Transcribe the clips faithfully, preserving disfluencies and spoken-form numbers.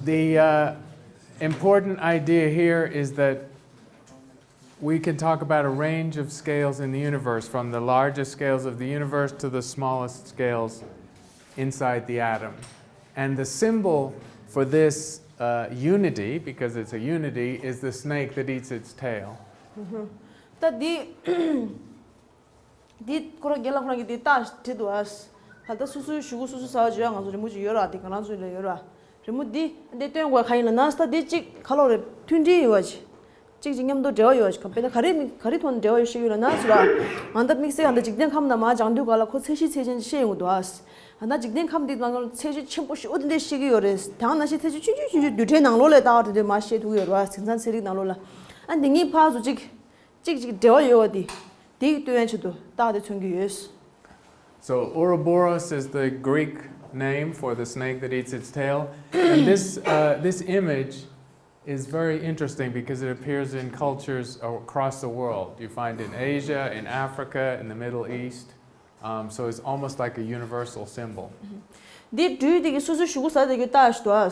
The uh, important idea here is that we can talk about a range of scales in the universe, from the largest scales of the universe to the smallest scales inside the atom. And the symbol for this uh, unity, because it's a unity, is the snake that eats its tail. ད་འདི་འདི་ཁོ་རང་རྒན་ལགས་ཁོ་རང་གིས་འདི་རྟགས་བྲིས་འདུག་ཨ། ད་ལྟ་སོ་སོའི་གཞུག་གུ་སོ་སོ་ཟ་བ་བརྗོད་ཡ་ང་ཚོ་རི་མོ་ཅིག་ཡོད་ར། འདི་ང་རང་ཚོ་ལ་ཡོད་ར། རི་མོ་འདི་འདི་སྟོན་དགོས་ག་ཡིན་ལབ་ན། ད་འདི་གཅིག་ག་ལོག་རེད། མཐུན་སྒྲིལ་ཡོད་པ་ཅིག་གཅིག་གཅིག་མཉམ་དུ་འབྲེལ་བ་ཡོད་པ་ཅིག་དཔེར་ན་ག་རེ་མི་ག་རེ་ཐོག་ནས་འབྲེལ་བ་ཡོད་ཤེས་ཡོད་ལབ་ན་ཟེར་ར། ང་ད་དམིགས་བསལ་ང་ད་འཇིག་རྟེན་ཁམས་ནང་མར་སྦྱང་དུས་ག་ལ་ཁོ་ཚད་གཞི་ཚད་ཆེན་ཤེས་ཡོང་གི་འདུག་ཨ། ང་ད་འཇིག་རྟེན་ཁམས་འདི་ནང་ལ་ཚད་གཞི་ཆེན་པོ་ཞེ་པོ་འདི་འདྲ་ཤེས་ཀྱི་ཡོད་རེད། དེ་ནང་བཞིན་ཚད་གཞི་ཆུང་ཆུང་ཆུང་ཆུང་རྡུལ་ཕྲན་ནང་ལོགས་ལ་ལྟ་བ་དེ་འདྲ་མར་ཤེས་ཐུབ་ཀྱི་ཡོད་རེད་བ། དེང་སང་ཚན་རིག་ནང་ལོགས་ལ། ཨ་འདི་གཉིས་ཕར་ཚུར་གཅིག་གཅིག་གཅིག་འབྲེལ་བ་ཡོད་པ་འདི། དེའི་སྟོན་ཡན་ཆེད་དུ་རྟགས་དེ་མཚོན་གྱི་ཡོད། So Ouroboros is the Greek name for the snake that eats its tail. And this, uh, this image is very interesting because it appears in cultures across the world. You find it in Asia, in Africa, in the Middle East. Um, so it's almost like a universal symbol. འདི་སྦྲུལ་དེ་གི་སོ་སོའི་གཞུག་གུ་ཟ་དེ་གི་རྟགས་ཤིག་འདུག་ཨ།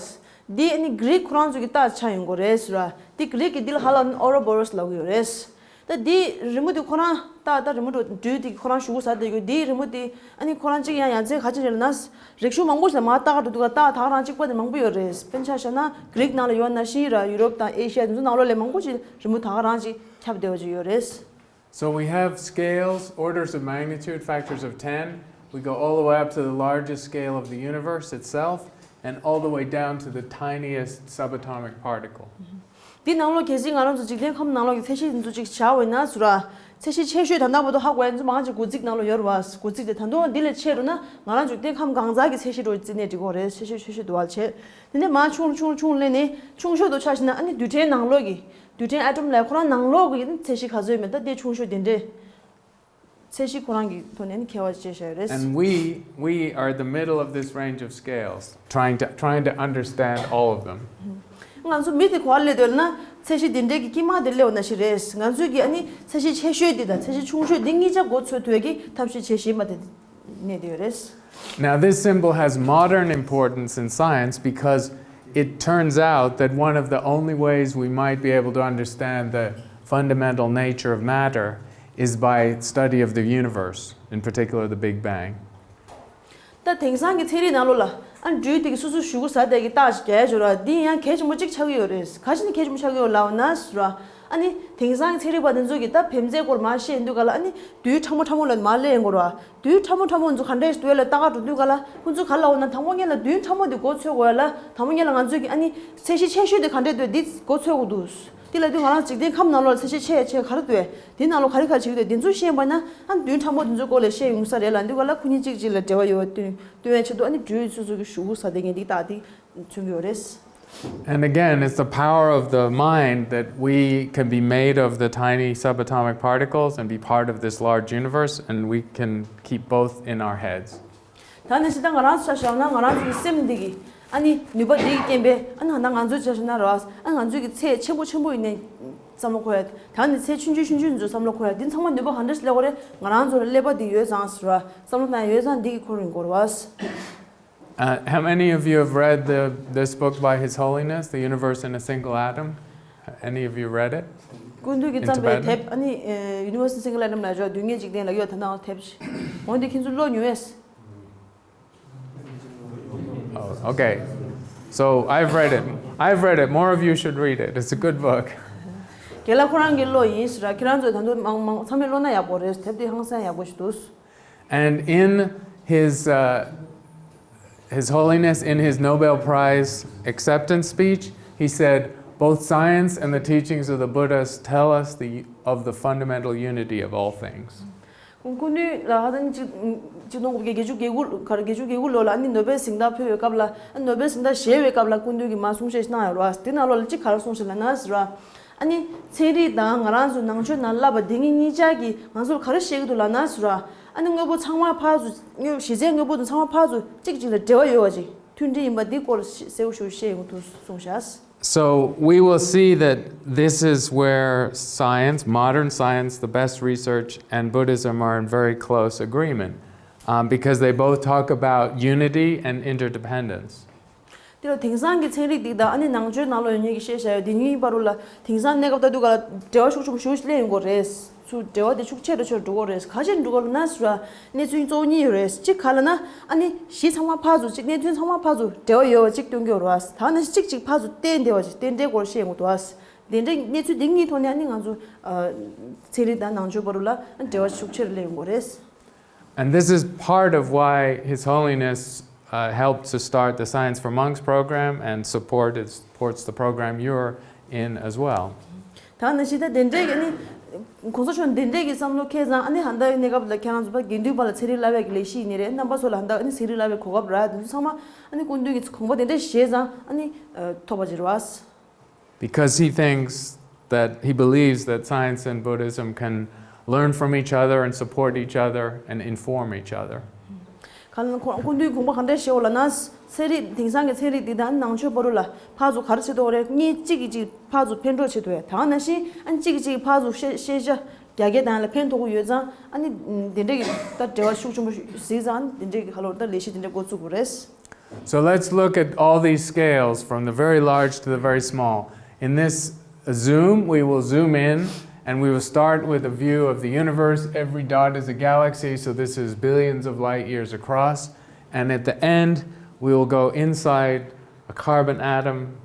འདི་ཨ་ནི་གྷི་རིག་ཁོ་རང་ཚོ་གི་རྟགས་ཆགས་ཡོང་གི་རེད་ཟེར་བ། འདི་གྷི་རིག་གི་འདི་ལ་ཧ་ལམ་ཨོ་རོ་བོ་རོ་སི་ལབ་ཀྱི་ཡོད་རེད། ད་འདི་རི་མོ་འདི་ཁོ་རང་ད་ད་རི་མོ་འགྲོ་སྦྲུལ་འདི་ཁོ་རང་གཞུག་གུ་ཟ་བསྡད་ཡོད། འདིའི་རི་མོ་འདི་ཨ་ནི་ཁོ་རང་གཅིག་ཡང་ཡང་རྩེ་ག་ཅི་རེད་ལབ་ན། རིག་གཞུང་མང་པོ་ཞིག་ལ་མར་ལྟ་ག་འགྲོ་དུས་ཀ་རྟགས་ད་ག་རང་གཅིག་པ་དེ་མང་པོ་ཡོད་རེད། དཔེར་ན་ཆ་བཞག་ན་གྷི་རིག་ནང་ལ་ཡོད་ན་ཤི་ར་ཡུ་རོབ་དང་ཨེ་ཤི་ཡ་དེ་ཚོ་ནང་ལོགས་ལ་མང་པོ་ཞིག་རི་མོ་ད་ག་རང་གཅིག་ཁྱབ་བསྡད་པ་ཅིག་ཡོད་རེད། So we have scales, orders of magnitude, factors of ten. We go all the way up to the largest scale of the universe itself, and all the way down to the tiniest subatomic particle. འདི་ནང་ལོགས་གལ་སྲིད་ང་རང་ཚོ་འཇིག་རྟེན་ཁམས་ནང་ལོགས་ཀྱི་ཚད་གཞི་འདི་ཚོ་ཅིག་བྱ་བ་ཡིན་ན་ཟེར་ར། ཚད་གཞི་ཆེ་ཤོས་ད་ལྟ་བར་དུ་ཧ་གོ་ཡ་འདི་ཚོ་མང་ཆེ་དགུ་ཚིགས་ནང་ལོགས་ཡོད་རེད་བ། དགུ་ཚིགས་དེ་ད་དུང་འདི་ལས་ཆེ་འགྲོ་ན་ང་རང་ཚོ་འཇིག་རྟེན་ཁམས་གང་ཟག་གི་ཚད་གཞི་འགྲོ་རྩིས་ནས་འགྲིག་གི་རེད། ཆེ་ཤོས་ཆེ་ཤོས་འདུག་བ་བྱས། དེ་ནས་མར་ཆུང་ཆུང་ཆུང་སླེབས་ནས་ཆུང་ཤོས་དུ་ཆ་བཞག་ན་ཨ་ནི་རྡུལ་ཕྲན་ནང་ལོགས་ཀྱི་རྡུལ་ཕྲན་ཨ་ཊོམ་ལ་ཁོ་རང་ནང་ལོགས་ཀྱི་ཚད་གཞི་ག་ཚོད་ཡོད་མེད་ད་དེ་ཆུང་ཤོས་དེ་འདྲས། ཚད་གཞི་ཁོ་རང་གི་ཐོག་ནས་ནི་ཁྱད་པར་ཕྱེ་བཞག་ཡོད་རེད། And we, we are the middle of this range of scales, trying to, trying to understand all of them. ང་ཚོ་མི་དེ་ག་པར་སླེབས་འདུག་ན་ཚད་གཞི་དེ་འདྲའི་གི་དཀྱིལ་མ་དེར་སླེབས་པ་ནང་བཞིན་རེད། ང་ཚོས་ཀྱི་ཨ་ནི་ཚད་གཞི་ཆེ་ཤོས་དེ་དང་ཚད་གཞི་ཆུང་ཤོས་དེ་གཉིས་ཆ་མགོ་ཚོད་ཐུབ་ཀྱི་ཐབས་ཤེས་བྱེད་བཞིན་པ་དེ་གནས་བསྡད་ཡོད་རེད། Now, this symbol has modern importance in science because it turns out that one of the only ways we might be able to understand the fundamental nature of matter is by study of the universe, in particular the Big Bang. ད་དེང་སང་གི་ཚན་རིག་ནང་ལོགས་ལ་ཨ་ནི་སྦྲུལ་དེ་གི་སོ་སོའི་གཞུག་གུ་ཟ་བསྡད་ཀྱི་རྟགས་ཤིག་རྒྱག་ཡ་ཅིག་ཡོད་ར། འདི་ཡང་གལ་ཆེན་པོ་གཅིག་ཆགས་ཀྱི་ཡོད་རེད། ག་ཅི་ནས་གལ་ཆེན་པོ་ཆགས་ཀྱི་ཡོད་ལབ་ན་ཟེར་ར། ཨ་ནི་དེང་སང་གི་ཚན་རིག་པ་དེ་ཚོ་གིས་ད་བེམ་རྫས་སྐོར་མར་བཤད་དུས་ག་ལ་ཨ་ནི་རྡུལ་ཕྲ་མོ་ཕྲ་མོ་ལ་མར་སླེབས་ཡོང་གི་ར། རྡུལ་ཕྲ་མོ་ཕྲ་མོ་ཚོ་ག་འདྲས་ཤིག་འདུག་ལ་ལྟ་ག་འགྲོ་དུས་ག་ལ་ཁོང་ཚོ་ག་ལབ་འོ་ན་དང་པོ་ཉིད་ལ་རྡུལ་ཕྲ་མོ་དེ་མགོ་ཚོད་དགོས་ཡ་ལ་དང་པོ་ཉིད་ལ་ང་ཚོས་ཀྱི་ཨ་ནི་ཚད་གཞི་ཆེ་ཤོས་དེ་ག་འདྲས་འདུག་འདི་མགོ་ཚོད་དགོས་འདུག་དེ་ལ་དུས་ང་རང་འཇིག་རྟེན་ཁམས་ནང་ལོགས་ལ་ཚད་གཞི་ཆེ་ཡ་ཆེ་ག་རེ་འདུག་དེ་ནང་ལོགས་ག་རེ་ག་རེ་བྱེད་ཀྱི་འདུག་དེ་ཚོ་ཤེས་པ་ན་ཨ་རྡུལ་ཕྲ་མོ་དེ་ཚོའི་སྐོར་ལ་བཤད་ཡོང་ས་རེད་ལ་འདུག་ག་ལ་ཁོ་གཉིས་གཅིག་གཅིག་ལ་འབྲེལ་བ་ཡོད་པ་སྟོན་སྟོན་ཡ་ཆེད་དུ་ཨ་ནི་སྦྲུལ་སོ་སོ་གི་གཞུག་གུ་ཟ་བསྡད་མཁན་འདི་རྟགས་དེ་མཚོན་གྱི་ཡོད་རེད། And again, it's the power of the mind that we can be made of the tiny subatomic particles and be part of this large universe, and we can keep both in our heads. ད་ནི་ཕྱི་ད་ང་རང་ཚོ་ཆ་བཞག་ན་ང་རང་ཚོ་གི་སེམས་འདི་གི་ཨ་ནི་ནུས་པ་འདི་གི་རྐྱེན་པས་ཨ་ནི་ད་ང་ཚོའི་ཆ་བཞག་ན་ར་ཨ་ང་ཚོའི་གི་ཚད་ཆེན་པོ་ཆེན་པོ་ཡིན་ནའི་བསམ་བློ་འཁོར་ཡ། ད་ནི་ཚད་ཆུང་ཆུང་ཆུང་ཆུང་ཚོ་བསམ་བློ་འཁོར་ཡ། འདི་ཚང་མ་ནུས་པ་ག་འདྲ་ཞིག་སླེབས་པ་རེད། ང་རང་ཚོ་ལ་ཀླད་པ་འདི་ཡོད་ཙང་ཟེར་བ་བསམ་བློ་བཏང་ཡ་ཡོད་ཙང་འདི་གི་འཁོར་ཡོང་གི་རེད་བ། Uh, how many of you have read the, this book by His Holiness, The Universe in a Single Atom? Any of you read it? སྐུ་མདུན་གྱིས་བརྩམས་པའི་དེབ་ཨ་ནི་Universe in a Single Atom ལབ་ཡ་རྡུལ་སྙེད་འཇིག་རྟེན་ལབ་ཡ་དེ་ནང་དེབ་ཅིག་འོ་འདི་ཁྱེད་ཚོ་ཀློག་མྱོང་ངས། Oh, okay. So I've read it. I've read it. More of you should read it. It's a good book. རྒན་ལགས་ཁོ་རང་གིས་ཀློག་ཡིན་ཟེར་ར། ཁྱེད་རང་ཚོས་ད་དུང་མང་མང་ཚང་མས་ཀློག་ན་ཡག་པོ་རེད། དེབ་དེ་ཧང་སང་ཡག་པོ་ཞིག་འདུག And in his, uh, His Holiness, in his Nobel Prize acceptance speech, he said, "Both science and the teachings of the Buddhas tell us the, of the fundamental unity of all things." སྐུ་མདུན་ལ་ཧ་ད་ནི་གཅིག་གཅིག་སྟོང་དགུ་བརྒྱ་བརྒྱད་ཅུ་གྱ་དགུ་ག་རེ་བརྒྱད་ཅུ་གྱ་དགུ་ལོ་ལ་ཨ་ནི་ནོ་བེལ་གཟེངས་རྟགས་ཕུལ་བའི་སྐབས་ལ་ཨ་ནི་ནོ་བེལ་གཟེངས་རྟགས་བཞེས་པའི་སྐབས་ལ་སྐུ་མདུན་གྱིས་མར་གསུང་བཤད་གནང་ཡོད་རེད་བ། དེ་ནང་ལོགས་ལ་གཅིག་ག་རེ་གསུངས་ཤག་ལབ་ན་ཟེར་བ། ཨ་ནི་ཚན་རིག་དང་ང་རང་ཚོ་ནང་ཆོས་ནང་བསླབ་པ་འདི་གཉིས་གཉིས་ཆ་གིས་ང་ཚོར་ག་རེ་བཤད་ཀྱི་འདུག་ལབ་ན་ཟེར་བ། ཨ་ནི་དངོས་པོ་ཚང་མ་ཕར་ཚུར་གཞི་རྩའི་དངོས་པོ་དང་ཚང་མ་ཕར་ཚུར་གཅིག་གཅིག་ལ་འབྲེལ་བ་ཡོད་པ་ཅིག་མཐུན་སྒྲིལ་ཡིན་པ་འདི་སྐོར་གསལ་པོ་ཞེ་པོ་བཤད་ཡོང་གི་འདུག་གསུངས་ཤག So we will see that this is where science, modern science, the best research, and Buddhism are in very close agreement, um, because they both talk about unity and interdependence. དེ་ལ་དེང་སང་གི་ཚན་རིག་འདི་དང་ཨ་ནི་ནང་ཆོས་ནང་ལོགས་ཡོད་མཁན་གྱི་བཤད་བྱ་ཡོད་དེ་གཉིས་བར་ལ་དེང་སང་གནས་སྐབས་ལྟ་དུས་ག་ལ་འབྲེལ་བ་ཤུགས་ཆེན་པོ་ཞིག་སླེབས་ཡོང་གི་རེད། ཚུར་འབྲེལ་བ་དེ་ཤུགས་ཆེ་རུ་ཆེ་རུ་འགྲོ་གི་རེད། ག་ཅིག་འགྲོ་གི་རེད་ན་ཟེར་བ་གནས་ཚུལ་གཙོ་བོ་གཉིས་ཡོད་རེད། གཅིག་ག་ལ་ན་ཨ་ནི་གཞི་ཚང་མ་ཕར་ཚུར་གཅིག་གནད་དོན་ཚང་མ་ཕར་ཚུར་འབྲེལ་བ་ཡོད་པ་གཅིག་སྟོན་གྱི་ཡོད་རེད་བ། ད་ནི་གཅིག་གཅིག་ཕར་ཚུར་བརྟེན་བསྡད་པ་ཞིག་དེ་འདྲའི་སྐོར་བཤད་ཡོང་གི་འདུག་བ། དེ་འདྲའི་གནས་ཚུལ་དེ་གཉིས་ཐོག་ནས་ཨ་ནི་ང་ཚོ་ཚན་རིག་དང་ནང་ཆོས་བར་ལ་འབྲེལ་བ་ཤུགས་ཆེ་རུ་སླེབས་ཡོང་གི་རེད། And this is part of why His Holiness uh, helped to start the Science for Monks program and supported, supports the program you're in as well. ད་ནང་བཞིན་ད་དེ་འདྲའི་གི་ནི་གོང་ས་མཆོག་དེ་འདྲའི་གི་བསམ་བློ་འཁྱེར་ཙང་ཨ་ནི་ཧ་ད་གནས་སྐབས་ལ་ཁྱེད་རང་ཚོ་ཕ་དགེ་འདུན་པ་ལ་ཚན་རིག་བསླབ་པའི་གི་ལས་གཞི་ཡིན་ནི་རེད། རྣམ་པ་ཚོ་ལ་ཧ་ད་ཨ་ནི་ཚན་རིག་བསླབ་པའི་གོ་སྐབས་རག་དེ་ཚོ་ཚང་མ་ཨ་ནི་སྐུ་མདུན་གི་དགོངས་པ་དེ་འདྲ་བཞེས་ཙང་ཨ་ནི་ཐོབ་པ་ཅིག་རེད་བ། Because he thinks that he believes that science and Buddhism can learn from each other and support each other and inform each other. གང་ལ་ཁོང་སྐུ་མདུན་དགོངས་པ་གང་འདྲ་བཞེས་ཡོད་ལབ་ན། ཚན་རིག་དེང་སང་གི་ཚན་རིག་འདི་དང་ནང་ཆོས་བར་ལ་ཕར་ཚུར་ག་རེ་བྱེད་ཐུབ་རེད། གཉིས་གཅིག་གིས་གཅིག་ཕར་ཚུར་ཕན་གྲོགས་བྱེད་ཐུབ་ཡ། ད་ནང་བཞིན་ཨ་ནི་གཅིག་གིས་གཅིག་ཕར་ཚུར་ཤེས་ཤེས་བྱ་རྒྱ་སྐྱེད་དང་ལ་ཕན་ཐོགས་ཀྱི་ཡོད་ཙང་ཨ་ནི་དེ་འདྲ་གི་ད་འབྲེལ་བ་ཤུགས་ཆེན་པོ་གཟིགས་ཙང་དེ་འདྲ་གི་ཧ་ལོ་ད་ལས་གཞི་དེ་འདྲ་འགོ་བཙུགས་དགོས་རེད། So let's look at all these scales from the very large to the very small. In this Zoom, we will zoom in and we will start with a view of the universe. Every dot is a galaxy, so this is billions of light years across. And at the end, we will go inside a carbon atom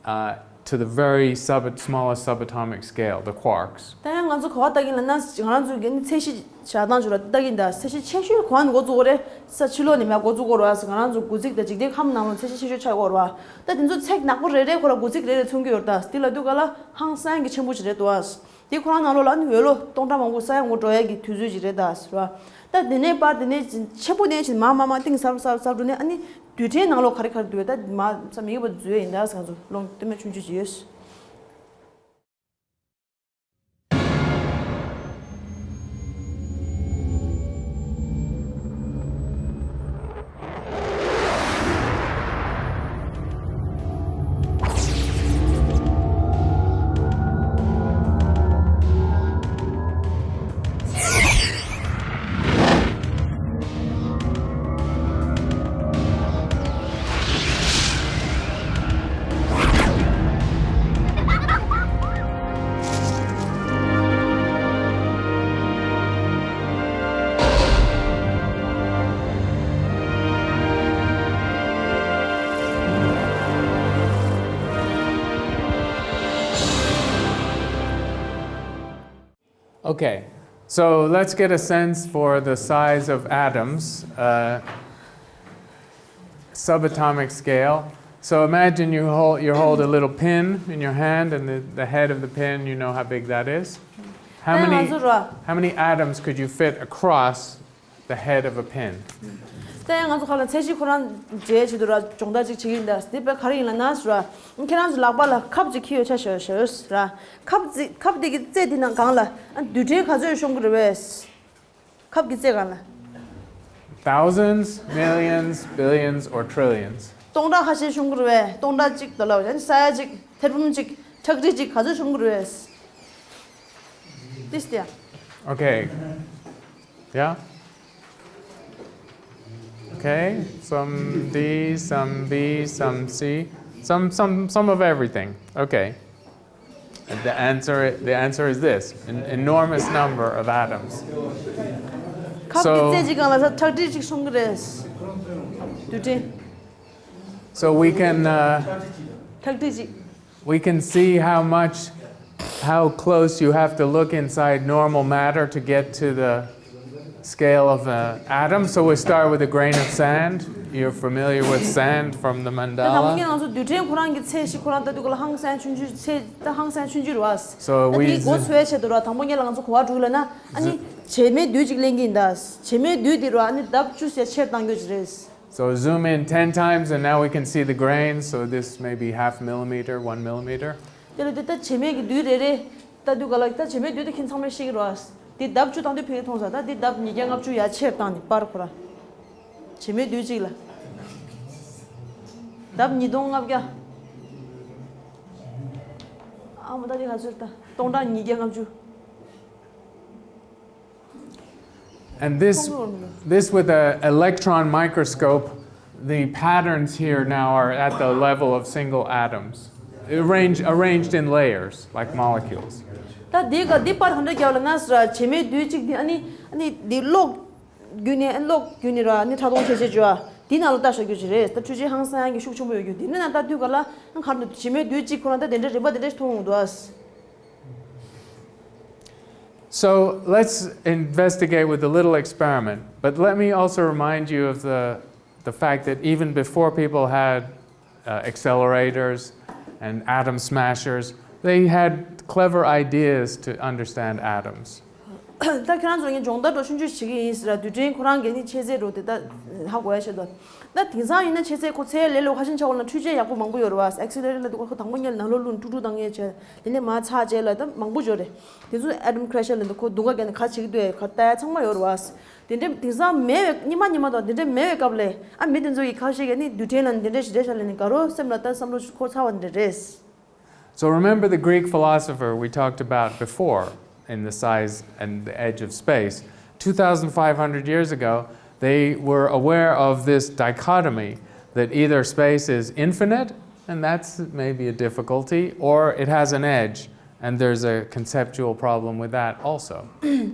uh, to the very sub- smallest subatomic scale, the quarks. ད་ཡང་ང་ཚོ་ག་བ་ལྟ་གིན་ལབ་ན་ང་རང་ཚོ་གི་ཚད་གཞི་བཞག་སྟངས་ཅིག་ལ་ལྟ་གིན་ད་ཚད་གཞི་ཆེ་ཤོས་ག་བ་ནས་འགོ་བཙུགས་དགོས་རེད། ས་ཕྱི་ལོགས་ནས་མར་འགོ་བཙུགས་དགོས་རེད་བ། ང་རང་ཚོ་དགུ་ཚིགས་དང་འཇིག་རྟེན་ཁམས་ནང་ལ་ཚད་གཞི་ཆེ་ཤོས་ཆགས་ཡོད་རེད་བ། ད་དེ་ཚོ་ཚེག་ནག་པོ་རེ་རེ་ཁོ་ལ་དགུ་ཚིགས་རེ་རེ་མཚོན་གྱི་ཡོད་རེད། ད་དེ་ལབ་དུས་ག་ལ་ཧང་སང་གི་ཆེན་པོ་ཅིག་རེད་འདུག་བ། དེ་ཁོ་རང་ནང་ལོགས་ལ་ཨ་ནི་འོད་ལོ་སྟོང་ཕྲག་མང་པོ་ས་ཡ་ངོ་འགྲོ་ཡས་ཀྱི་དུས་ཚོད་ཅིག་རེད་ད་ཟེར་བ། ད་དེ་ནས་པར་དེ་ནས་ཆེན་པོ་ནས་ཕྱིན་མར་མར་མར་གཏིང་ཟབ་ཟབ་ཟབ་འགྲོ་ནས་ཨ་ནི་རྡུལ་ཕྲན་ནང་ལོགས་ག་རེ་ག་རེ་འདུག་ད་མ་ས་མི་ཡོད་པ་འཛུལ་ཡིན་ད་ཟེར། ང་ཚོ་ཀློང་སྟོད་སྨད་ཆུང་ཆུང་ཅིག་ཡོད། Okay, so let's get a sense for the size of atoms, uh, subatomic scale. So imagine you hold, you hold a little pin in your hand, and the, the head of the pin, you know how big that is. How many, how many atoms could you fit across the head of a pin? ད་ཡང་ང་ཚོ་ཁ་ལ་ཚད་གཞི་ཁོ་རང་འཇལ་བྱེད་དུ་ར་སྦྱོང་བརྡར་ཅིག་བྱེད་ཀྱི་ཡིན་ད། འདི་དཔེ་ག་རེ་ཡིན་ལབ་ན་ཟེར་ར། ཁྱེད་རང་ཚོ་ལག་པ་ལ་ཁབ་ཅིག་འཁྱེར་ཡོད་ཆ་བཞག་ཞོར་ཟེར་ར། ཁབ་ཅིག་ཁབ་དེ་གི་རྩེ་དེ་ནང་སྒང་ལ་ཨ་རྡུལ་ཕྲན་ག་ཚོད་ཤོང་གི་རེད་བས། ཁབ་ཀྱི་རྩེ་སྒང་ལ། Thousands, millions, billions, or trillions. སྟོང་ཕྲག་ཁ་ཤས་ཤོང་གི་རེད་བས། སྟོང་ཕྲག་གཅིག་དང་ལ་ཡང་ས་ཡ་གཅིག་ཐེར་འབུམ་གཅིག་ཁྲག་ཁྲིག་གཅིག་ག་ཚོད་ཤོང་གི་རེད་བས། This there. Okay. Yeah? Okay. Some D, some B, some C, some, some, some of everything. Okay. The answer, the answer is this, an enormous number of atoms. ཁབ་ཀྱི་རྩེ་གཅིག་སྒང་ལ་ས་ཁྲག་ཁྲིག་གཅིག་ཤོང་གི་རེད། རྡུལ་ཕྲན། So we can, uh, ཁྲག་ཁྲིག་གཅིག we can see how much, how close you have to look inside normal matter to get to the scale of an atom. So we start with a grain of sand. You're familiar with sand from the ད་དང་པོ་ཉིད་ང་ཚོ་རྡུལ་ཕྲན་ཁོ་རང་གི་ཚད་གཞི་ཁོ་རང་ལྟ་དུས་ག་ལ་ཧང་སང་ཆུང་ཆུང་ཚད་ད་ཧང་སང་ཆུང་ཆུང་རེད་བ། So ད་we དེའི་འགོ་ཚུགས་ཡ་ཆེད་དུ་ར་དང་པོ་ཉིད་ལ་ང་ཚོ་གོ་བ་འགྲོ་ལབ་ན་ཨ་ནི་བྱེ་མའི་རྡུལ་ཅིག་ལེན་གྱི་ཡིན་ད། བྱེ་མའི་རྡུལ་དེ་ར་ཨ་ནི་ལྡབ་བཅུ་ཞེ་ཆེར་བཏང་རྒྱུ་ཅིག་རེད། So zoom in ten times and now we can see the grain. So this may be half millimeter, one millimeter. དེ་ལ་དེ་ལྟ་བྱེ་མའི་གི་རྡུལ་རེ་རེ་ལྟ་དུས་ག་ལ་ལྟ་བྱེ་མའི་རྡུལ་དེ་ཁྱེད་ཚང་མས་ཤེས་ཀྱི་རེད་བ། དེ་ལྡབ་བཅུ་བཏང་དུས་ཕ་གི་མཐོང་ས་ད་དེ་ལྡབ་ཉིས་བརྒྱ་ལྔ་བཅུ་ཡ་ཆེར་བཏང་ནས་པར་ཁོ་ར། བྱེ་མའི་རྡུལ་གཅིག་ལ་ལྡབ་ཉིས་སྟོང་ལྔ་བརྒྱ། ཨ་མ་ད་དེ་ག་ཚོད་ལྟ་སྟོང་ཕྲག་ཉིས་བརྒྱ་ལྔ་བཅུ། And this, this with an electron microscope, The patterns here now are at the level of single atoms, arranged, arranged in layers, like molecules. ད་འདི་ག་འདི་པར་ག་འདྲ་རྒྱབ་ལ་ན་ཟེར་བ་བྱེ་མའི་རྡུལ་གཅིག་འདི་ཨ་ནི་ཨ་ནི་འདི་གློག་བརྒྱུད་ནས་ཨ་གློག་བརྒྱུད་ནས་ར་ཨ་ནི་ཕྲ་མཐོང་ཁྱད་ཆོས་བྱུང་བ་འདི་ནང་ལ་ལྟ་ཤོག་རྒྱུ་ཅིག་རེད། ད་འཕྲུལ་ཆས་ཧང་སང་ཡང་གི་ཤུགས་ཆེན་པོ་ཡོད་རྒྱུ་འདི་ནི་ན་ད་དུས་ག་ལ་ཨ་གར་འདུག་བྱེ་མའི་རྡུལ་གཅིག་ཁོ་རང་ད་དེ་འདྲ་རིམ་པ་དེ་འདྲ་མཐོང་ཡོང་འདུག་ཨ། So let's investigate with a little experiment. But let me also remind you of the, the fact that even before people had uh, accelerators and atom smashers, they had clever ideas to understand atoms. ད་ཁྱེད་རང་ཚོ་ངས་སྦྱོང་བརྡར་འགྲོ་ཆུང་ཆུང་བྱེད་ཀྱི་ཡིན་ཟེར་ར། རྡུལ་ཕྲན་ཁོ་རང་གི་ནི་ཆེ་ཚད་འགྲོ་དེ་ད་ཧ་གོ་ཡ་ཆེད་དུ། ད་དེང་སང་ཡིན་ན་ཆེ་ཚད་ཁོ་ཚད་ལས་ལོ་ཁ་ཤས་ཆགས་པ་ན་འཕྲུལ་ཆས་ཡག་པོ་མང་པོ་ཡོད་རེད་བ། ཨེག་སི་ལེ་རེ་ལ་འདུག་ཁོ་དང་པོ་ཉལ་ནང་ལོགས་ལུང་དཀྲུག་དཀྲུག་བཏང་ཡས་བྱས། དེ་ནས་མར་ཚགས་བྱས་ལ་ད་མང་པོ་ཡོད་རེད། དེ་ཚོ་ཨེ་ཊམ་ཁི་ར་ཤར་ལ་འདུག་ཁོ་དུང་ཁ་བརྒྱབ་ནས་ག་བྱེད་ཀྱི་འདུག་ག་ལྟ་ཡ་ཚང་མ་ཡོད་རེད་བ། དེ་འདྲ་དེང་སང་མེད་པའི་སྔོན་མ་སྔོན་མ་དང་དེ་འདྲ་མེད་པའི་སྐབས་ལ་ཨ་མི་དེ་ཚོ་གིས་ཁ་ཤས་ཀྱིས་ནི་རྡུལ་ཕྲན་ལ་འདི་འདྲ་ཞིག་རེད་ཤག་ལབ་ནས་དགའ་རབ་སེམས་ལ་ད་བསམ་བློ་འཁོར་ཚར་བ་འདྲ་རེད། So remember the Greek philosopher we talked about before in the size and the edge of space. two thousand five hundred years ago, they were aware of this dichotomy that either space is infinite, and that's maybe a difficulty, or it has an edge, and there's a conceptual problem with that also.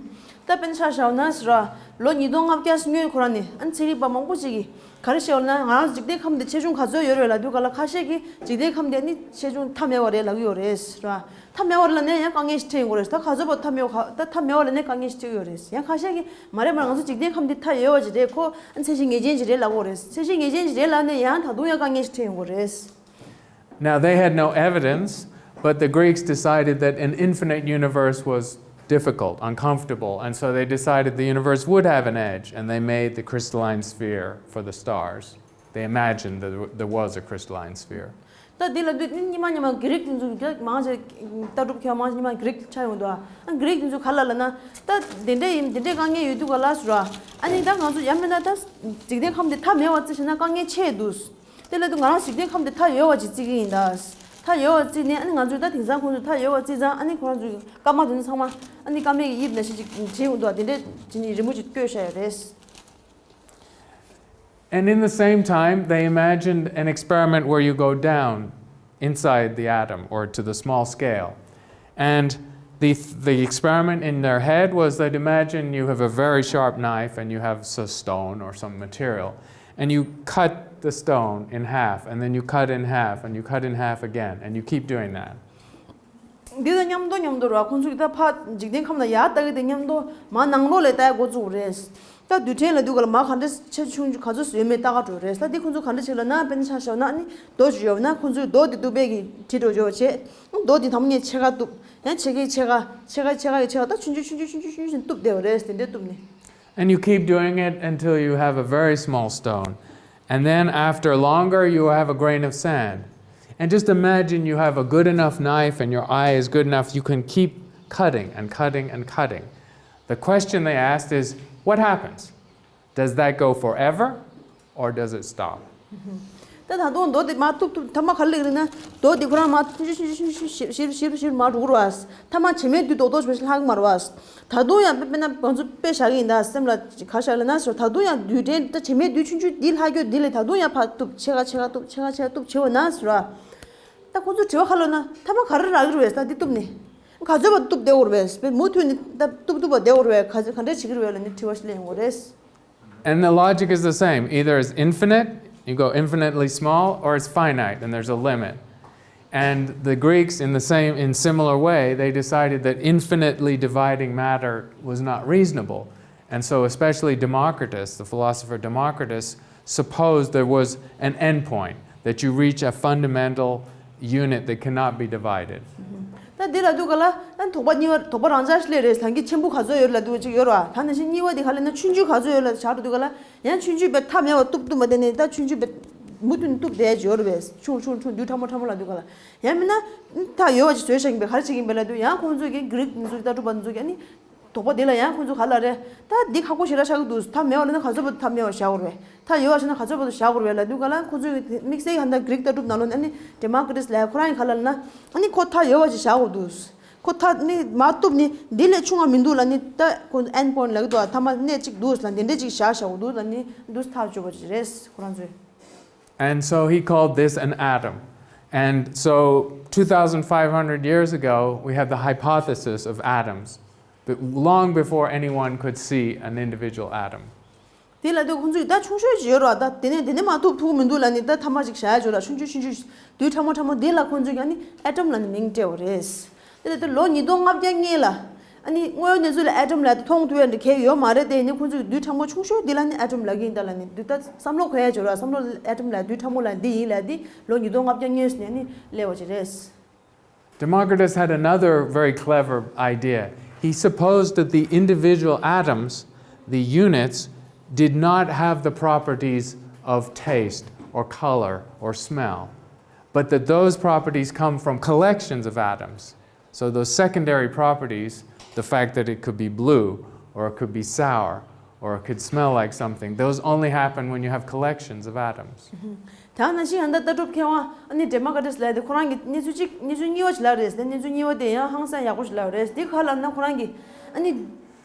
ད་དཔེར་ན་ཆ་བཞག་ན་ཟེར་ར། ལོ་ཉིས་སྟོང་ལྔ་བརྒྱ་སྔོན་ཁོ་རང་ནས་ཨ་ནི་ཚན་རིག་པ་མང་པོ་ཅིག་གིས་ག་རེ་བཤད་ཡོད་ན་ང་རང་ཚོ་འཇིག་རྟེན་ཁམས་འདི་ཆེ་ཆུང་ག་ཚོད་ཡོད་རེད་ལབ་དུས་ག་ལ་ཁ་ཤས་ཀྱིས་འཇིག་རྟེན་ཁམས་འདི་ཨ་ནི་ཆེ་ཆུང་མཐའ་མེད་པ་རེད་ལབ་ཀྱི་ཡོད་རེད་ཟེར་ར། མཐའ་མེད་པ་རེད་ལབ་ནས་ཡང་དཀའ་ངལ་ཞིག་འཕྲད་ཡོང་གི་རེད། ད་ག་ཚོད་བར་མཐའ་མེད་པ་ག་ད་མཐའ་མེད་པ་རེད་ལབ་ནས་དཀའ་ངལ་ཞིག་འཕྲད་ཀྱི་ཡོད་རེད། ཡང་ཁ་ཤས་ཀྱིས་མ་རེད་མ་རེད་ང་ཚོ་འཇིག་རྟེན་ཁམས་འདི་མཐའ་ཡོད་པ་ཅིག་རེད། ཁོ་ཨ་ནི་ཚད་གཞི་ངེས་ཅན་ཅིག་རེད་ལབ་ཀྱི་ཡོད་རེད། ཚད་གཞི་ངེས་ཅན་ཅིག་རེད་ལབ་ནས་ཡང་ད་དུང་ཡང་དཀའ་ངལ་ཞིག་འཕྲད་ཡོང་གི་རེད། Now, they had no evidence, but the Greeks decided that an infinite universe was difficult, uncomfortable, and so they decided the universe would have an edge, and they made the crystalline sphere for the stars. They imagined that there was a crystalline sphere. ད་འདི་ལ་དུས་ནི་སྔོན་མ་སྔོན་མ་གྷི་རིག་དེ་ཚོ་གི་མང་ཆེ་ལྟ་གྲུབ་མཁས་པ་མང་ཆེ་སྔོན་མ་གྷི་རིག་ཆགས་ཡོང་འདུག་ཨ་གྷི་རིག་དེ་ཚོ་ག་ལ་ལབ་ན་ད་དེ་འདྲ་ཡིན་དེ་འདྲའི་དཀའ་ངལ་ཡོད་དུས་ག་ལ་ཟེར་ར། ཨ་ནི་ད་ང་ཚོ་ཡང་མིན་ན་ད་འཇིག་རྟེན་ཁམས་འདི་མཐའ་མེད་པ་བརྩི་བྱས་ན་དཀའ་ངལ་ཆེ་འདུག་དེ་ལ་དུ་ང་རང་འཇིག་རྟེན་ཁམས་འདི་མཐའ་ཡོད་པ་ཅིག་བརྩི་གི་ཡིན་ད། མཐའ་ཡོད་པ་བརྩིས་ནས་ཨ་ནི་ང་ཚོས་ད་དེང་སང་ཁོང་ཚོས་མཐའ་ཡོད་པ་བརྩིས་ཙང་ཨ་ནི་ཁོ་རང་ཚོའི་སྐར་མ་དེ་ཚོ་ཚང་མ་ཨ་ནི་སྐར་མའི་དབྱིབས་ནང་བཞིན་ཅིག་བྱེད་ཡོང་འདུག་དེ་འདྲས་བྱེད་ནས་རི་མོ་ཅིག་བཀོད་བཞག་ཡོད་རེད། And in the same time, they imagined an experiment where you go down inside the atom or to the small scale. And the, the experiment in their head was they'd imagine you have a very sharp knife and you have a stone or some material, and you cut the stone in half, and then you cut in half, and you cut in half again, and you keep doing that. འདི་དང་མཉམ་དུ་མཉམ་དུ་ར་ཁོང་ཚོས་ད་ཕར་འཇིག་རྟེན་ཁམས་ལ་ཡར་ལྟ་གི་དེ་མཉམ་དུ་མར་ནང་ལོགས་ལ་ལྟ་ཡ་འགོ་བཙུགས་རེད། ད་རྡུལ་ཕྲན་ལབ་དུས་ག་ལ་མར་ག་འདྲ་ཆེ་ཆུང་ག་ཚོད་ཡོད་མེད་ལྟ་ག་འགྲོ་རེད། ད་འདི་ཁོང་ཚོ་ག་འདྲ་བྱེད་ལབ་ན་དཔེར་ན་ཆ་བཞག་ན་ནི་རྡོ་ཅིག་ཡོད་ན་ཁོང་ཚོས་རྡོ་དེ་གཏུབ་པའི་གི་བྲིས་འགྲོ་ཆོག་བྱས། རྡོ་དེ་དང་པོ་ནས་ཕྱེད་ཀ་གཏུབ། ཡང་ཕྱེད་ཀའི་ཕྱེད་ཀ་ཕྱེད་ཀ་ཕྱེད་ཀ་གི་ཕྱེད་ཀ་ད་ཆུང་ཆུང་ཆུང་ཆུང་ཆུང་ཆུང་གཏུབ་བསྡད་པ་རེད། དེ་འདྲས་གཏུབ་ནས། And you keep doing it until you have a very small stone. And then after longer, you have a grain of sand. And just imagine you have a good enough knife and your eye is good enough, you can keep cutting and cutting and cutting. The question they asked is, what happens? Does that go forever or does it stop? ད་ད་དུང་རྡོ་དེ་མར་གཏུབ་གཏུབ་ཐ་མ་ག་རེ་སླེབས་རེད་ན་རྡོ་དེ་ཁོ་རང་མར་ཐུང་ཆུང་ཆུང་ཆུང་ཞིབ་ཞིབ་ཞིབ་ཞིབ་མར་འགྲོ་གི་རེད་བ། ཐ་མ་བྱེ་མའི་རྡུལ་རྡོག་རྡོག་ཞིག་ལྷག་གི་མ་རེད་བ། ད་དུང་ཡང་དཔེར་ན་ང་ཚོ་དཔེ་བཞག་གི་ཡིན་ད་སེམས་ལ་ག་བཞག་ལབ་ན་ཟེར་ད་དུང་ཡང་རྡུལ་ཕྲན་ད་བྱེ་མའི་རྡུལ་ཆུང་ཆུང་འདི་ལྷག་རྒྱུ་འདི་ལས་ད་དུང་ཡང་ཕར་གཏུབ་ཕྱེད་ཀ་ཕྱེད་ཀ་གཏུབ་ཕྱེད་ཀ་ཕྱེད་ཀ་གཏུབ་བྱེད་འོ་ན་ཟེར་བ། ད་ཁོ་ཚོ་དྲི་བ་ག་ལབ་ན་ཐ་མ་ག་རེ་རག་གི་རེད་བས་ད་འདི་གཏུབ་ནས་ག་ཚོད་བར་གཏུབ་བསྡད་འོ་རེད་བས་མུ་མཐུད་ནས་ད་གཏུབ་གཏུབ་པ་བསྡད་འོ་རེད་བས་ག་ག་འདྲས་བྱེད་ཀྱི་རེད་བས་ལབ་ནས་དྲི་བ་ཞིག་སླེབས་ཡོང་གི་རེད། And the logic is the same. Either it's infinite, you go infinitely small, or it's finite, and there's a limit. And the Greeks, in the same, in similar way, they decided that infinitely dividing matter was not reasonable. And so, especially Democritus, the philosopher Democritus, supposed there was an endpoint, that you reach a fundamental unit that cannot be divided. ད་འདི་ལ་དུས་ག་ལ་ད་དོགས་པ་གཉིས་པ་དོགས་པ་རང་འཇགས་ཤིག་སླེབས་རེད། ད་གི་ཆེན་པོ་ག་ཚོད་ཡོད་ལ་དུས་ཅིག་ཡོད་ར། ད་ནང་བཞིན་གཉིས་པ་འདི་ག་ལ་ན་ཆུང་ཆུང་ག་ཚོད་ཡོད་ལ་བཞག་འགྲོ་དུས་ག་ལ་ཡང་ཆུང་ཆུང་བས་མཐའ་མེད་པ་གཏུབ་གཏུབ་མ་བསྡད་ནས་ད་ཆུང་ཆུང་བས་མུ་མཐུད་གཏུབ་བསྡད་ཡོད་རེད་བས། ཆུང་ཆུང་ཆུང་རྡུལ་ཕྲ་མོ་ཕྲ་མོ་ལ་དུས་ག་ལ་ཡང་མིན་ན་མཐའ་ཡོད་པ་ཅིག་བཟོས་བཞག་གིན་པས་ག་རེ་བྱེད་ཀྱིན་པས་ལ་དུས་ཡང་ཁོང་ཚོས་ཀྱི་གྷི་རིག་མི་ཚོ་ལྟ་གྲུབ་པ་ཚོ་གྱི་ཨ་ནི། དོགས་པ་དེ་ལ་ཡང་ཁོང་ཚོ་ག་ལ་རེད། ད་འདི་ཁག་པོ་ཞེ་དྲག་ཆགས་ཀྱི་འདུག་མཐའ་མེད་པ་ལ་ན་ག་ཚོད་བར་དུ་མཐའ་མེད་པ་བཞག་དགོས་རེད། མཐའ་ཡོད་པ་ཞིག་ན་ག་ཚོད་བར་དུ་བཞག་དགོས་རེད་ལབ་དུས་ག་ལ་ཁོང་ཚོས་དམིགས་བསལ་གྱི་ད་གྷི་རིག་ལྟ་གྲུབ་ནང་ལོགས་ནས་ཨ་ནི་ཌེ་མོ་ཀྲི་ཊིས་ལབ་ཁོ་རང་གི་ག་ལ་ན་ཨ་ནི་ཁོ་མཐའ་ཡོད་པ་ཞིག་བཞག་དགོས་འདུག་ཁོ་མཐའ་ནི་མར་གཏུབ་ནི་འདི་ལས་ཆུང་བ་མི་འདུག་ལབ་ནི་ད་ཁོང་ཚོ་ཨེན་ཌི་པོའིན་ཊི་ལབ་ཀྱི་འདུག་མཐའ་མ་གནས་གཅིག་འདུག་ལབ་འདི་འདྲས་ཅིག་བཞག་བཞག་དགོས་འདུག་ལབ་ནི་འདུག་ཐག་གཅོད་པ་ཅིག་རེད་ཁོ་རང་ཚོས། And so he called this an atom. And so two thousand five hundred years ago, we have the hypothesis of atoms, but long before anyone could see an individual atom. དེ་ལ་དེ་ཁོང་ཚོས་ད་ཆུང་ཤོས་ཅིག་ཡོད་ར། ད་དེ་ནས་དེ་ནས་མ་ཐུབ་ཐུབ་མི་འདུག་ལ་ནི། ད་ཐ་མ་ཅིག་བཞག་ཡ་ཅིག་ཡོད་ར། ཆུང་ཆུང་ཆུང་ཆུང་རྡུལ་ཕྲ་མོ་ཕྲ་མོ་དེ་ལ་ཁོང་ཚོས་ཀྱང་ནི་ཨེ་ཊོམ་ལ་ནི་མིང་སྤྲད་པ་རེད། དེ་ལ་དེ་ལོ་ཉིས་སྟོང་ལྔ་བརྒྱ་སྔོན་ལ་ཨ་ནི་དངོས་ཡོད་གནས་ཚུལ་ལ་ཨེ་ཊོམ་ལབ་དེ་མཐོང་ཐུབ་ཡ་འདྲ་གང་ཡང་ཡོད་མ་རེད། དེ་ནི་ཁོང་ཚོས་རྡུལ་ཕྲ་མོ་ཆུང་ཤོས་དེ་ལ་ནི་ཨེ་ཊོམ་ལབ་ཀྱི་ཡིན། ད་ལ་ནི་དེ་ད་བསམ་བློ་འཁོར་ཡ་ཅིག་ཡོད་ར། བསམ་བློ་ཨེ་ཊོམ་ལབ་རྡུལ་ཕྲ་མོ་ལབ་འདི་ཡིན་ལབ་དེ་ལོ་ཉིས་སྟོང་ལྔ་བརྒྱ་སྔོན་ནས་ནི་སླེབས་པ་ཅིག་རེད། Democritus had another very clever idea. He supposed that the individual atoms, the units, did not have the properties of taste or color or smell, but that those properties come from collections of atoms. So those secondary properties, the fact that it could be blue or it could be sour or it could smell like something, those only happen when you have collections of atoms. ད་ནང་བཞིན་ཡང་ད་ལྟ་གྲུབ་མཁས་དབང་ཨ་ནི་ཌེ་མོ་ཀྲི་ཊི་སི་ལབ་དེ་ཁོ་རང་གིས་གནས་ཚུལ་གཅིག་གནས་ཚུལ་གཉིས་པ་ཞིག་ལབ་རེད། དེ་གནས་ཚུལ་གཉིས་པ་དེ་ཡང་ཧང་སང་ཡག་པོ་ཞིག་ལབ་རེད། དེ་ག་ལབ་ན་ཁོ་རང་གིས་ཨ་ནི་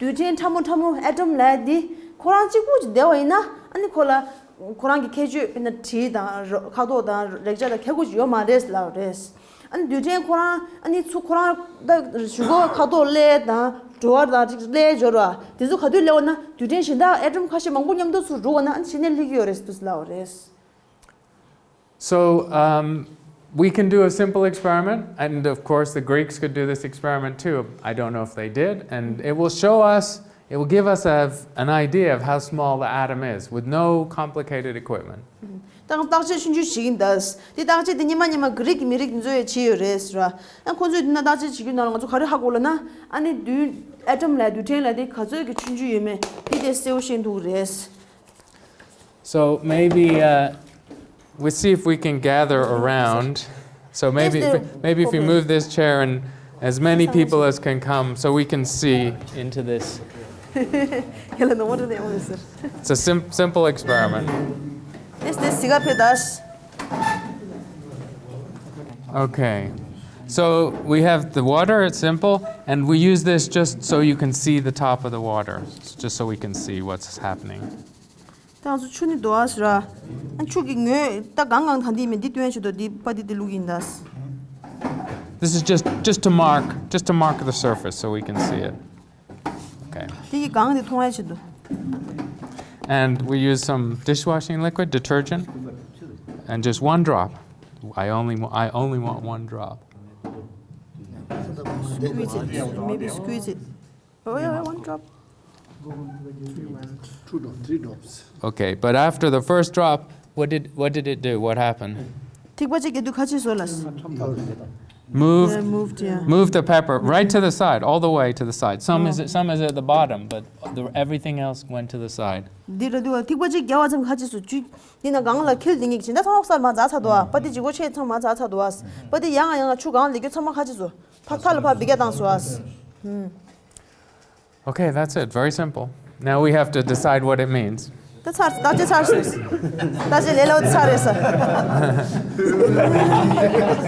རྡུལ་ཕྲན་ཕྲ་མོ་ཕྲ་མོ་ཨེ་ཊོམ་ལབ་དེ་ཁོ་རང་གཅིག་པུ་ཅིག་བསྡད་པ་ཡིན་ན་ཨ་ནི་ཁོ་ལ་ཁོ་རང་གི་ཁྱད་ཆོས་དཔེར་ན་དྲི་དང་རོ་ཁ་དོག་དང་རེག་བྱ་དང་ཁྱད་ཆོས་ཅིག་ཡོད་མ་རེད་ལབ་རེད། ཨ་ནི་རྡུལ་ཕྲན་ཁོ་རང་ཨ་ནི་ཚུར་ཁོ་རང་ད་གཞུག་གུ་ཁ་དོག་སླེབས་དང་བྲོ་བ་དང་ཅིག་སླེབས་འབྱོར་བ་དེ་ཚོ་ག་དུས་སླེབས་པ་ན་རྡུལ་ཕྲན་གཞན་དག་ཨེ་ཊོམ་ཁ་ཤས་མང་པོ་མཉམ་དུ་ཚུར་འགྲོ་བ་ན་ཨ་ནི་གཞི་ནས་སླེབས་ཀྱི་ཡོད་རེད་ཟེར་དུས་ལབ་པ་རེད། So, um, we can do a simple experiment, and of course the Greeks could do this experiment too. I don't know if they did, and it will show us, it will give us a, an idea of how small the atom is with no complicated equipment. ད་བརྟག་དཔྱད་ཆུང་ཆུང་ཞིག་ཡིན་ད། དེ་བརྟག་དཔྱད་དེ་སྔོན་མ་སྔོན་མ་གྷི་རིག་གི་མི་རིགས་དེ་ཚོས་ཡང་བྱས་ཡོད་རེད་ཟེར་བ། ཡང་ཁོང་ཚོས་དེ་ན་བརྟག་དཔྱད་བྱེད་རྒྱུ་ནང་ལ་ང་ཚོ་ག་རེ་ཧ་གོ་ལབ་ན། ཨ་ནི་རྡུལ་ཨེ་ཊོམ་ལབ་རྡུལ་ཕྲན་ལབ་དེ་ག་ཚོད་ཀྱི་ཆུང་ཆུང་ཡོད་མེད་དེ་དེ་གསལ་པོ་ཤེས་ཐུབ་ཀྱི་རེད། So maybe, uh, we'll see if we can gather around. So maybe, Yes, if, there- maybe if we okay. move this chair and as many people as can come, so we can see into this. ཁྱེད་ལ་ནོར་བ་འདྲ་ཡོང་མི་སྲིད། It's a sim- simple experiment. དེ་དེ་གཟིགས་ཀ་ཕེབས་དང་། Okay. So we have the water, it's simple, and we use this just so you can see the top of the water, just so we can see what's happening. ད་ང་ཚོ་ཆུ་ནི་འདུག་ཨ་ཟེར་ར། ཨ་ཆུ་གི་ངོས་ད་གང་གང་ད་འདི་མི་འདི་སྟོན་ཆེད་དུ་འདི་པ་འདི་འདི་བླུགས་ཡིན་ད། This is just, just to mark, just to mark the surface so we can see it. Okay. དེ་གི་གང་དེ་མཐོང་ཡ་ཆེད་དུ། And we use some dishwashing liquid, detergent, and just one drop. I only, wa- I only want one drop. Squeeze it. Maybe squeeze it. Oh, yeah, one drop. Two drops, three drops. Okay, but after the first drop, what did, what did it do? What happened? ཐིགས་པ་གཅིག་གི་དུས་ཁ་ཆེ་བཟོ་ལ། Move, Yeah, moved, yeah. move the pepper right to the side, all the way to the side. Some is, some is at the bottom, but the, everything else went to the side. འདི་ར་དུ་ཐིགས་པ་གཅིག་རྒྱབ་པ་ཙམ་ཁ་ཆེ་བཟོ་བཅུག་འདི་ན་གང་ལ་ཁྱེར་འདི་ངེད་ཀྱི་ད་ཚང་མ་སར་མ་འཛག་ཚར་འདུག་ཨ། པ་ཏི་ཅིག་གོ་ཆེ་ཚང་མ་འཛག་ཚར་འདུག་ཨ། པ་ཏི་ཡང་ཡང་ཆུ་གང་ལ་ཁྱེར་ཚང་མ་ཁ་ཆེ་བཟོ། ཕ་ཁ་ལ་ཕ་བི་ག་བཏང་བཟོ་ཨ། Okay, that's it. Very simple. Now we have to decide what it means. ད་ཚར་ད་ཅི་ཚར་སོང་། ད་ཅི་ལས་ལོ་ཚར་རེད་ས།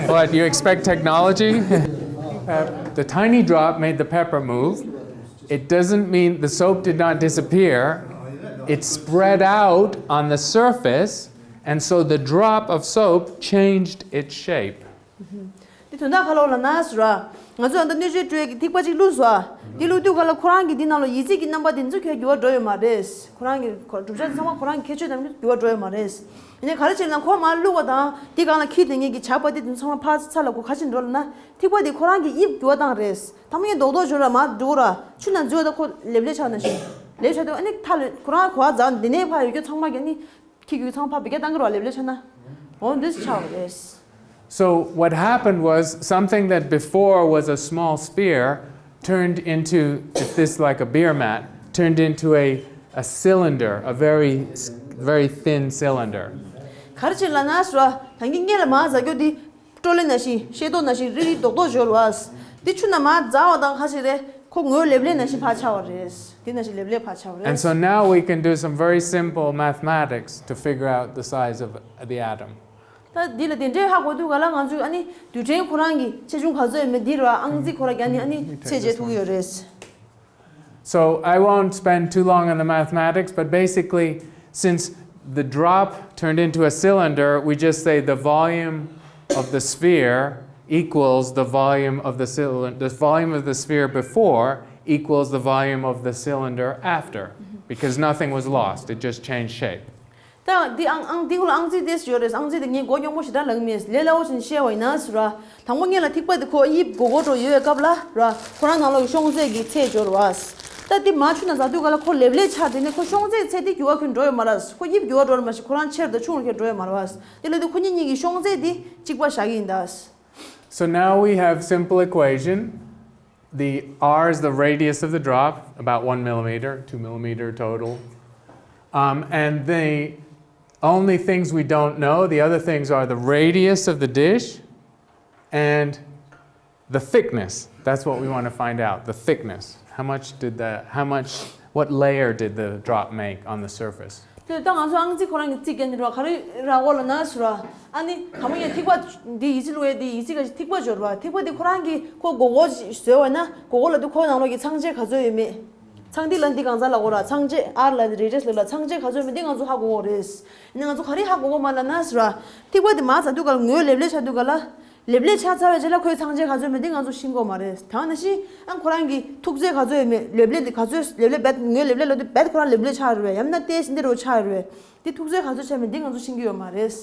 What, you expect technology? Uh, the tiny drop made the pepper move. It doesn't mean the soap did not disappear. It spread out on the surface, and so the drop of soap changed its shape. འདི་དོན་དག་ག་ལོག་ལ་ན་ཟེར་བ། ང་ཚོ་ཨ་ད་སྣོད་བཅུད་སྤྲོས་ཀྱི་ཐིགས་པ་གཅིག་བླུགས་སོ། འདི་བླུགས་དུས་ག་ལ་ཁོ་རང་གི་འདི་ནང་ལ་ཡིད་ཚིམ་གྱི་རྣམ་པ་འདི་ཚོ་ཁྱོན་འགྱུར་བ་འགྲོ་ཡོད་མ་རེད། ཁོ་རང་གི་ཁོ་གྲུབ་ཆ་ཚང་མ་ཁོ་རང་གི་ཁྱད་ཆོས་དང་འགྱུར་བ་འགྲོ་ཡོད་མ་རེད། ཡིན་ནའི་ག་རེ་བྱས་ན་ཁོ་མར་བླུགས་པ་དང་འདི་སྒང་ལ་འཁྱེར་དེ་ངེད་ཀྱི་ཇ་པ་ཏི་འདི་ཚང་མ་ཕར་ཚ་ལ་ཁོ་ག་ཕྱིན་འགྲོ་ལ་ན་ཐིགས་པ་འདི་ཁོ་རང་གི་དབྱིབས་འགྱུར་བ་བཏང་རེད། ཐ་མ་ངས་རྡོག་རྡོག་འཇོག་ར་མར་འགྲོ་ར་ཆུ་ནང་འཛུལ་བ་ད་ཁོ་ལེབ་ལེབ་ཆགས་ན་ཤི། ལེབ་ཆགས་དུས་ཨ་ནི་ཐ་ལ་ཁོ་རང་གོ་བ་ཛ་འདི་ནས་ཕར་ཡོད་རྒྱུ་ཚང་མ་གི་ཨ་ནི། ཁྱི་རྒྱུད་ཚང་ཕ་བི་ག་བཏང་གི་རོ་ལེབ་ལེ་ཆ་ན། འོ་འདི་ཆགས་པ་རེད། So what happened was something that before was a small sphere turned into, if this like a beer mat, turned into a, a cylinder, a very, very thin cylinder. ག་རེ་བྱེད་ལབ་ན་ཟེར་བ་ད་གིན་སྔོན་ལ་མར་འཛག་རྒྱུ་འདི། སྤྲོ་ལེ་ནང་བཞིན་ཤེལ་ཏོག་ནང་བཞིན་རིལ་རིལ་རྡོག་རྡོག་འབྱོར་བ། འདི་ཆུ་ནང་མར་འཛག་པ་དང་ཁ་ཤས་རེད། ཁོ་ངོས་ལེབ་ལེ་ནང་བཞིན་ཕར་ཆགས་པ་རེད། འདི་ནང་བཞིན་ལེབ་ལེ་ཕར་ཆགས་པ་རེད། And so now we can do some very simple mathematics to figure out the size of the atom. ད་འདི་ལ་དེ་འདྲའི་ཧ་གོ་དུས་ག་ལ་ང་ཚོས་ཨ་ནི་རྡུལ་ཕྲན་ཁོ་རང་གི་ཆེ་ཆུང་ག་ཚོད་ཡོད་མེད་འདི་ར་ཨང་རྩིས་ཁོ་ར་རྒྱག་ནི་ཨ་ནི་ཚད་འཇལ་ཐུབ་ཀྱི་ཡོད་རེད། So I won't spend too long on the mathematics, but basically, since the drop turned into a cylinder, we just say the volume of the sphere equals the volume of the cylinder, the volume of the sphere before equals the volume of the cylinder after, because nothing was lost, it just changed shape. ད་འདི་ཨང་ཨང་འདི་ཁོ་ལ་ཨང་རྩིས་དེ་ཡོད་རེད། ཨང་རྩིས་དེ་ངས་མགོ་རྙོག་མོ་ཞེ་དྲག་ལངས་མེད། ལས་སླ་བོ་ཞིག་བཤད་པ་ཡིན་ན་ཟེར་ར། དང་པོ་སྔོན་ལ་ཐིགས་པ་དེ་ཁོ་དབྱིབས་སྒོར་སྒོར་འགྲོ་ཡོད་སྐབས་ལ་ར། ཁོ་རང་ནང་ལོགས་ཀྱི་ཤོང་ཚད་ཀྱི་ཚད་འབྱོར་བ། ད་འདི་མར་ཆུ་ནང་ཟག་དུས་ག་ལ་ཁོ་ལེབ་ལེབ་ཆགས། དེ་ནས་ཁོ་ཤོང་ཚད་ཚད་དེ་འགྱུར་བ་ཁྱོན་འགྲོ་ཡོད་མ་རེད། ཁོ་དབྱིབས་འགྱུར་བ་འགྲོ་རེད་མ་གཞི་ཁོ་རང་ཆེ་རུ་དང་ཆུང་རུ་ཁྱོན་འགྲོ་ཡོད་མ་རེད། དེ་ལ་དུས་ཁོ་གཉིས་གཉིས་ཀྱི་ཤོང་ཚད་དེ་གཅིག་པ་བཞག་གི་ཡིན་ད། So now we have simple equation. The r is the radius of the drop, about one millimeter, two millimeter total. Um, and the only things we don't know, the other things are the radius of the dish and the thickness. That's what we want to find out, the thickness. How much did the, how much, what layer did the drop make on the surface? དེ་ད་ང་ཚོ་ཨང་རྩིས་ཁོ་རང་གི་རྩིས་རྒྱག་ནི་ར་ག་རེ་ར་འོ་ལ་ན་ཟེར་ར། ཨ་ནི་ག་མོ་ཡང་ཐིགས་པ་འདི་ཡིད་ཆེས་ལོས་འདི་ཡིད་ཆེས་ག་ཞིག་ཐིགས་པ་འབྱོར་བ། ཐིགས་པ་འདི་ཁོ་རང་གི་ཁོ་སྒོར་སྒོར་ཞིག་བཟོས་བ་ན་སྒོར་སྒོར་ལ་དུ་ཁོ་ནང་ལོགས་ཀྱི་ཚང་ཆད་ག་ཚོད་ཡོད་མེད། ཚང་འདི་ལ་འདི་གང་ཚ་ལ་གོ་ར། ཚང་ཆད་ཨར་ལ་རེ་ཌི་ཡས་ལ་ཚང་ཆད་ག་ཚོད་ཡོད་མེད་འདི་ང་ཚོ་ཧ་གོ་གོ་རེད། ནི་ང་ཚོ་ག་རེ་ཧ་གོ་གོ་མ་ལ་ན་ཟེར་ར། ཐིགས་པ་འདི་མ་ཚ་དུས་ག་ལ་ངོས་ལེབ་ལེབ་ཆ་དུས་ག་ལ། ལེབ་ལེབ་ཆགས་ཚར་བའི་རྗེས་ལ་ཁོའི་ཚང་ཆད་ག་ཚོད་མེད་དེ་ང་ཚོ་ཤེས་གོ་མ་རེད། ད་ནང་བཞིན་ཨང་ཁོ་རང་གི་ཐུག་ཚད་ག་ཚོད་ཡོད་མེད། ལེབ་ལེབ་དེ་ག་ཚོད་ལེབ་ལེབ་བེད་ངོས་ལེབ་ལེབ་ལ་དུ་བེད་ཁོ་རང་ལེབ་ལེབ་ཆགས་རེད་བས། ཡང་ན་ཏེས་འདི་རུ་ཆགས་རེད་བས། དེ་ཐུག་ཚད་ག་ཚོད་ཆགས་མེད་དེ་ང་ཚོ་ཤེས་ཀྱི་ཡོད་མ་རེད།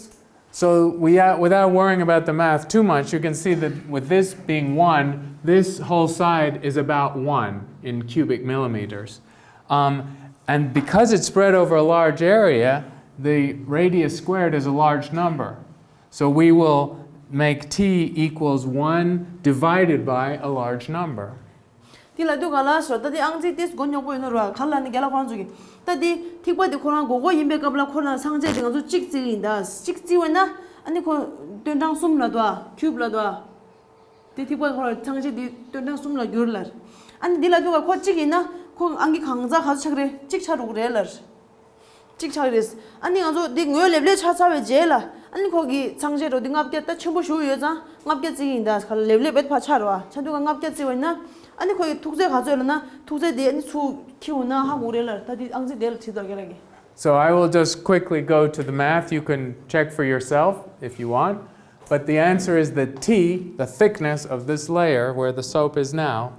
So we are, without worrying about the math too much, you can see that with this being one, this whole side is about one in cubic millimeters. Um, and because it's spread over a large area, the radius squared is a large number. So we will make t equals one divided by a large number. དེ་ལ་དུས་ག་ལ་སོ་ད་དེ་ཨང་རྩིས་ཏེས་མགོ་རྙོག་པོ་ཡོད་ན་ར་ག་ལ་ནི་རྒྱ་ལ་ཁོང་ཚོ་གི་ད་དེ་ཐིགས་པ་དེ་ཁོ་རང་སྒོར་སྒོར་ཡིན་པའི་སྐབས་ལ་ཁོ་རང་ཚང་ཆད་དེ་ང་ཚོ་གཅིག་བརྩི་གི་ཡིན་ད། གཅིག་བརྩི་བས་ན་ཨ་ནི་ཁོ་སྟོན་གྲངས་གསུམ་ལ་དུ་ཨ་ཁྱུབ་ལ་དུ་ཨ། དེ་ཐིགས་པ་ཁོ་རང་ཚང་ཆད་དེ་སྟོན་གྲངས་གསུམ་ལ་འགྱུར་ལ། ཨ་ནི་དེ་ལ་དུས་ག་ཁོ་གཅིག་ཡིན་ན་ཁོ་ཨང་ཀི་གང་ཚ་ག་ཚོད་ཆགས་རེད། གཅིག་ཆགས་འགྲོ་གི་རེད་ལ། གཅིག་ཆགས་རེད། ཨ་ནི་ང་ཚོ་འདི་ངོས་ལེབ་ལེབ་ཆགས་ཚར་བའི་རྗེས་ལ་ཨ་ནི་ཁོ་གི་ཚང་ཆད་འགྲོ་འདི་ལྔ་བརྒྱ་ད་ཆེན་པོ་ཞུ་ཡོད་ཙང་ལྔ་བརྒྱ་བརྩི་གི་ཡིན་ད། ཁ་ལེབ་ལེབ་བེད་ཕ་ཆགས་རེད་བ། ཆ་འདུག་ག་ལྔ་བརྒྱ་བརྩི་བ་ཡིན་ན་ཨ་ནི་ཁོ་གི་ཐུག་ཚད་ག་ཚོད་ལ་ན་ཐུག་ཚད་དེ་ཨ་ནི་ཚུར་ཁྱེར་འོང་ན་ཧ་གོ་རེད་ལ། ད་འདི་ཨང་རྩིས་དེ་ལ་བྲིས་དོ་རྒྱ་ལ་གི། So I will just quickly go to the math. You can check for yourself if you want. But the answer is that T, the thickness of this layer where the soap is now,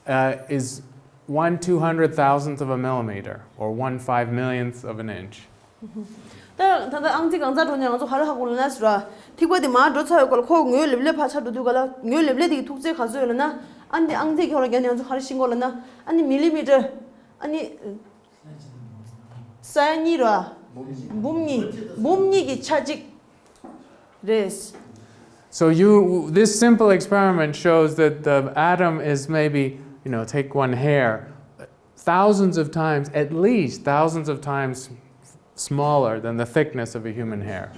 uh, is one two hundred thousandth of a millimeter, or one five millionth of an inch. ད་ད་ད་ཨང་རྩིས་གང་ཚ་འགྲོ་ནས་ང་ཚོ་ག་རེ་ཧ་གོ་ལ་ན་ཟེར་ར། ཐིགས་པ་དེ་མར་འགྲོ་ཚར་བའི་སྐོར་ཁོ་ངོས་ལེབ་ལེབ་ཕ་ཆགས་འགྲོ་དུས་ག་ལ་ངོས་ལེབ་ལེབ་དེ་གི་ཐུག་ཚད་ག་ཚོད་ཡོད་ལ་ན། ཨ་ནི་ཨང་རྩིས་ཁྱོད་ར་རྒྱ་ནས་ང་ཚོ་ག་རེ་ཤེས་གོ་ལ་ན། ཨ་ནི་མི་ལི་མི་ཊར། ཨ་ནི། ས་ཡ་གཉིས་ར། འབུམ་གཉིས། འབུམ་གཉིས་ཀྱི་ཆ་གཅིག་རེད། So you, this simple experiment shows that the atom is maybe, you know, take one hair, thousands of times, at least thousands of times smaller than the thickness of a human hair.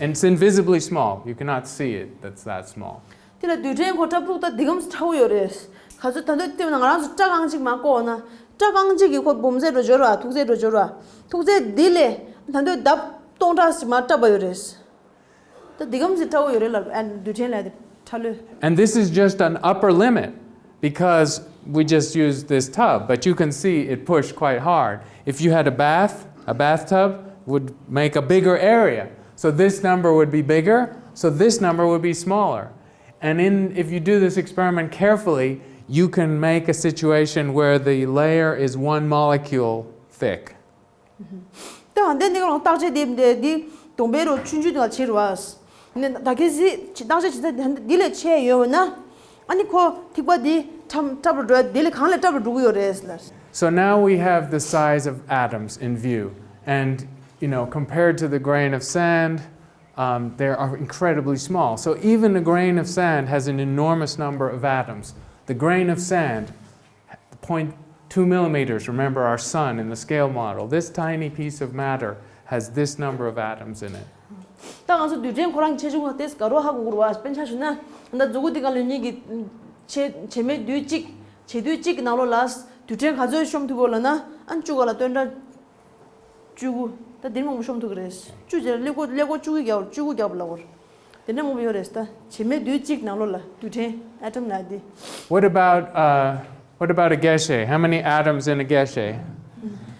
And it's invisibly small. You cannot see it, that's that small. དེ་ལ་རྡུལ་ཕྲན་ཁོ་ཁྲབ་ཐུག་ད་འདི་གམ་ཚ་ཕྲ་བོ་ཡོད་རེད། ག་ཚོད་ད་འདོད་ལྟེ་བ་ན་ང་རང་ཚོ་སྐྲ་རྐང་གཅིག་མ་བཀོག་ན་སྐྲ་རྐང་གཅིག་གི་ཁོ་འབུམ་ཚད་འགྲོ་འབྱོར་བ་ཐུག་ཚད་འགྲོ་འབྱོར་བ། ཐུག་ཚད་འདི་ལས་ད་འདོད་ལྡབ་སྟོང་ཕྲག་ཞིག་མ་ཁྲབ་པ་ཡོད་རེད། ད་འདི་གམ་ཚ་ཕྲ་བོ་ཡོད་རེད་ལ་ཨ་རྡུལ་ཕྲན་ལ་དེ་ཁྲ་ལོས། And this is just an upper limit because we just used this tub, but you can see it pushed quite hard. If you had a bath, a bathtub would make a bigger area. So this number would be bigger, so this number would be smaller. And in, if you do this experiment carefully, you can make a situation where the layer is one molecule thick. ད་འདི་འདི་ག་ལོང་བརྟག་དཔྱད་དེ་འདི་འདི་གདོང་པའི་རོ་ཆུང་ཆུང་དེ་ལ་བྱེད་རུ་བ། ནི་ད་གལ་སྲིད་བརྟག་དཔྱད་བྱེད་ཚད་འདི་ལས་ཆེ་ཡོད་ན། ཨ་ནི་ཁོ་ཐིགས་པ་འདི་ཁྲབ་ཁྲབ་རུ་འགྲོ་ཡ་འདི་ལས་གང་ལས་ཁྲབ་རུ་འགྲོ་གི་ཡོད་རེད་ལ། So now we have the size of atoms in view, and, you know, compared to the grain of sand, um, they are incredibly small. So even a grain of sand has an enormous number of atoms. The grain of sand, zero point two millimeters, remember our sun in the scale model, this tiny piece of matter has this number of atoms in it. ད་ང་ཚོ་རྡུལ་ཕྲན་ཁོ་རང་གི་ཆེ་ཆུང་ལ་ཏེས་ག་རོ་ཧ་གོ་གོ་ར་བ། དཔེར་ན་ཆ་བཞག་ན་ད་མཛུ་གུ་འདི་ག་ལོན་གཉིས་ཀྱི་ཆེ་ཆེ་མེད་རྡུལ་གཅིག་ཆེ་རྡུལ་གཅིག་གི་ནང་ལོགས་ལ་རྡུལ་ཕྲན་ག་ཚོད་ཤོམ་ཐུབ་གོ་ལ་ན། ཨ་བཅུ་ག་ལ་སྟོན་ཀྲ་བཅུ་དགུ། ད་འདིར་མང་པོ་ཤོམ་ཐུབ་ཀྱི་རེད། བཅུ་ཅེར་ཀླད་ཀོར་ཀླད་ཀོར་བཅུ་དགུ་རྒྱག་བཅུ་དགུ་རྒྱག་པ་ལ་གོར། དེ་འདྲ་མང་པོ་ཡོད་རེད་ད། བྱེ་མའི་རྡུལ་གཅིག་ནང་ལོགས་ལ་རྡུལ་ཕྲན་ཨེ་ཊམ་ལ་དེ། What about, uh, what about a Geshe? How many atoms in a Geshe?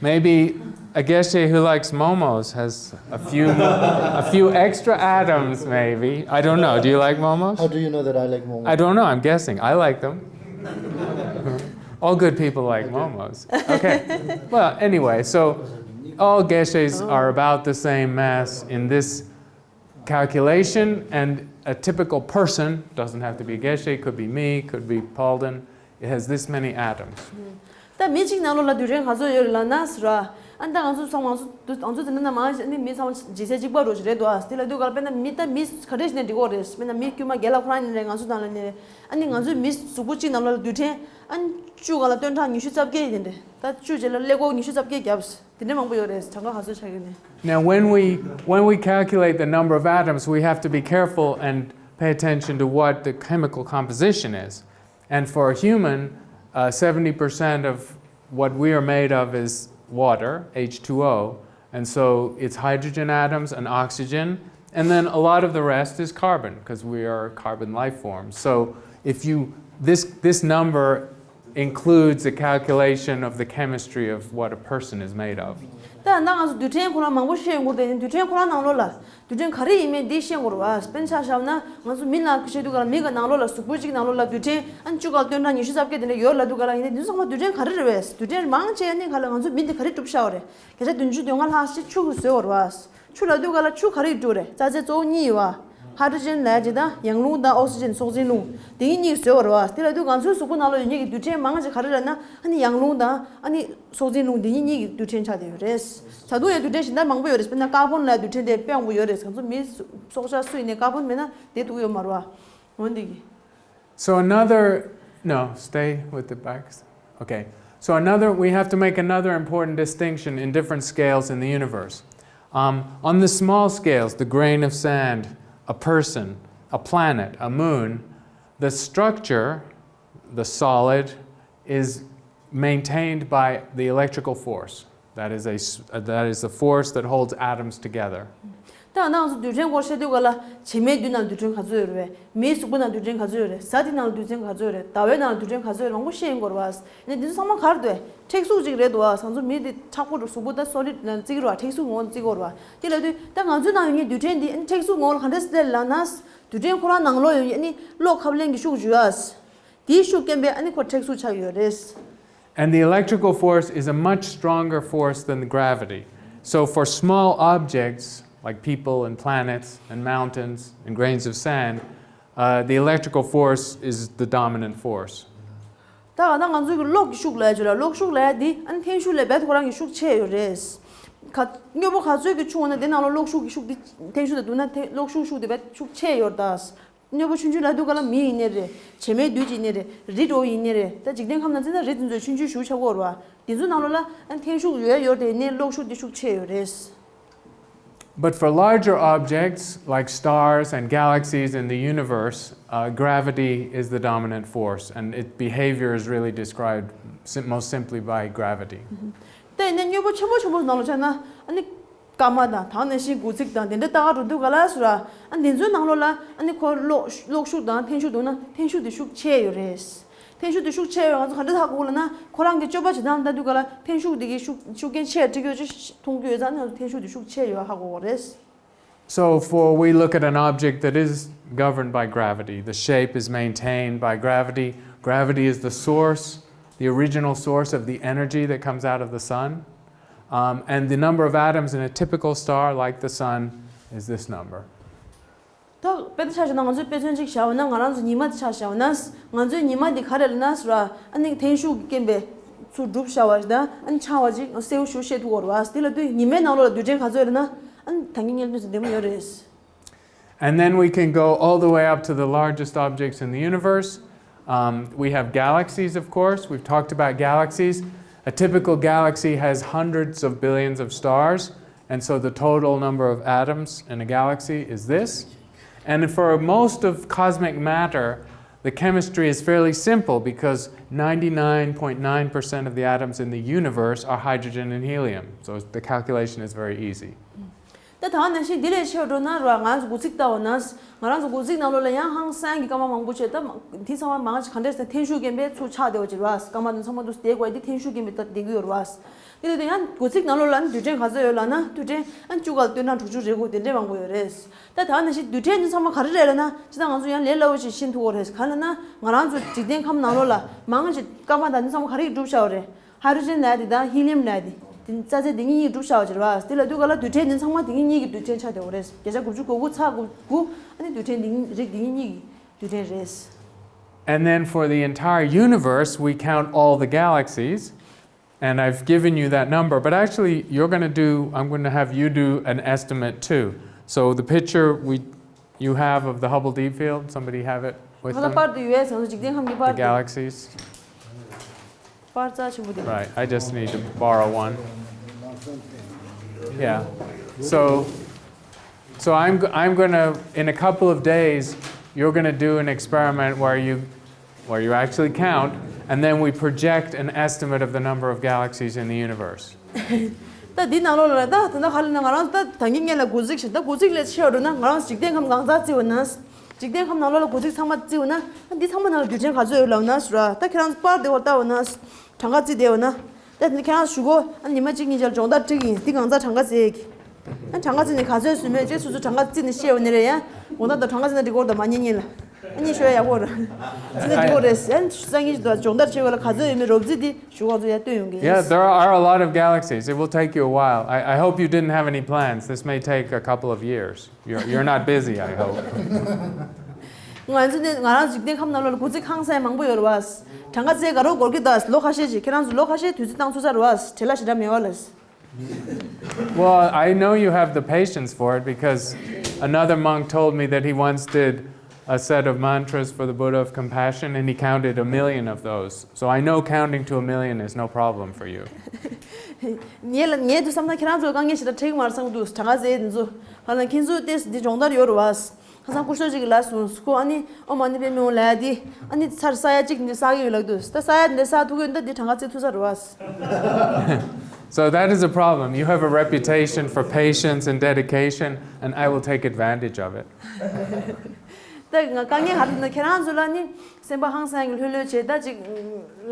Maybe A Geshe who likes momos has a few a few extra atoms, maybe. I don't know. Do you like momos? How do you know that I like momos? I don't know. I'm guessing. I like them. All good people like momos. Okay. Well, anyway, so all Geshes are about the same mass in this calculation, and a typical person, doesn't have to be Geshe, could be me, could be Palden, it has this many atoms. ད་མི་གཅིག་ནང་ལོགས་ལ་རྡུལ་ཕྲན་ག་ཚོད་ཡོད་རེད་ལབ་ན་ཟེར་བ། ཨ་ནི་ད་ང་ཚོ་ཚང་མ་ང་ཚོ་ང་ཚོ་དེ་འདྲ་ན་མང་ཆེ་ནི་མི་ཚང་མ་ལྗིད་ཚད་གཅིག་པ་རོ་ཞིག་རེད་འདུག་ཨ། དེ་ལ་དུས་ག་ལ་དཔེར་ན་མི་ད་མི་ག་འདྲས་ཞིག་ནས་འགྲིག་གོ་རེད། དཔེར་ན་མི་དཀྱུས་མ་རྒན་ལགས་ཁོ་རང་ཡིན་རེད། ང་ཚོ་དང་ལ་ནི་རེད། ཨ་ནི་ང་ཚོའི་མི་གཟུགས་པོ་གཅིག་ནང་ལོགས་ལ་རྡུལ་ཕྲན་ཨ་ནི་བཅུ་ག་ལ་སྟོང་ཕྲག་ཉི་ཤུ་རྩ་བརྒྱད་ཡིན་རེད། ད་བཅུ་རྗེས་ལ་ཀླད་ཀོར་ཉི་ཤུ་རྩ་བརྒྱད་བརྒྱབ། དེ་འདྲ་མང་པོ་ཡོད་རེད། གྲངས་ཀ་ག་ཚོད་ཆགས་ཀྱི་ནས། Now, when we, when we calculate the number of atoms, we have to be careful and pay attention to what the chemical composition is. And for a human, uh, seventy percent of what we are made of is water, H two O. And so it's hydrogen atoms and oxygen. And then a lot of the rest is carbon, because we are carbon life forms. So if you, this, this number includes a calculation of the chemistry of what a person is made of. ད་ད་ང་ཚོ་རྡུལ་ཕྲན་ཁོ་རང་མང་པོ་ཤེས་ཡོང་གི་རེད། རྡུལ་ཕྲན་ཁོ་རང་ནང་ལོགས་ལ་རྡུལ་ཕྲན་ག་རེ་ཡིན་མིན་འདི་ཤེས་དགོས་རེད་བ། དཔེར་ན་ཆ་བཞག་ན་ང་ཚོ་མི་ལ་བཤད་དུས་ག་ལ་མི་གི་ནང་ལོགས་ལ་གཟུགས་པོ་གཅིག་ནང་ལོགས་ལ་རྡུལ་ཕྲན་ཨ་ནི་བཅུ་ག་ལ་སྟོང་ཕྲག་ཉི་ཤུ་རྩ་བརྒྱད་དེ་འདྲ་ཡོད་ལབ་དུས་ག་ལ་ཡིན་ནའི་འདི་ཚོ་ཚང་མ་རྡུལ་ཕྲན་ག་རེ་རེད་བས། རྡུལ་ཕྲན་མང་ཆེ་ནི་ག་ལ་ང་ཚོ་མི་འདི་ག་རེ་གྲུབ་བཞག་པ་རེད། བརྒྱ་ཆ་བདུན་ཅུ་དོན་ལྔ་ལྷག་ཅིག་ཆུ་གིས་བཟོས་པ་རེད་བ། ཆུ་ལབ་དུས་ག་ལ་ཆུ་ག་རེ་གྲུབ་རེད། རྩ་ཆེ་གཙོ་བོ་གཉིས་ཡོད་བ། ཧའི་ཌྲོ་ཇན་ལབ་ཡ་ཅིག་དང་ཡང་རླུང་དང་ཨོག་སི་ཇན་སྲོག་འཛིན་རླུང་དེ་གཉིས་གཉིས་བཟོས་པ་རེད་བ། དེ་ལབ་དུས་ང་ཚོའི་གཟུགས་པོ་ནང་ལོགས་ཡོད་མཁན་གྱི་རྡུལ་ཕྲན་མང་ཆེ་ག་རེ་རེད་ན་ཨ་ནི་ཡང་རླུང་དང་ཨ་ནི་སྲོག་འཛིན་རླུང་དེ་གཉིས་གཉིས་ཀྱི་རྡུལ་ཕྲན་ཆགས་བསྡད་ཡོད་རེད། ད་དུང་ཡང་རྡུལ་ཕྲན་གཞན་དག་མང་པོ་ཡོད་རེད། དཔེར་ན་ཀར་བོན་ལབ་ཡ་རྡུལ་ཕྲན་དེ་དཔེ་མང་པོ་ཡོད་རེད། ང་ཚོ་མི་སྲོག་ཆགས་སུ་ཡིན་ནའི་ཀར་བོན་མེད་ན་བསྡད་ཐུབ་ཀྱི་ཡོད་མ་རེད་བ། འོན་ཏེ་གི So another, no, stay with the backs. Okay. So another, we have to make another important distinction in different scales in the universe. Um, on the small scales, the grain of sand, a person, a planet, a moon, the structure, the solid, is maintained by the electrical force. That is a, that is the force that holds atoms together. ད་ང་ཚོ་རྡུལ་ཕྲན་སྐོར་བཤད་དུས་ག་ལ་བྱེ་མའི་རྡུལ་ནང་རྡུལ་ཕྲན་ག་ཚོད་ཡོད་རེད། མིའི་གཟུགས་པོ་ནང་རྡུལ་ཕྲན་ག་ཚོད་ཡོད་རེད། གཟའ་དེ་ནང་རྡུལ་ཕྲན་ག་ཚོད་ཡོད་རེད། ཟླ་བའི་ནང་རྡུལ་ཕྲན་ག་ཚོད་ཡོད་རེད། མང་པོ་ཤེས་ཡོང་གི་རེད་བ། ནས་འདི་ཚོ་ཚང་མ་ག་རེ་འདུག་ཨེ། མཁྲེགས་གཟུགས་ཅིག་རེད་འདུག་བ། ང་ཚོ་མི་འདི་མཁྲེགས་པོ་འདུག་གཟུགས་པོ་ད་སོ་ལིཌ་ནང་བརྩི་གི་རེད་བ། མཁྲེགས་གཟུགས་ངོ་བོ་བརྩི་གི་རེད་བ། དེ་ལབ་དུས་ད་ང་ཚོའི་ནང་ཡོད་མཁན་རྡུལ་ཕྲན་འདི་ཨ་ནི་མཁྲེགས་གཟུགས་ངོ་བོ་ལ་ག་འདྲ་སེ་སླེབས་ལབ་ན། རྡུལ་ཕྲན་ཁོ་རང་ནང་ལོགས་ཡོད་མཁན་ཨ་ནི་གློག་ཁབ་ལེན་གྱི་ཤུགས་ཅིག་ཡོད་ཨ། དེའི་ཤུགས་རྐྱེན་པས་ཨ་ནི་ཁོ་མཁྲེགས་གཟུགས་ཆགས་ཡོད་རེད། And the electrical force is a much stronger force than gravity. So for small objects like people and planets and mountains and grains of sand, uh, the electrical force is the dominant force. ད་ག་ད་ང་ཚོའི་གི་གློག་གི་ཤུགས་ལབ་ཡ་ཅིག་ལ། གློག་ཤུགས་ལབ་ཡ་འདི་ཨ་ནི་འཐེན་ཤུགས་ལས་རྦད་ཁོ་རང་གི་ཤུགས་ཆེ་ཡོད་རེད། ག་དངོས་པོ་ག་ཚོད་ཀྱི་ཆུང་བ་ན་དེ་ནང་ལ་གློག་ཤུགས་ཀྱི་ཤུགས་འདི་འཐེན་ཤུགས་དང་བསྡུར་ན་འཐེན་གློག་ཤུགས་ཤུགས་དེ་རྦད་ཤུགས་ཆེ་ཡོད་རེད་ད། དངོས་པོ་ཆུང་ཆུང་ལབ་དུས་ག་ལ་མི་ཡིན་ནའི་རེད། བྱེ་མའི་རྡུལ་ཅིག་ཡིན་ནའི་རེད། རི་འདྲ་ཡིན་ནའི་རེད། ད་འཇིག་རྟེན་ཁམས་ནང་བརྩིས་ན་རི་དེ་ཚོ་ཆུང་ཆུང་ཞེ་པོ་ཆགས་ཀྱི་ཡོད་རེད་བ། དེ་ཚོའི་ནང་ལོགས་ལ་ཨ་འཐེན་ཤུགས་ཡོད་ཡོད་དེ་ཡིན་ནའི་གློག་ཤུགས་དེ་ཤུགས་ཆེ་ཡོད་རེད། But for larger objects like stars and galaxies in the universe, uh, gravity is the dominant force, and its behavior is really described sim- most simply by gravity. ད་ཡིན་ན་དངོས་པོ་ཆེན་པོ་ཆེན་པོ་ནང་ལ་ཆ་ན་ཨ་ནི་སྐར་མ་དང་དེ་ནང་བཞིན་དགུ་ཚིགས་དང་དེ་འདྲ་ལྟ་ག་འགྲོ་དུས་ག་ལ་ཟེར་བ། ཨ་དེ་ཚོའི་ནང་ལོགས་ལ་ཨ་ནི་ཁོ་གློག་གློག་ཤུགས་དང་འཐེན་ཤུགས་འདུག་ན་འཐེན་ཤུགས་དེ་ཤུགས་ཆེ་ཡོད་རེད། འཐེན་ཤུགས་དེ་ཤུགས་ཆེ་ཡོད། ང་ཚོ་ག་འདྲ་ཧ་གོ་གི་ལབ་ན་ཁོ་རང་གི་སྤྱོད་པ་བྱེད་སྟངས་ལྟ་དུས་ག་ལ་འཐེན་ཤུགས་དེ་གི་ཤུགས་ཤུགས་རྐྱེན་ཆེ་འགྲིག་ཡོད་ཅེས་མཐོང་གི་ཡོད་ཙང་ཨ་ནི་ང་ཚོ་འཐེན་ཤུགས་དེ་ཤུགས་ཆེ་ཡོད་ཧ་གོ་གི་རེད། So, for we look at an object that is governed by gravity, the shape is maintained by gravity. Gravity is the source, the original source of the energy that comes out of the sun. Um, and the number of atoms in a typical star, like the sun, is this number. ད་དཔེ་ཆ་བཞག་ན་ང་ཚོས་དཔེ་མཚོན་གཅིག་བཞག་པ་ན་ང་རང་ཚོ་ཉི་མ་དེ་ཆ་བཞག་པ་ན། ང་ཚོའི་ཉི་མ་འདི་ག་རེ་ལབ་ན་ཟེར་བ། ཨ་ནི་འཐེན་ཤུགས་ཀྱི་རྐྱེན་པས་ཚུར་གྲུབ་བཞག་པ་ཞིག་དང་ཨ་ནི་ཆགས་པ་ཅིག་གསལ་པོ་ཞེ་པོ་ཤེས་ཐུབ་ཀྱི་ཡོད་རེད་བ། དེ་ལབ་དུས་ཉི་མའི་ནང་ལོགས་ལ་རྡུལ་ཕྲན་ག་ཚོད་ཡོད་རེད་ན་ཨ་ནི་ད་གིན་ངས་ལབ་དུས་ཙམ་བདེ་མོ་ཡོད་རེད། And then we can go all the way up to the largest objects in the universe. Um, we have galaxies, of course. We've talked about galaxies. A typical galaxy has hundreds of billions of stars, and so the total number of atoms in a galaxy is this. And for most of cosmic matter, the chemistry is fairly simple because ninety-nine point nine percent of the atoms in the universe are hydrogen and helium. So the calculation is very easy. ད་ད་ག་ནང་བཞིན་འདི་ལས་ཆེ་བ་འགྲོ་ན་ར་ང་ཚོ་དགུ་ཚིགས་ལྟ་བ་ན། ང་རང་ཚོ་དགུ་ཚིགས་ནང་ལོགས་ལ་ཡང་ཧང་སང་གི་སྐར་མ་མང་པོ་བྱས། ད་དེ་ཚང་མ་མང་ཆེ་ག་འདྲས་ཟེར་ན་འཐེན་ཤུགས་རྐྱེན་པས་ཚུར་ཆགས་བསྡད་པ་ཅིག་རེད་བ། སྐར་མ་དེ་ཚང་མ་འདུག་བསྡད་དགོས་དེ་འཐེན་ཤུགས་རྐྱེན་པས་ད་བསྡད་ཀྱི་ཡོད་རེད་བ། དེ་ལ་དེ་ཡང་དགུ་ཚིགས་ནང་ལོགས་ལ་ནི་རྡུལ་ཕྲན་ག་ཚོད་ཡོད་ལབ་ན། རྡུལ་ཕྲན་ཨ་བཅུ་ག་ལ་སྟོང་ཕྲག་དྲུག་ཅུ་རེ་དགུ་དེ་འདྲའི་མང་པོ་ཡོད་རེད། ད་ད་ནང་བཞིན་རྡུལ་ཕྲན་འདི་ཚང་མ་ག་རེ་རེད་ལབ་ན། ཅི་ད་ང་ཚོ་ཡང་ལས་སླ་བོ་ཞིག་ཤེས་ཐུབ་ཀྱི་རེད། ག་ལབ་ན་ང་རང་ཚོ་འཇིག་རྟེན་ཁམས་ནང་ལོགས་ལ་མང་ཆེ་སྐར་མ་དང་འདི་ཚང་མ་ག་རེ་གིས་གྲུབ་བཞག་པ་རེད། ཧའི་ཌྲོ་ཇན་ལབ་དེ་དང་ཧི་ལི་ཡམ་ལབ་དེ། དེ་རྩ་ཚད་དེ་གཉིས་གཉིས་གྲུབ་བཞག་པ་ཅིག་རེད་བ། དེ་ལ་དུས་ག་ལ་རྡུལ་ཕྲན་འདི་ཚང་མ་དེ་གཉིས་གཉིས་ཀྱི་རྡུལ་ཕྲན་ཆགས་བསྡད་ཡོད་རེད། བརྒྱ་ཆ་དགུ་བཅུ་གོ་དགུ་ཚེག་དགུ་དགུ་ཨ་ནི་རྡུལ་ཕྲན་འདི་གཉིས་རིགས་འདི་གཉིས་གཉིས་ཀྱི་རྡུལ་ཕྲན་རེད། And then for the entire universe, we count all the galaxies, and I've given you that number, but actually, you're going to do, I'm going to have you do an estimate too. So the picture we you have of the Hubble Deep Field, somebody have it with ཁ་ལ་them? པར་དུ་ཡོད་ཟེར་ན་འཇིག་རྟེན་ཁམས་ཀྱི་པར་The དུ། galaxies. པར་རྩ་ཆེན་པོ་དེ། Right, I just need to borrow one. Yeah. So, so I'm, I'm going to, in a couple of days, you're going to do an experiment where you, where you actually count, and then we project an estimate of the number of galaxies in the universe. ད་འདི་ནང་ལོགས་ལ་ད་ད་ལྟ་ཧ་ལས་ན་ང་རང་ད་ད་གིན་ངས་ལ་དགུ་ཚིགས་ཤིག་ད་དགུ་ཚིགས་ལས་ཆེ་བ་འགྲོ་ན་ང་རང་འཇིག་རྟེན་ཁམས་གང་ཚང་བརྩི་བ་ན། འཇིག་རྟེན་ཁམས་ནང་ལོགས་ལ་དགུ་ཚིགས་ཚང་མ་བརྩི་བ་ན། ད་འདི་ཚང་མ་ནང་ལ་རྡུལ་ཕྲན་ག་ཚོད་ཡོད་ལབ་ན་ཟེར་བ། ད་ཁྱེད་རང་ཚོ་པར་དེ་བར་ལྟ་བ་ན། གྲངས་ཀ་བརྩིས་བསྡད་པ་ན། ད་དེ་ནི་ཁྱེད་རང་ཚོ་གཞུག་གུ་ཨ་ཉི་མ་གཅིག་གཉིས་ཆར་སྦྱོང་བརྡར་ཁྲིད་ཀྱི་ཡིན། འདི་གང་ཚང་གྲངས་ཀ་བརྩི་ཡས་ཀྱི། ཨ་གྲངས་ཀ་བརྩིས་ནས་ག་ཚོད་བཟོས་མེད་ཅེས་སོ་སོ་གྲངས་ཀ་བརྩིས་ནས་བཤད་པ་ནི་རེད་ཡ། དགོང་དག་དང་གྲངས་ཀ་བརྩིས་ན་འགྲིག་གི་རེད་ད་མ་ཉན་ཉན་ལ། ཨ་ཉན་ཤོད་ཡག་པོ་རེད། བརྩིས་ན་འགྲིག་གི་རེད་ཟེར་སང་ཉིན་དང་སྦྱོང་བརྡར་བྱེད་པ་ལ་ག་ཚོད་ཡོད་མེད་རོབ་རྩིས་འདི་གཞུག་གུ་ང་ཚོ་ཡར་སྟོན་ཡོང་གི་ཡིན། Yeah, there are a lot of galaxies. It will take you a while. I, I hope you didn't have any plans. This may take a couple of years. You're, you're not busy, I hope. ང་ཚོ་ནི་ང་རང་འཇིག་རྟེན་ཁམས་ནང་ལོགས་ལ་དགུ་ཚིགས་ཁང་ས་མང་པོ་ཡོད་རེད་བ། གྲངས་ཀ་བརྩི་དགོས་རེད་ཀྱི་ད། ལོ་ཁ་ཤས་ཤིག་ཁྱེད་རང་ཚོ་ལོ་ཁ་ཤས་དུས་ཚོད་བཏང་ཚར་བ། བྲེལ་བ་ཞེ་དྲག་མེད་པ་ལ། Well, I know you have the patience for it because another monk told me that he once did a set of mantras for the Buddha of compassion and he counted a million of those. So I know counting to a million is no problem for you. ངས་ལ་ངས་དུས་བསམ་ན་ཁྱེད་རང་ཚོ་དཀའ་ངལ་ཞེ་དྲག་འཕྲད་ཀྱི་མ་རེད་བསམ་གྱི་འདུག་གྲངས་ཀ་བརྩི་དེ་ཚོ། ཧ་ལམ་ཁྱེད་ཚོ་ཏོག་ཙམ་འདི་སྦྱོང་བརྡར་ཡོད་རེད་བ། ཁ་སང་སྐུ་ཞབས་ཅིག་གིས་ལབ་སོང་། སྐུ་ཨ་ནི་ཨོཾ་མ་ཎི་པདྨེ་ཧཱུྃ་ལབ་དེ་ཨ་ནི་ཚར་ས་ཡ་གཅིག་འདི་བསགས་ཀྱི་ཡོད་ལབ་འདུག་ད་ས་ཡ་འདི་བསགས་ཐུབ་ཀྱི་ཡོད་ན་འདི་གྲངས་ཀ་བརྩི་ཐུབ་ས་རེད་བ། So that is a problem. You have a reputation for patience and dedication, and I will take advantage of it. ད་ང་དཀའ་ངལ་ག་རེ་ཡིན་ན་ཁྱེད་རང་ཚོ་ལ་ནི་སེམས་པ་ཧང་སང་གི་ལྷོད་ལྷོད་བྱེད་ད་ཅིག་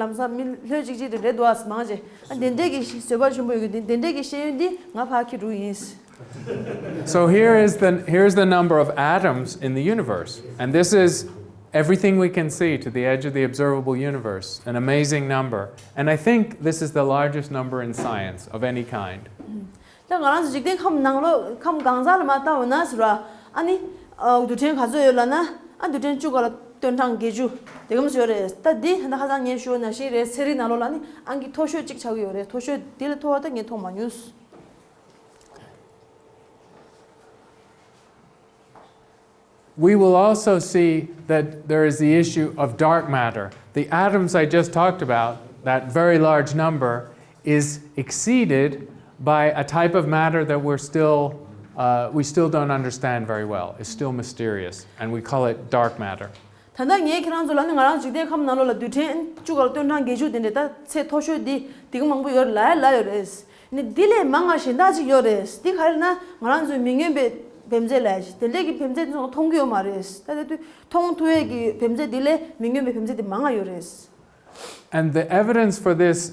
ལམ་སང་མི་ལྷོད་ཅིག་ཅིག་དེ་རེད་འདུག་ཨ། མང་ཆེ་ཨ་དེ་འདྲས་ཀྱི་བཟོད་པ་ཆེན་པོ་ཡོད་ཀྱི་དེ་དེ་འདྲས་ཀྱི་ཤེས་ཡོན་འདི་ང་ཕར་འཁྱེར་འགྲོ་ཡིན། So here is the, here's the number of atoms in the universe. And this is everything we can see to the edge of the observable universe, an amazing number. And I think this is the largest number in science of any kind. ད་ང་རང་ཚོ་འཇིག་རྟེན་ཁམས་ནང་ལོགས་ཁམས་གང་ཟག་ལ་མ་བལྟ་བ་ན་ཟེར་བ། ཨ་ནི་ཨ་རྡུལ་ཕྲན་ག་ཚོད་ཡོད་ལབ་ན། ཨ་རྡུལ་ཕྲན་བཅུ་ག་ལ་སྟོང་ཕྲག་བརྒྱད་ཅུ་དེ་གམ་ཡོད་རེད། ད་འདི་ད་ཁ་སང་ངས་ཞུས་ནང་བཞིན་རེད། ཚན་རིག་ནང་ལོགས་ལ་ནི་ཨང་ཀི་མཐོ་ཤོས་གཅིག་ཆགས་ཀྱི་ཡོད་རེད། མཐོ་ཤོས་འདི་ལས་མཐོ་བ་ད་ངས་མཐོང་མ་མྱོང་། We will also see that there is the issue of dark matter. The atoms I just talked about, that very large number, is exceeded by a type of matter that we're still, uh, we still don't understand very well. It's still mysterious, and we call it dark matter. ད་ལྟ་ངས་ཁྱེད་རང་ཚོ་ལ་ནི་ང་རང་འཇིག་རྟེན་ཁམས་ནང་ལོགས་ལ་རྡུལ་ཕྲན་བཅུ་ག་ལ་སྟོང་ཕྲག་བརྒྱད་ཅུ་དེ་འདྲས་ད་ཚད་མཐོ་ཤོས་འདི་དེ་ག་མང་པོ་ཡོད་ལབ་ལབ་ཡོད་རེད། ནི་འདི་ལས་མང་བ་གཞན་དག་ཅིག་ཡོད་རེད། འདི་ག་རེ་ན་ང་རང་ཚོའི་མི་མངོན་པའི་བེམ་རྫས་ལབ་ཡ་ཞིག་དེ་འདྲས་ཀྱི་བེམ་རྫས་དེ་ཚོ་མཐོང་གི་ཡོད་མ་རེད། ད་ལྟ་དུས་མཐོང་ཐུབ་ཡས་ཀྱི་བེམ་རྫས་འདི་ལས་མི་མངོན་པའི་བེམ་རྫས་དེ་མང་ང་ཡོད་རེད། And the evidence for this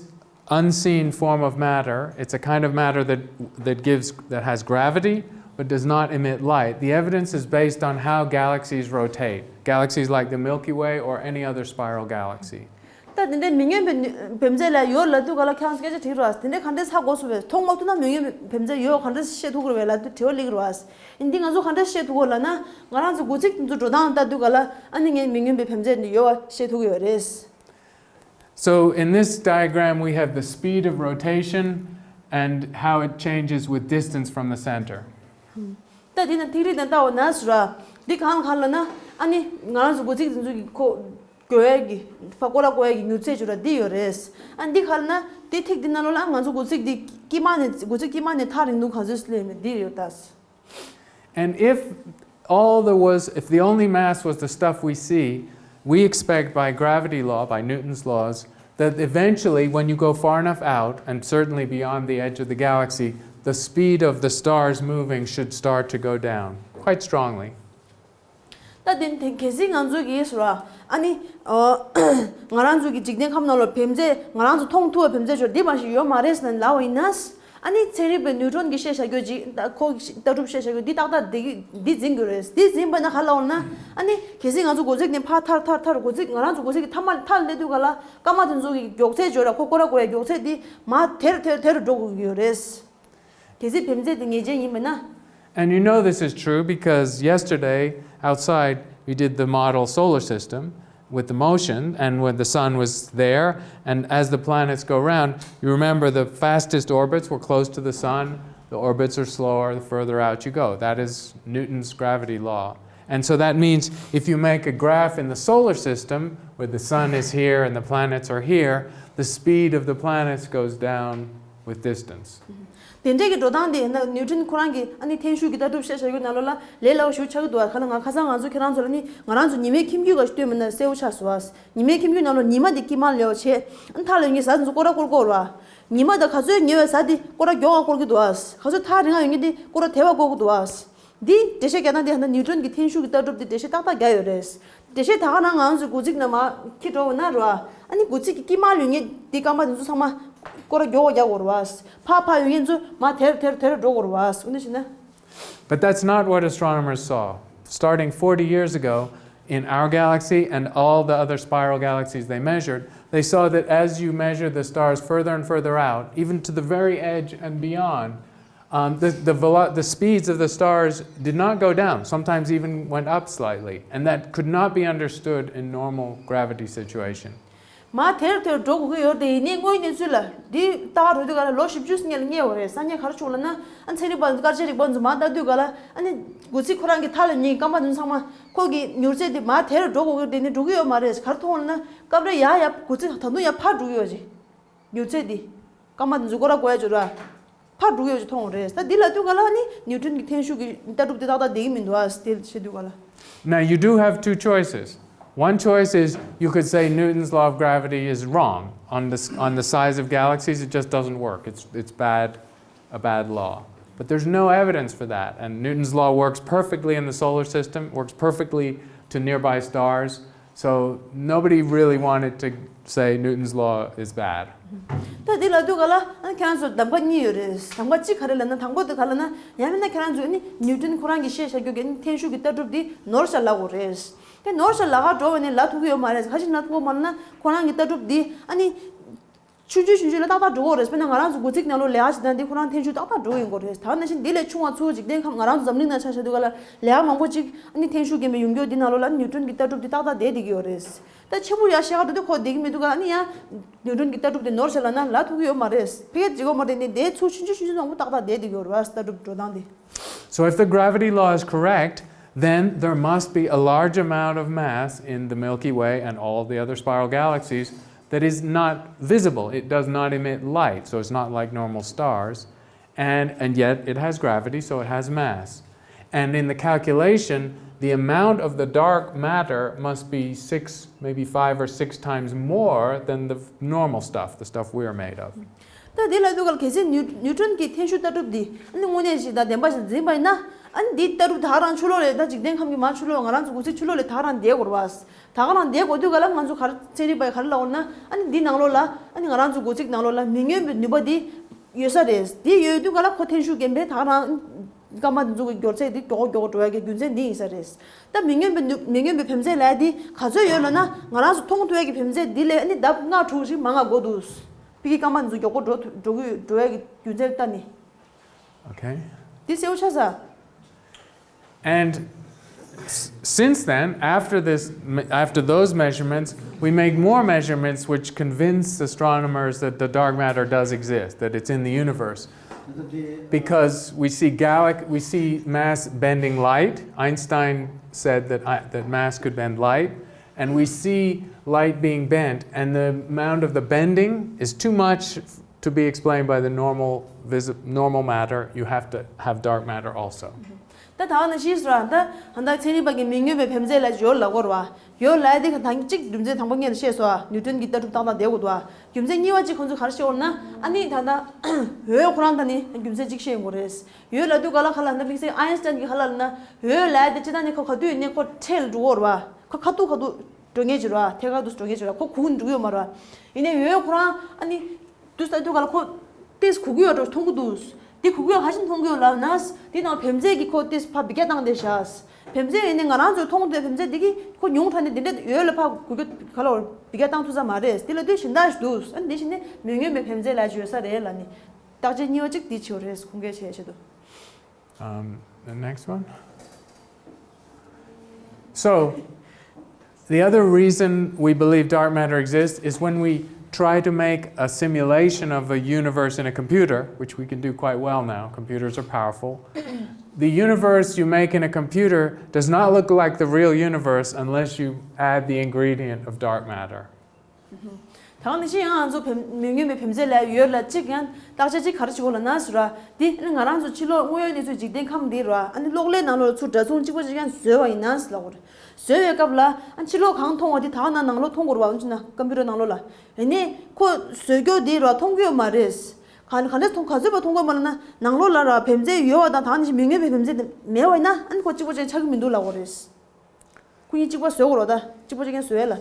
unseen form of matter, it's a kind of matter that, that gives, that has gravity, but does not emit light. The evidence is based on how galaxies rotate, galaxies like the Milky Way or any other spiral galaxy. ད་དེ་འདྲའི་མི་མངོན་པའི་ནུས་བེམ་རྫས་ལ་ཡོད་ལབ་དུས་ག་ལ་ཁྱེད་རང་སྐད་ཆ་དྲིས་རོགས། དེ་འདྲའི་ག་འདྲས་ཧ་གོ་སོང་བས། མཐོང་མ་ཐུབ་ན་མི་མངོན་པའི་བེམ་རྫས་ཡོད་ག་འདྲས་ཤེས་ཐུབ་ཀྱི་རེད་བས་ལབ་དུས་དྲི་བ་སླེབས་ཀྱི་རེད་བས། འདི་ང་ཚོ་ག་འདྲས་ཤེས་ཐུབ་ཀྱི་ལབ་ན། ང་རང་ཚོ་དགུ་ཚིགས་དེ་ཚོ་འགྲོ་སྟངས་ལྟ་དུས་ག་ལ་ཨ་ནི་ངས་མི་མངོན་པའི་བེམ་རྫས་འདི་ཡོད་པ་ཤེས་ཐུབ་ཀྱི་ཡོད་རེད། So in this diagram, we have the speed of rotation and how it changes with distance from the center. ད་དེ་ན་ཐིག་རིས་དང་ལྟ་བ་ན་ཟེར་བ། འདི་གང་གང་ལབ་ན། ཨ་ནི་ང་རང་ཚོ་དགུ་ཚིགས་དེ་ཚོ་གི་ཁོ་གོ་ཡ་གི་ཕ་གོ་ལ་གོ་ཡ་གི་མྱུར་ཚད་ཅིག་ཡོད་ར་འདི་ཡོད་རེད། ཨ་འདི་ག་ལབ་ན་འདི་ཐིག་འདི་ནང་ལོགས་ལ་ང་ཚོ་དགུ་ཚིགས་འདི་དཀྱིལ་མ་ནས་དགུ་ཚིགས་དཀྱིལ་མ་ནས་ཐག་རིང་ཐུང་ག་ཚོད་སླེབས་མེད་འདི་ཡོད་ད། And if all there was, if the only mass was the stuff we see, we expect by gravity law, by Newton's laws, that eventually, when you go far enough out, and certainly beyond the edge of the galaxy, the speed of the stars moving should start to go down quite strongly. ད་ ད་དེ་དེ་གལ་སྲིད་ང་ཚོ་གིས་ར། ཨ་ནི། ཨོ། ང་རང་ཚོ་གི་འཇིག་རྟེན་ཁམས་ནང་ལ་བེམ་རྫས་ང་རང་ཚོ་མཐོང་ཐུབ་པ་བེམ་རྫས་ཞོར་འདི་མ་ཞིག་ཡོད་མ་རེད་ཟེར་ནས་ལབ་པ་ཡིན་ན། ཨ་ནི་ཚན་རིག་པའི་ནིའུ་ཊོན་གྱིས་བཤད་བཞག་རྒྱུ་ཅིག་ད་ཁོ་གི་ལྟ་གྲུབ་བཤད་བཞག་རྒྱུ་འདི་ཏག་ཏག་འདི་འདི་འཛིན་དགོས་རེད། འདི་འཛིན་པ་ན་ག་ལ་འོང་ན། ཨ་ནི་གལ་སྲིད་ང་ཚོ་སྒོ་རྩིག་ནས་ཕར་ཐར་ཐར་ཐར་སྒོ་རྩིག་ང་རང་ཚོ་སྒོ་རྩིག་གི་མཐའ་མ་མཐའ་སླེབས་དུས་ག་ལ་སྐར་མ་དེ་ཚོ་གི་མགྱོགས་ཚད་ཞོར་ལ་ཁོ་སྐོར་ར་སྐོར་ཡ་མགྱོགས་ཚད་འདི་མར་དེར་དེར་དེར་འགྲོ་དགོས་ཀྱི་ཡོད་རེད། གལ་སྲིད་བེམ་རྫས་དེ་ངེས་ཅན་ཡིན་པ་ན། And you know this is true because yesterday outside we did the model solar system with the motion, and when the sun was there, and as the planets go round, you remember the fastest orbits were close to the sun, the orbits are slower the further out you go. That is Newton's gravity law. And so that means if you make a graph in the solar system where the sun is here and the planets are here, the speed of the planets goes down with distance. དེ་འདྲས་ཀྱི་འགྲོ་སྟངས་དེ་ཡིན་ན་ནིའུ་ཊོན་ཁོ་རང་གི་ཨ་ནི་ཐན་ཤུགས་ཀྱི་ལྟ་གྲུབ་བཤད་བྱ་རྒྱུ་ནང་ལོགས་ལ་ལས་སླ་པོ་ཞིག་ཆགས་ཀྱི་འདུག་བ། ག་ལ་ང་ཁ་སང་ང་ཚོ་ཁྱེད་རང་ཚོ་ལ་ནི་ང་རང་ཚོ་ཉི་མའི་ཁྱིམ་རྒྱུད་ག་ཞིག་སྟོན་མིན་ན་གསལ་པོ་ཆགས་སོང་བ། ཉི་མའི་ཁྱིམ་རྒྱུད་ནང་ལོགས་ཉི་མ་དེ་དཀྱིལ་མ་ལ་ཡོད་བྱས་ཨ་མཐའ་ལ་ཡོད་ངེས་གཟའ་དེ་ཚོ་སྐོར་ར་སྐོར་སྐོར་བ། ཉི་མ་དང་ག་ཚོད་ཉེ་བའི་གཟའ་དེ་སྐོར་ར་མགྱོགས་པ་སྐོར་གྱི་འདུག་བ། ག་ཚོད་ཐག་རིང་ང་ཡོད་ངེས་དེ་སྐོར་ར་དལ་བ་སྐོར་གྱི་འདུག་བ། འདི་འགྲེལ་བཤད་རྒྱག་སྟངས་འདི་ཧ་ན་ནིའུ་ཊོན་གྱི་ཐན་ཤུགས་ཀྱི་ལྟ་གྲུབ་འདི་འགྲེལ་བཤད་ཏག་ཏག་རྒྱག་ཡོད་རེད། འགྲེལ་བཤད་ད་ག་རང་ང་ཚོའི་སྒོ་རྩིག་ནང་མར་འཁྱེར་འགྲོ་བ་ན་ར། ཨ་ནི་སྒོ་རྩིག་གི་དཀྱིལ་མ་ལ་ཡོད་ངེས་འདི་སྐར་མ་དེ་ཚོ་ཚང་མ་སྐོར་ར་མགྱོགས་པ་རྒྱག་དགོས་རེད་བ། ཕར་ཕར་ཡོད་ངེས་ཚོ་མར་དེར་དེར་དེར་འགྲོ་དགོས་རེད་བ། འོ་ན་བྱས་ན། But that's not what astronomers saw. Starting forty years ago, in our galaxy and all the other spiral galaxies they measured, they saw that as you measure the stars further and further out, even to the very edge and beyond, um, the, the, velo- the speeds of the stars did not go down, sometimes even went up slightly, and that could not be understood in normal gravity situation. མར་དེར་དེར་འགྲོ་དགོས་ཀྱི་ཡོད་རེད་དེ། ཡིན་ནའི་དངོས་ཡོད་གནས་ཚུལ་ལ་འདི་ལྟ་ག་འགྲོ་དུས་ག་ལ་ལོ་བཞི་བཅུ་སྔོན་ལ་རྙེད་པ་རེད། སང་ཉིན་ག་རེ་བྱུང་ལབ་ན། ཨ་ཚན་རིག་པ་ཚོ་སྐར་ཆ་རིག་པ་ཚོ་མར་ལྟ་དུས་ག་ལ་ཨ་ནི་སྒོ་རྩིག་ཁོ་རང་གི་མཐའ་ལ་ཡོད་ངེས་སྐར་མ་དེ་ཚོ་ཚང་མ་ཁོ་གི་མྱུར་ཚད་དེ་མར་དེར་འགྲོ་དགོས་ཀྱི་རེད་དེ། ནི་འགྲོ་གི་ཡོད་མ་རེད། ག་རེ་མཐོང་ལབ་ན་སྐབས་རེ་ཡར་ཡར་སྒོ་རྩིག་ད་དུང་ཡར་ཕར་འགྲོ་གི་ཡོད་ཅིག་མྱུར་ཚད་འདི། སྐར་མ་འདི་ཚོ་སྐོར་ར་སྐོར་ཡ་ཅིག་ར། ཕར་འགྲོ་གི་ཡོད་ཅིག་མཐོང་རེད། ད་འདི་ལབ་དུས་ག་ལ་ནི་ནིའུ་ཊོན་གྱི་ཐན་ཤུགས་ཀྱི་ལྟ་གྲུབ་འདི་ཏག་ཏག་བསྡད་ཀྱི་མི་འདུག་ཨ། དེ་བཤད་དུས་ག་ལ། Now you do have two choices. One choice is you could say Newton's law of gravity is wrong on this on the size of galaxies. It just doesn't work. It's it's bad, a bad law. But there's no evidence for that. And Newton's law works perfectly in the solar system, works perfectly to nearby stars. So nobody really wanted to say Newton's law is bad. ད་འདི་ལབ་དུས་ག་ལ་ཨ་ཁྱེད་རང་ཚོ་གདམ་ག་གཉིས་ཡོད་རེད། གདམ་ག་གཅིག་ག་རེ་ལབ་ན། དང་པོ་དེ་ག་ལབ་ན། ཡང་མིན་ན་ཁྱེད་རང་ཚོས་ནི་ནིའུ་ཊོན་ཁོ་རང་གིས་བཤད་བཞག་རྒྱུ་གི་ཐན་ཤུགས་ཀྱི་ལྟ་གྲུབ་འདི་ནོར་བཞག་ལབ་དགོས་རེད། དེ་ནོར་བཞག་ལབ་ག་འགྲོ་བ་ནི་ལབ་ཐུབ་ཀྱི་ཡོད་མ་རེད། ག་ཞིག་ལབ་ཐུབ་ཀྱི་མ་རེད་ན། ཁོ་རང་གི་ལྟ་གྲུབ་འདི་ཨ་ནི། ཆུང་ཆུང་ཆུང་ཆུང་ལ་ཏག་ཏག་འགྲོ་གི་རེད། དཔེར་ན་ང་རང་ཚོ་སྒོ་རྩིག་ནང་ལོགས་ལས་ཀ་བྱེད་སྟངས་འདི་ཁོ་རང་ཐན་ཤུགས་ཏག་ཏག་འགྲོ་ཡོང་གི་རེད། ད་ནང་བཞིན་འདི་ལས་ཆུང་བ་ཚོ་འཇིག་རྟེན་ཁམས་ང་རང་ཚོ་འཛམ་གླིང་ནང་ཆ་བཞག་དུས་ག་ལ་ལས་ཀ་མང་པོ་ཅིག་ཨ་ནི་ཐན་ཤུགས་རྐྱེན་པས་ཡོང་རྒྱུ་འདི་ནང་ལོགས་ལ་ནིའུ་ཊོན་གྱི་ལྟ་གྲུབ་འདི་ཏག་ཏག་བསྡད་བསྡད་ཀྱི་ཡོད་རེད། ད་ཆེན་པོ་ཡར་བཤད་ག་འགྲོ་དུས་ཁོ་བསྡད་ཀྱི་མི་འདུག་ག་ཨ་ནི་ཡང་ནིའུ་ཊོན་གྱི་ལྟ་གྲུབ་དེ་ནོར་བཞག་ལབ་ན་ལབ་ཐུབ་ཀྱི་ཡོད་མ་རེད། ཕལ་སྐད་བརྗེ་གི་ཡོད་མ་རེད། དེ་ནི་དེ་ཚོ་ཆུང་ཆུང་ཆུང་ཆུང་མང་པོ་ཏག་ཏག་བསྡད་བསྡད་ཀྱི་ཡོད་རེད་བ། ལྟ་གྲུབ་འགྲོ་སྟངས་དེ། So if the gravity law is correct, then there must be a large amount of mass in the Milky Way and all the other spiral galaxies that is not visible. It does not emit light, so it's not like normal stars. And, and yet it has gravity, so it has mass. And in the calculation, the amount of the dark matter must be six, maybe five or six times more than the normal stuff, the stuff we are made of. ད་དེ་ལབ་དུས་ག་ལ་གལ་སྲིད་ནིའུ་ནིའུ་ཊོན་གྱི་ཐན་ཤུགས་ལྟ་གྲུབ་འདི་ཨ་ནི་དངོས་གནས་ཤིག་དང་བདེན་པ་ཞིག་འཛིན་པ་ཡིན་ན། ཨ་ནི་འདི་ལྟ་གྲུབ་ད་ག་རང་ཕྱི་ལོགས་ལ། ད་འཇིག་རྟེན་ཁམས་ཀྱི་མར་ཕྱི་ལོགས་ང་རང་ཚོ་སྒོ་རྩིག་ཕྱི་ལོགས་ལ་ད་ག་རང་བསྡད་དགོས་རེད་བ། ད་ག་རང་བསྡད་དགོས་དུས་ག་ལ་ང་ཚོ་ག་རེ་ཚན་རིག་པ་ཡིས་ག་རེ་ལབ་དགོས་ན། ཨ་ནི་འདི་ནང་ལོགས་ལ་ཨ་ནི་ང་རང་ཚོ་སྒོ་རྩིག་ནང་ལོགས་ལ་མི་མངོན་པའི་ནུས་པ་འདི་ཡོད་ས་རེད། འདི་ཡོད་དུས་ག་ལ་ཁོ་ཐན་ཤུགས་རྐྱེན་པས་ད་ག་རང་སྐར་མ་འདི་ཚོ་གི་མགྱོགས་ཚད་འདི་མགྱོགས་མགྱོགས་འགྲོ་ཡ་གི་རྒྱུ་མཚན་འདི་ཡིན་ས་རེད། ད་མི་མངོན་པའི་ནུ་མི་མངོན་པའི་བེམ་རྫས་ལབ་ཡ་འདི་ག་ཚོད་ཡོད་ལབ་ན། ང་རང་ཚོ་མཐོང་ཐུབ་ཡ་གི་བེམ་རྫས་འདི་ལས་ཨ་ནི་ལྡབ་ལྔ་དྲུག་ཞིག་མང་ང་འགོར་འདུག་ཕ་གི་སྐར་མ་འདི་ཚོ་མགྱོགས་པོ་འགྲོ་འགྲོ་གི་འགྲོ་ཡ་གི་རྒྱུ་མཚན་ལྟ་ནི། Okay. འདི་གསལ་པོ་ཆགས་ས། And s- since then, after this, me- after those measurements, we make more measurements which convince astronomers that the dark matter does exist, that it's in the universe. Because we see galax- we see mass bending light. Einstein said that I- that mass could bend light, and we see light being bent, and the amount of the bending is too much to be explained by the normal visi- normal matter. You have to have dark matter also. ད་ད་ནང་བཞིན་ཟེར་བ་ད་ཧ་ད་ཚན་རིག་པ་གི་མི་མངོན་པའི་བེམ་རྫས་ལབ་ཡོད་ལབ་དགོས་རེད་བ། ཡོད་ལབ་དེ་ག་ད་གཅིག་རྒྱུ་མཚན་དང་པོ་སྔོན་ལ་བཤད་སོང་བ། ནིའུ་ཊོན་གྱི་ལྟ་གྲུབ་ཏག་ཏག་བསྡད་དགོས་འདུག་བ། རྒྱུ་མཚན་གཉིས་པ་གཅིག་ཁོང་ཚོས་ག་རེ་བཤད་ཡོད་ན། ཨ་ནི་ད་ད་འོད་ཁོ་རང་ད་ནི་རྒྱུ་མཚན་གཅིག་བཤད་ཡོང་གི་རེད། འོད་ལབ་དུས་ག་ལ་ག་ལ་ད་དམིགས་བསལ་ཨའིན་སི་ཊན་གྱི་ག་ལ་ལབ་ན། འོད་ལབ་དེ་སྤྱིར་བཏང་ནས་ཁོ་ག་དུས་ཡིན་ནའི་ཁོ་འཕྲལ་འགྲོ་གི་ཡོད་རེད་བ། ཁོ་ཁ་ཐུག་ཁ་ཐུག་འགྲོ་མཁན་ཅིག་རེད་བ། ཐད་ཀར་དུ་འགྲོ་མཁན་ཅིག་རེད་བ། ཁོ་གུག་ནས་འགྲོ་གི་ཡོད་མ་རེད་བ། ཡིན་ནའི་འོད་ཁོ་རང་ཨ་ནི། དུས་ད་དུས་ག་ལ་ཁོ་ཏིས་གུག་གི་ཡོད་འགྲོ་མཐོང་གི་འདུག་དེ་གུག་གི་ཡོད་ག་ཞིག་མཐོང་གི་ཡོད་ལབ་ན། དེ་ནང་བེམ་རྫས་ཀྱིས་ཁོ་ཏིས་ཕར་འབུད་རྒྱག་བཏང་བསྡད་བཞག་བེམ་རྫས་ཡིན་ནའི་ང་རང་ཚོས་མཐོང་བསྡད་བེམ་རྫས་འདི་གིས་ཁོ་ཉུང་དྲགས་ནས་འདི་འདྲ་འོད་ལ་ཕར་གུག་གི་ག་ལ་འབུད་རྒྱག་བཏང་ཐུབ་ས་མ་རེད། དེ་ལ་དུས་གཞན་དག་ཞིག་འདུག་ཨ་ནི་དེ་བཞིན་ནི་མི་མངོན་པའི་བེམ་རྫས་ལབ་ཅིག་ཡོད་ས་རེད་ལབ་ནི། བརྟག་དཔྱད་གཉིས་པ་གཅིག་འདི་བྱེད་རེད། ཁུངས་སྐྱེལ་བྱས་བྱེད་དུ། Um, the next one. So, the other reason we believe dark matter exists is when we try to make a simulation of a universe in a computer, which we can do quite well now. Computers are powerful. The universe you make in a computer does not look like the real universe unless you add the ingredient of dark matter. ད་ག་ནང་བཞིན་ཡང་ང་ཚོ་བེམ་མི་མངོན་པའི་བེམ་རྫས་ལབ་ཡོད་ལ་གཅིག་ཡང་བརྟག་དཔྱད་གཅིག་ག་རེ་བྱེད་དགོས་ལབ་ན་ཟེར་བ། འདི་ང་རང་ཚོ་ཕྱི་ལོགས་དངོས་ཡོད་གནས་ཚུལ་འཇིག་རྟེན་ཁམས་འདི་རེད་བ། ཨ་ནི་གློག་ཀླད་ནང་ལོགས་ལ་ཚུར་འདྲ་མཚུངས་གཅིག་པ་གཅིག་རྐྱང་བཟོས་པ་ཡིན་ན་ཟེར་ལབ་དགོས་རེད། བཟོས་པའི་སྐབས་ལ་ཨ་ཕྱི་ལོགས་གང་མཐོང་བ་དེ་ད་ག་ནང་ནང་ལོགས་མཐོང་དགོས་རེད་བ། འོན་ཅི་ན་ཀམ་པུ་ཊར་ནང་ལོགས་ལ། ཡིན་ནའི་ཁོ་བཟོས་རྒྱུ་དེ་རེད་བ། མཐོང་གི་ཡོད་མ་རེད། ག་ག་འདྲ་མཐོང་ག་ཚོད་པ་མཐོང་གི་ཡོད་མ་རེད་ན། ནང་ལོགས་ལ་རེད་བ་བེམ་རྫས་ཡོད་བ་དང་ད་ག་ནང་བཞིན་མི་མངོན་པའི་བེམ་རྫས་དེ་མེད་པ་ཡིན་ན་ཨ་ནི་ཁོ་གཅིག་པ་གཅིག་རྐྱང་ཆགས་ཀྱི་མི་འདུག་ལབ་དགོས་རེད། ཁོ་གཉིས་གཅིག་པ་བཟོ་དགོས་རེད་ད། གཅིག་པ་གཅིག་རྐྱང་བཟོ་ཡ་ལ།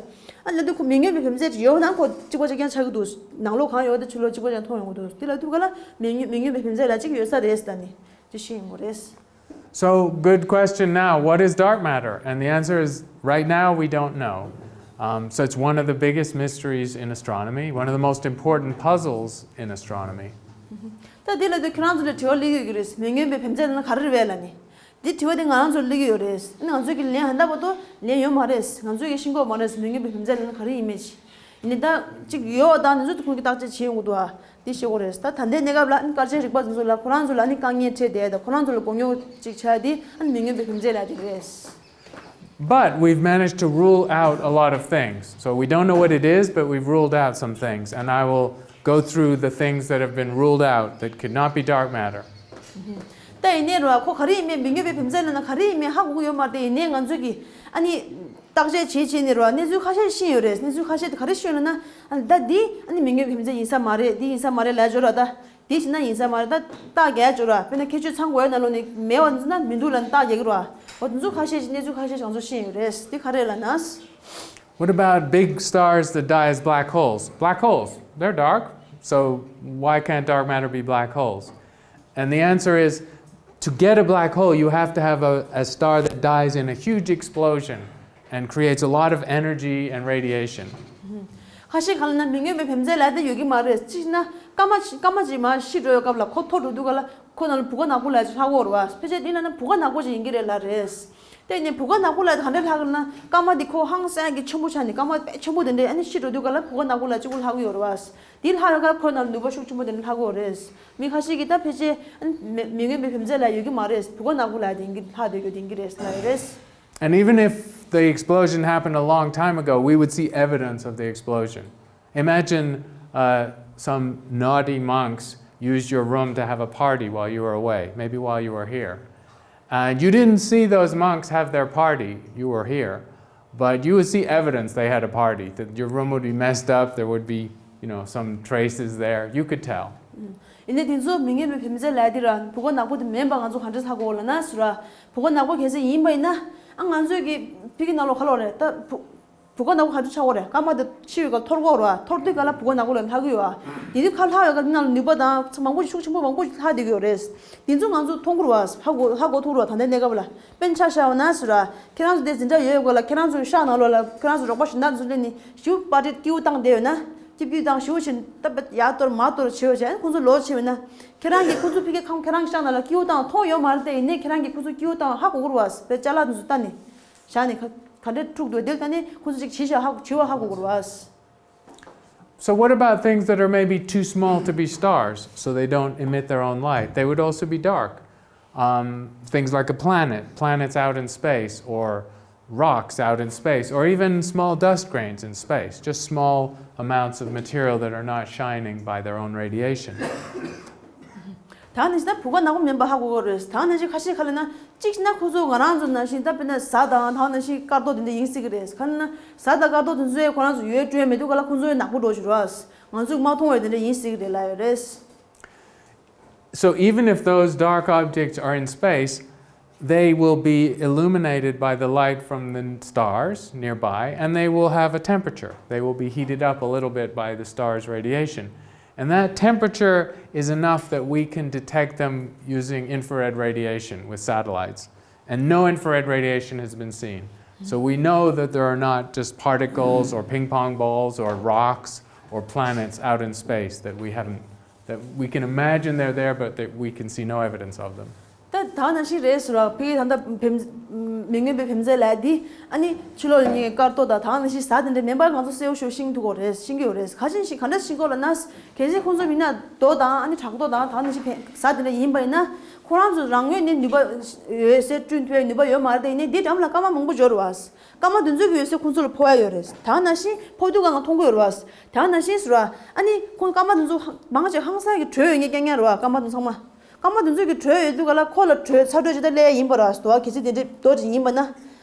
ཨ་ལབ་དུས་ཁོ་མི་མངོན་པའི་བེམ་རྫས་ཡོད་ན་ཁོ་གཅིག་པ་གཅིག་རྐྱང་ཆགས་ཀྱི་འདུག་ནང་ལོགས་གང་ཡོད་དེ་ཕྱི་ལོགས་གཅིག་པ་རྐྱང་མཐོང་ཡོང་གི་འདུག་དེ་ལབ་དུས་ག་ལ་མི་མངོན་མི་མངོན་པའི་བེམ་རྫས་ལབ་ཅིག་ཡོད་ས་རེད་ཟེར་ད་ནི་ཅི་ཤེས་ཡོང་གི་རེད། So, good question now. What is dark matter? And the answer is right now we don't know. Um, so, it's one of the biggest mysteries in astronomy, one of the most important puzzles in astronomy. ད་དེ་ལབ་དུས་ཁྱེད་རང་ཚོ་ལ་དྲི་བ་སླེབས་ཡོད་ཀྱི་རེད། མི་མངོན་པའི་བེམ་རྫས་ལབ་ན་ག་རེ་རེད་པས་ལབ་ནི། འདི་དྲི་བ་དེ་ང་རང་ཚོར་སླེབས་ཀྱི་ཡོད་རེད། ཨ་ནི་ང་ཚོས་ཀྱི་ལན་ཧ་ད་བར་དུ་ལན་ཡོད་མ་རེད། ང་ཚོས་ཀྱི་ཤེས་ཀྱི་ཡོད་མ་རེད། མི་མངོན་པའི་བེམ་རྫས་ལབ་ན་ག་རེ་ཡིན་མིན་ཅིག་ཡིན་ནའི་ད་ཅིག་ཡོད་པ་དང་འདི་ཚོ་ཁོང་གིས་བརྟག་དཔྱད་བྱེད་ཡོང་གི་འདུག་ཨ། འདི་ཤེས་དགོས་རེད། ད་ད་ལྟའི་གནས་སྐབས་ལ་ཨ་ནི་སྐར་ཆའི་རིག་པ་དེ་ཚོ་ལ་ཁོ་རང་ཚོ་ལ་ཨ་ནི་དཀའ་ངལ་འཕྲད་བསྡད་ཡ་དང་ཁོ་རང་ཚོ་ལ་མགོ་རྙོག་ཅིག་ཆགས་ཡ་དེ་ཨ་ནི་མི་མངོན་པའི་བེམ་རྫས་ལབ་ཡ་དེ་རེད། But we've managed to rule out a lot of things. So we don't know what it is, but we've ruled out some things. And I will go through the things that have been ruled out that could not be dark matter. ད་ཡིན་ནའི་རེད་བ། ཁོ་ག་རེ་ཡིན་མིན་མི་མངོན་པའི་བེམ་རྫས་ལབ་ན་ག་རེ་ཡིན་མིན་ཧ་གོ་གི་ཡོད་མ་རེད། ཡིན་ནའི་ང་ཚོས་ཀྱི་ཨ་ནི་བརྟག་དཔྱད་བྱེད་བྱེད་ནས་རེད་བ། གནས་ཚུལ་ཁ་ཤས་ཤེས་ཡོད་རེད། གནས་ཚུལ་ཁ་ཤས་དེ་ག་རེ་ཤེས་ཡོད་ལབ་ན། ཨ་ནི་ད་འདི་ཨ་ནི་མི་མངོན་པའི་བེམ་རྫས་ཡིན་ས་མ་རེད། འདི་ཡིན་ས་མ་རེད་ལབ་ཡ་ཅིག་ཡོད་རེད་བ། ད་འདི་བྱས་ན་ཡིན་ས་མ་རེད། ད་རྟགས་རྒྱག་ཡ་ཅིག་ཡོད་རེད་བ། དཔེར་ན་ཁྱད་ཆོས་ཚང་དགོས་ཡ་ནང་ལོགས་ནས་མེད་པ་འཛིན་ན་མི་འདུག་ལབ་ནས་རྟགས་རྒྱག་གི་རེད་བ། འོ་དེ་ཚོ་ཁ་ཤས་ཤིག་གནས་ཚུལ་ཁ་ཤས་ཤིག་ང་ཚོ་ཤེས་ཡོད་རེད། འདི་ག་རེ་ལབ་ན། What about big stars that die as black holes? Black holes, they're dark, so why can't dark matter be black holes? And the answer is, to get a black hole, you have to have a, a star that dies in a huge explosion and creates a lot of energy and radiation. ཁ་ཤས་གང་ལབ་ན་མི་མངོན་པའི་བེམ་རྫས་ལབ་ཡ་དེ་ཡོད་ཀྱི་མ་རེད། གཅིག་ན་སྐར་མ་ཞིག་སྐར་མ་ཅིག་མར་ཤི་འགྲོ་བའི་སྐབས་ལ་ཁོ་འཐོར་འགྲོ་དུས་ག་ལ་ཁོ་ནང་ལ་བུ་ག་ནག་པོ་ལབ་ཡ་ཅིག་ལྷག་གི་ཡོད་རེད་བ། ཕལ་ཆེར་འདི་ལབ་ན་བུ་ག་ནག་པོ་ཅིག་ཡིན་གྱི་རེད་ལབ་རེད། དེ་ནས་བུ་ག་ནག་པོ་ལབ་ཡ་དེ་ག་འདྲས་ལྷག་གི་ལབ་ན། སྐར་མ་འདི་ཁོ་ཧང་སང་གི་ཆེན་པོ་ཆགས་ནས་སྐར་མ་དཔེ་ཆེན་པོ་དེ་འདྲས་ཨ་ནི་ཤི་འགྲོ་དུས་ག་ལ་བུ་ག་ནག་པོ་ལབ་ཡ་གཅིག་པོ་ལྷག་གི་ཡོད་རེད་བ། འདི་ལྷག་ཡོད་ག་ཁོ་ནང་ལ་ནུས་པ་ཤུགས་ཆེན་པོ་དེ་འདྲས་ལྷག་གི་ཡོད་རེད། མི་ཁ་ཤས་ཀྱིས་ད་ཕལ་ཆེར་ཨ་ནི་མི་མི་མངོན་པའི་བེམ་རྫས་ལབ་ཡ་ཡོད་ཀྱི་མ་རེད། བུ་ག་ནག་པོ་ལབ་ཡ་དེ་ཡིན་གྱི་ལྷག་སྡོད་རྒྱུ་དེ་ཡིན་གྱི་རེད་ལབ་ཡོད་རེད། And even if the explosion happened a long time ago, we would see evidence of the explosion. Imagine uh, some naughty monks used your room to have a party while you were away, maybe while you were here. And you didn't see those monks have their party, you were here. But you would see evidence they had a party, that your room would be messed up, there would be, you know, some traces there. You could tell. ཡིན་ནའི་དེ་ཚོ་མི་མངོན་པའི་བེམ་རྫས་ལབ་ཡ་དེ་ར་བུ་ག་ནག་པོ་དེ་མིན་པ་ང་ཚོ་ག་འདྲས་ཧ་གོ་ལབ་ན་ཟེར་བ། བུ་ག་ནག་པོ་གལ་སྲིད་ཡིན་པ་ཡིན་ན་ཨ་ང་ཚོས་ཀྱི་ཕ་གི་ནང་ལོགས་ག་ལབ་རེད་ད། བུ་བུ་ག་ནག་པོ་ག་འདྲས་ཆགས་ཀྱི་ཡོད་རེད། སྐར་མ་དེ་ཤི་བའི་སྐབས་འཐོར་གྱི་ཡོད་རེད་བ། འཐོར་དུས་ག་ལ་བུ་ག་ནག་པོ་ལབ་ཡ་ལྷག་གི་ཡོད་བ། དེ་དུས་ཁ་ལྷག་ཡོད་ག་དེ་ནང་ལ་ནུས་པ་དང་ཚ་མང་པོ་ཤུགས་ཆེན་པོ་མང་པོ་ཞིག་ལྷག་བསྡད་ཀྱི་ཡོད་རེད། དེ་ཚོ་ང་ཚོ་མཐོང་གི་རེད་བ། ཧ་གོ་ཧ་གོ་ཐུབ་རེད་བ། ད་ལྟའི་གནས་སྐབས་ལ་དཔེར་ན་ཆ་བཞག་པ་ན་ཟེར་བ། ཁྱེད་རང་ཚོ་དེ་འཛིན་གྲྭ་ཡོད་ཡོད་ག་ལ་ཁྱེད་རང་ཚོའི་ཤག་ནང་ལོགས་ལ་ཁྱེད་རང་ཚོ་རོགས་པ་གཞན་དག་ཚོ་སླེབས་ནས་ཞུ་པར་ཊི་སྐྱིད་པོ་བཏང་བསྡད་ཡོད་ན། སྐྱིད་སྐྱིད་བཏང་ཞུ་བཞིན་ད་ཡར་གཏོར་མར་གཏོར་བྱེད་ཡོད་ཅན་ཁོང་ཚོ་ལོག་ཕྱིན་ཡོད་ན། ཁྱེད་རང་གིས་ཁོང་ཚོ་ཕ་གི་ཁམས་ཁྱེད་རང་ཤག་ནང་ལ་སྐྱིད་པོ་བཏང་མཐོང་ཡོད་མ་རེད་དེ། ཡིན་ནའི་ཁྱེད་རང་གིས་ཁོང་ཚོ་སྐྱིད་པོ་བཏང་ཧ་གོ་གི་རེད་བ། བའི་ཅ་ལག་དེ་ཚོ་ལྟ་ནས་བཞག་ནས་ག་ག་འདྲས་འཁྲུག་འདུག་དེ་ལྟ་ནས་ཁོང་ཚོ་ཅིག་བྱེད་བཞག་ཧ་བྱེད་བ་ཧ་གོ་གི་རེད་བ། So, what about things that are maybe too small to be stars, so they don't emit their own light? They would also be dark. Um, things like a planet, planets out in space, or rocks out in space, or even small dust grains in space, just small amounts of material that are not shining by their own radiation. ད་ནི་ད་བུ་ག་ནག་པོ་མིན་པ་ཧ་གོ་གི་རེད། ད་ནི་ཅིག་ཁ་ཤས་ཁ་ལ་ན་གཅིག་ན་ཁོ་ཚོ་ང་རང་ཚོ་ནང་བཞིན་ད་དཔེར་ན་གཟའ་དང་ད་ནི་ཞིག་སྐར་རྡོ་དེ་འདྲ་ཡིན་སྲིད་ཀྱི་རེད། ཁ་ལ་ན་གཟའ་དང་སྐར་རྡོ་དེ་ཚོ་ཡས་ཁོ་རང་ཚོ་ཡོད་སྤྲོད་མི་འདུག་ག་ལ། ཁོ་ཚོ་ཡོད་ནག་པོ་འགྲོ་ཞུ་ར། ང་ཚོས་མ་མཐོང་བའི་དེ་འདྲ་ཡིན་སྲིད་ཀྱི་རེད་ལ་ཡོད་རེད། So even if those dark objects are in space, they will be illuminated by the light from the stars nearby, and they will have a temperature. They will be heated up a little bit by the star's radiation. And that temperature is enough that we can detect them using infrared radiation with satellites. And no infrared radiation has been seen. So we know that there are not just particles or ping pong balls or rocks or planets out in space that we haven't, that we can imagine they're there, but that we can see no evidence of them. ད་ད་ནང་བཞིན་རེད་ཟེར་བ། ཕ་གི་ད་ལྟ་བེམ་མི་མངོན་པའི་བེམ་རྫས་ལབ་ཡ་འདི། ཨ་ནི་ཕྱི་ལོགས་ལ་ཉེ་སྐར་རྡོ་དང་ད་ནང་བཞིན་གཟའ་དེ་འདྲ་མིན་པ་ང་ཚོ་གསལ་པོ་ཞེ་པོ་ཤེས་ཐུབ་ཀྱི་རེད། ཤེས་ཀྱི་ཡོད་རེད། ག་ཅན་ཞིག་ག་འདྲ་ཤེས་ཀྱི་ཡོད་ལབ་ན། གལ་སྲིད་ཁོང་ཚོ་མིན་ན་རྡོ་དང་ཨ་ནི་བྲག་རྡོ་དང་ད་ནང་བཞིན་བེ་གཟའ་དེ་འདྲ་ཡིན་པ་ཡིན་ན། ཁོ་རང་ཚོ་རང་ངོས་ནས་ནུས་པ་ཡོད་ཟེར། བསྐྲུན་ཐུབ་པའི་ནུས་པ་ཡོད་མ་རེད་དེ། ཡིན་ནའི་འདི་འགྲམ་ལ་སྐར་མ་མང་པོ་འབྱོར་བ། སྐར་མ་དེ་ཚོ་གི་འོད་ཟེར་ཁོང་ཚོ་ལ་ཕོག་ཡ་ཡོད་རེད། ད་ནང་བཞིན་ཕོག་དུས་སྒང་ལ་མཐོང་གི་ཡོད་རེད་བ། ད་ནང་བཞིན་ཟེར་བ། ཨ་ནི་ཁོང་སྐར་མ་དེ་ཚོ་མང་ཆེ་ཧང་སང་གི་དྲོད་ཡོད་ངེས་རྐྱང་རྐྱང་རེད་བ། སྐར་མ་དེ་ཚང་མ། སྐར་མ་དེ་ཚོ་གི་དྲོད་ཡོད་དུས་སྒང་ལ་ཁོ་ལ་དྲོད་ཚ་དྲོད་ཅིག་ད་སླེབས་ཡ་ཡིན་པ་རེད་བ། དོ་གལ་སྲིད་དེ་འདྲའི་རྡོ་ཅིག་ཡིན་པ་ན།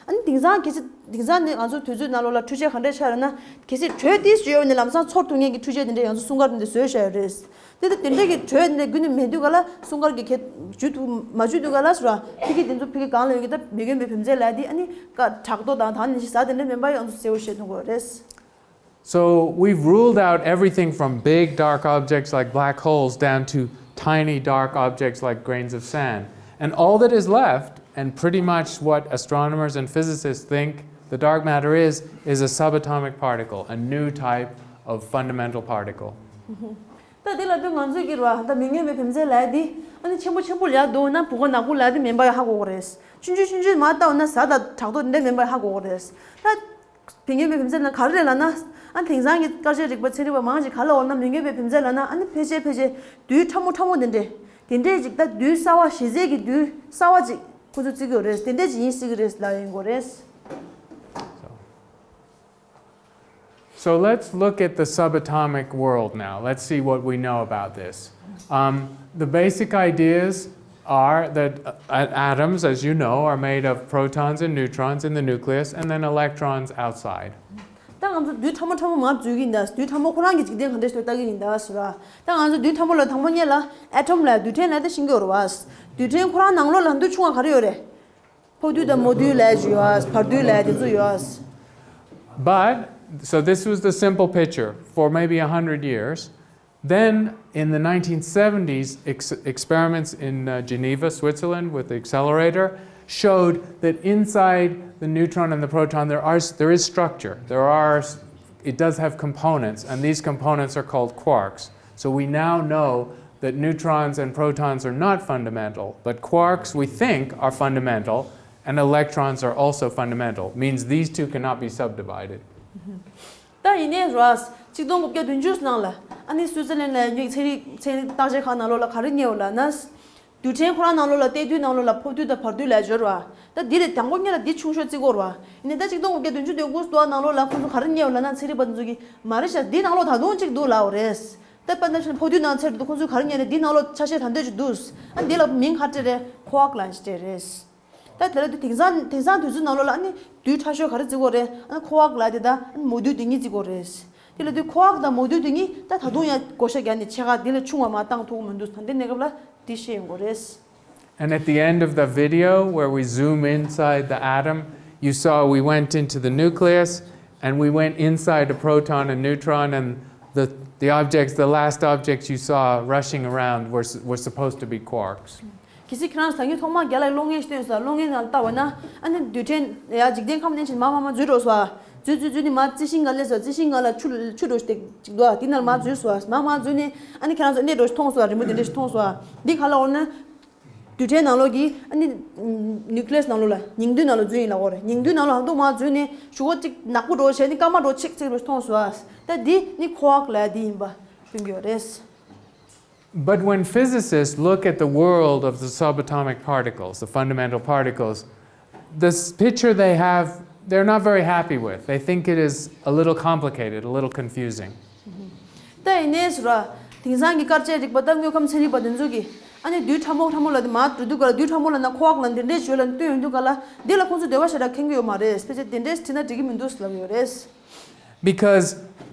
ཨ་ནི་དེང་སང་གལ་སྲིད་དེང་སང་ནི་ང་ཚོ་དུས་ཚོད་ནང་ལོགས་ལ་འཕྲུལ་ཆས་ག་འདྲས་ཆགས་ཡོད་ན། གལ་སྲིད་དྲོད་ཏོག་ཙམ་ཡོད་ནས་ལམ་སང་ཚོར་ཐུབ་མཁན་གྱི་འཕྲུལ་ཆས་དེ་འདྲས་ཡང་ཚོ་སྲུང་སྐར་དེ་འདྲས་བཟོས་བཞག་ཡོད་རེད། དེ་ལྟ་དེ་འདྲས་ཀྱི་དྲོད་དེ་འདྲས་རྒྱུན་ནས་མེད་དུས་སྒང་ལ་སྲུང་སྐར་གྱི་ཁྱད་འཇུ་ཐུབ་མ་འཇུ་དུས་སྒང་ལ་ཟེར་བ། ཕ་གི་དེ་ཚོ་ཕ་གི་སྒང་ལ་ཡོད་ཀྱི་ད་མི་མངོན་པའི་བེམ་རྫས་ལབ་ཡ་དེ། ཨ་ནི་ཀ་བྲག་རྡོ་དང་ད་ནི་ཞིག་གཟའ་དེ་འདྲས་མིན་པ་ཡང་ཚོ་གསལ་པོ་ཤེས་ཐུབ་ཀྱི་རེད། So we've ruled out everything from big dark objects like black holes down to tiny dark objects like grains of sand. And all that is left, and pretty much what astronomers and physicists think the dark matter is, is a subatomic particle, a new type of fundamental particle. ད་དེ་ལ་དུས་ང་ཚོས་ཀྱི་རེད་བ། ད་མི་མངོན་པའི་བེམ་རྫས་ལབ་ཡ་དེ། ཨ་ནི་ཆེན་པོ་ཆེན་པོ་ལབ་འདུག་ན་བུ་ག་ནག་པོ་ལབ་ཡ་དེ་མིན་པ་ཧ་གོ་གི་རེད། ཆུང་ཆུང་ཆུང་ཆུང་མར་བལྟས་ན་གཟའ་དང་བྲག་རྡོ་དེ་འདྲས་མིན་པ་ཧ་གོ་གི་རེད། ད་མི་མངོན་པའི་བེམ་རྫས་ལབ་ན་ག་རེ་རེད་ལབ་ན། ཨ་དེང་སང་གི་སྐར་ཆའི་རིག་པ་ཚན་རིག་པ་མང་ཞིག་ག་ལ་འོ་ན་མི་མངོན་པའི་བེམ་རྫས་ལབ་ན། ཨ་ནི་ཕལ་ཆེར་ཕལ་ཆེར་རྡུལ་ཕྲ་མོ་ཕྲ་མོ་དེ་འདྲས། དེ་འདྲས་ཅིག་ད་རྡུལ་གསར་བ་གཞི་རྩའི་གི་རྡུལ་གསར་བ་ཅིག་ཁོ་ཚོས་བརྩི་གི་ཡོད་རེད། དེ་འདྲས་ཅིག་ཡིན་སྲིད་གི་རེད་ལབ་ཡོང་གི་རེད། So let's look at the subatomic world now. Let's see what we know about this. Um, the basic ideas are that uh, atoms, as you know, are made of protons and neutrons in the nucleus and then electrons outside. ད་ང་ཚོ་རྡུལ་ཕྲ་མོ་ཕྲ་མོ་མར་འཛུལ་གྱི་ཡིན་ད། རྡུལ་ཕྲ་མོ་ཁོ་རང་གི་འཇིག་རྟེན་ག་འདྲས་ཞིག་ལྟ་གི་ཡིན་ད་ཟེར་བ། ད་ང་ཚོ་རྡུལ་ཕྲ་མོ་ལ་དང་པོ་ཉིད་ལ་ཨེ་ཊོམ་ལབ་རྡུལ་ཕྲན་ལབ་ད་ཤེས་ཀྱི་ཡོད་རེད་བ། རྡུལ་ཕྲན་ཁོ་རང་ནང་ལོགས་ལ་རྡུལ་ཆུང་བ་ག་རེ་ཡོད་རེད། ཕོ་རྡུལ་དང་མོ་རྡུལ་ལབ་ཅིག་ཡོད། བར་རྡུལ་ལབ་དེ་ཚོ་ཡོད། But, so this was the simple picture for maybe a hundred years. Then, in the nineteen seventies, ex- experiments in uh, Geneva, Switzerland, with the accelerator showed that inside the neutron and the proton, there, are, there is structure. There are, it does have components, and these components are called quarks. So we now know that neutrons and protons are not fundamental, but quarks, we think, are fundamental, and electrons are also fundamental. Means these two cannot be subdivided. ད་ཡིན་ནའི་རེད་བ། ཆིག་སྟོང་དགུ་བརྒྱ་བདུན་ཅུ་ནང་ལ་ཨ་ནི་སུའི་ཙི་ལན་ལ་ཡོད་ཚན་རིག་ཚན་རིག་བརྟག་དཔྱད་ཁང་ནང་ལོགས་ལ་ག་རེ་རྙེད་ཡོད་ལབ་ན། རྡུལ་ཕྲན་ཁོ་རང་ནང་ལོགས་ལ་གཏད་རྡུལ་ནང་ལོགས་ལ་ཕོ་རྡུལ་དང་བར་རྡུལ་ལབ་ཡོད་རེད་བ། ད་འདི་ལས་དང་པོ་ཉིད་ལ་འདི་ཆུང་ཤོས་བརྩི་གི་ཡོད་རེད་བ། ཡིན་ནའི་ད་ཆིག་སྟོང་དགུ་བརྒྱ་བདུན་ཅུ་དོན་དགུ་ནང་ལོགས་ལ་ཁོང་ཚོ་ག་རེ་རྙེད་ཡོད་ལབ་ན། ཚན་རིག་པ་དེ་ཚོ་གིས་མ་རེད་ཤག་འདི་ནང་ལོགས་ད་དུང་གཅིག་འདུག་ལབ་ཡོད་རེད། ད་དཔེར་ན་ཕོ་རྡུལ་ནང་ཚན་རིག་པ་ཁོང་ཚོས་ག་རེ་རྙེད་ནས་འདི་ནང་ལོགས་ཆ་ཤས་ད་འདོད་ཅིག་འདུག་ཨ་འདི་ལ་མིང་ག་རེ་སྤྲད་རེད། ཁོ་ཝརཀ་ལབ་ཅིག་སྤྲད་རེད། ད་དེ་ལ་དུས་དེང་སང་དེང་སང་དུས་ཚོད་ནང་ལོགས་ལ་ཨ་ནི་རྡུལ་ཕྲ་ཤོས་ག་རེ་བརྩི་གི་ཡོད་རེད། ཨ་ནི་ཁོ་ཝརཀ་ལབ་དེ་དང་ཨ་ནི་མོ་རྡུལ་དེ་གཉིས་བརྩི་གི་ཡོད་རེད། དེ་ལ་དུས་ཁོ་ཝརཀ་དང་མོ་རྡུལ་དེ་གཉིས་ད་ད་དུང་ཡང་བགོ་བཤའ་རྒྱག་ནས་ཕྱེད་ཀ་དེ་ལས་ཆུང་བ་མར་བཏང་ཐུབ་ཀྱི་མི་འདུག་ད་ལྟའི་གནས་སྐབས་ལ་དེ་ཤེས་ཡོང་གི་ཡོད་རེད། And at the end of the video, where we zoom inside the atom, you saw we went into the nucleus and we went inside a proton and neutron, and the, the objects, the last objects you saw rushing around were, were supposed to be quarks. གལ་སྲིད་ཁྱེད་རང་ཟ་ཉུང་ཐོག་མར་རྒྱ་ལ་གློག་བརྙན་ཞིག་སྟོན་སོང་། གློག་བརྙན་ནང་ལྟ་བ་ན་ཨ་ནི་རྡུལ་ཕྲན་ཡ་འཇིག་རྟེན་ཁམས་བརྟན་ཞིང་མར་མར་མར་འཛུལ་འགྲོ་སོང་། འཛུལ་འཛུལ་འཛུལ་ནས་མར་རྩི་ཤིང་སྒང་སླེབས་སོང་། རྩི་ཤིང་སྒང་ལ་ཆུ་ཆུ་འདྲ་ཞིག་ཅིག་འདུག་དེ་ནང་མར་འཛུལ་སོང་། མར་མར་འཛུལ་ནས་ཨ་ནི་ཁྱེད་རང་ཚོ་གནས་འདྲ་ཞིག་མཐོང་སོང་། རི་མོ་དེ་འདྲ་ཞིག་མཐོང་སོང་། འདི་ག་ལ་འོ་ན། རྡུལ་ཕྲན་ནང་ལོགས་ཀྱི་ཨ་ནི་ནིའུ་ཀི་ལི་ཡས་ནང་ལོགས་ལ་ཉིང་རྡུལ་ནང་ལོགས་འཛུལ་ཡིན་ལབ་ཀྱི་ཡོད་རེད། ཉིང་རྡུལ་ནང་ལོགས་ཧང་ཏོང་མར་འཛུལ་ནས་གཞུག་གུ་ཅིག་ནག་པོ་འདྲ་ཞིག་བྱས་ནས་སྐར་མ་འདྲ་ཅིག་ཅིག་མཐོང་སོང་། ད་འདི་ནི་ཁོ་ཝརཀ་ལབ་ཡ་འདི་ཡིན་པ་སྟོན་གྱི་ཡོད་རེད། But when physicists look at the world of the subatomic particles, the fundamental particles, this picture they have, they're not very happy with. They think it is a little complicated, a little confusing. ད་ཡིན་ནའི་ཟེར་བ། དེང་སང་གི་སྐར་ཆའི་རིག་པ་དང་དངོས་ཁམས་ཚན་རིག་པ་དེ་ཚོ་གིས་ ཨ་ནི་རྡུལ་ཕྲ་མོ་ཕྲ་མོ་ལ་དེ་མར་འགྲོ་དུས་ག་ལ་རྡུལ་ཕྲ་མོ་ལབ་ན་ཁོ་ཝརཀ་ལབ་ན་དེ་འདྲས་བརྗོད་ལ་སྟོན་ཡོང་དུས་ག་ལ་འདི་ལ་ཁོང་ཚོས་འདོད་པ་ཞེ་དྲག་འཁྱེར་གྱི་ཡོད་མ་རེད། ཕལ་ཆེར་དེ་འདྲས་བྲིས་ན་འགྲིག་གི་མི་འདུག་ལབ་ཡོད་རེད། Because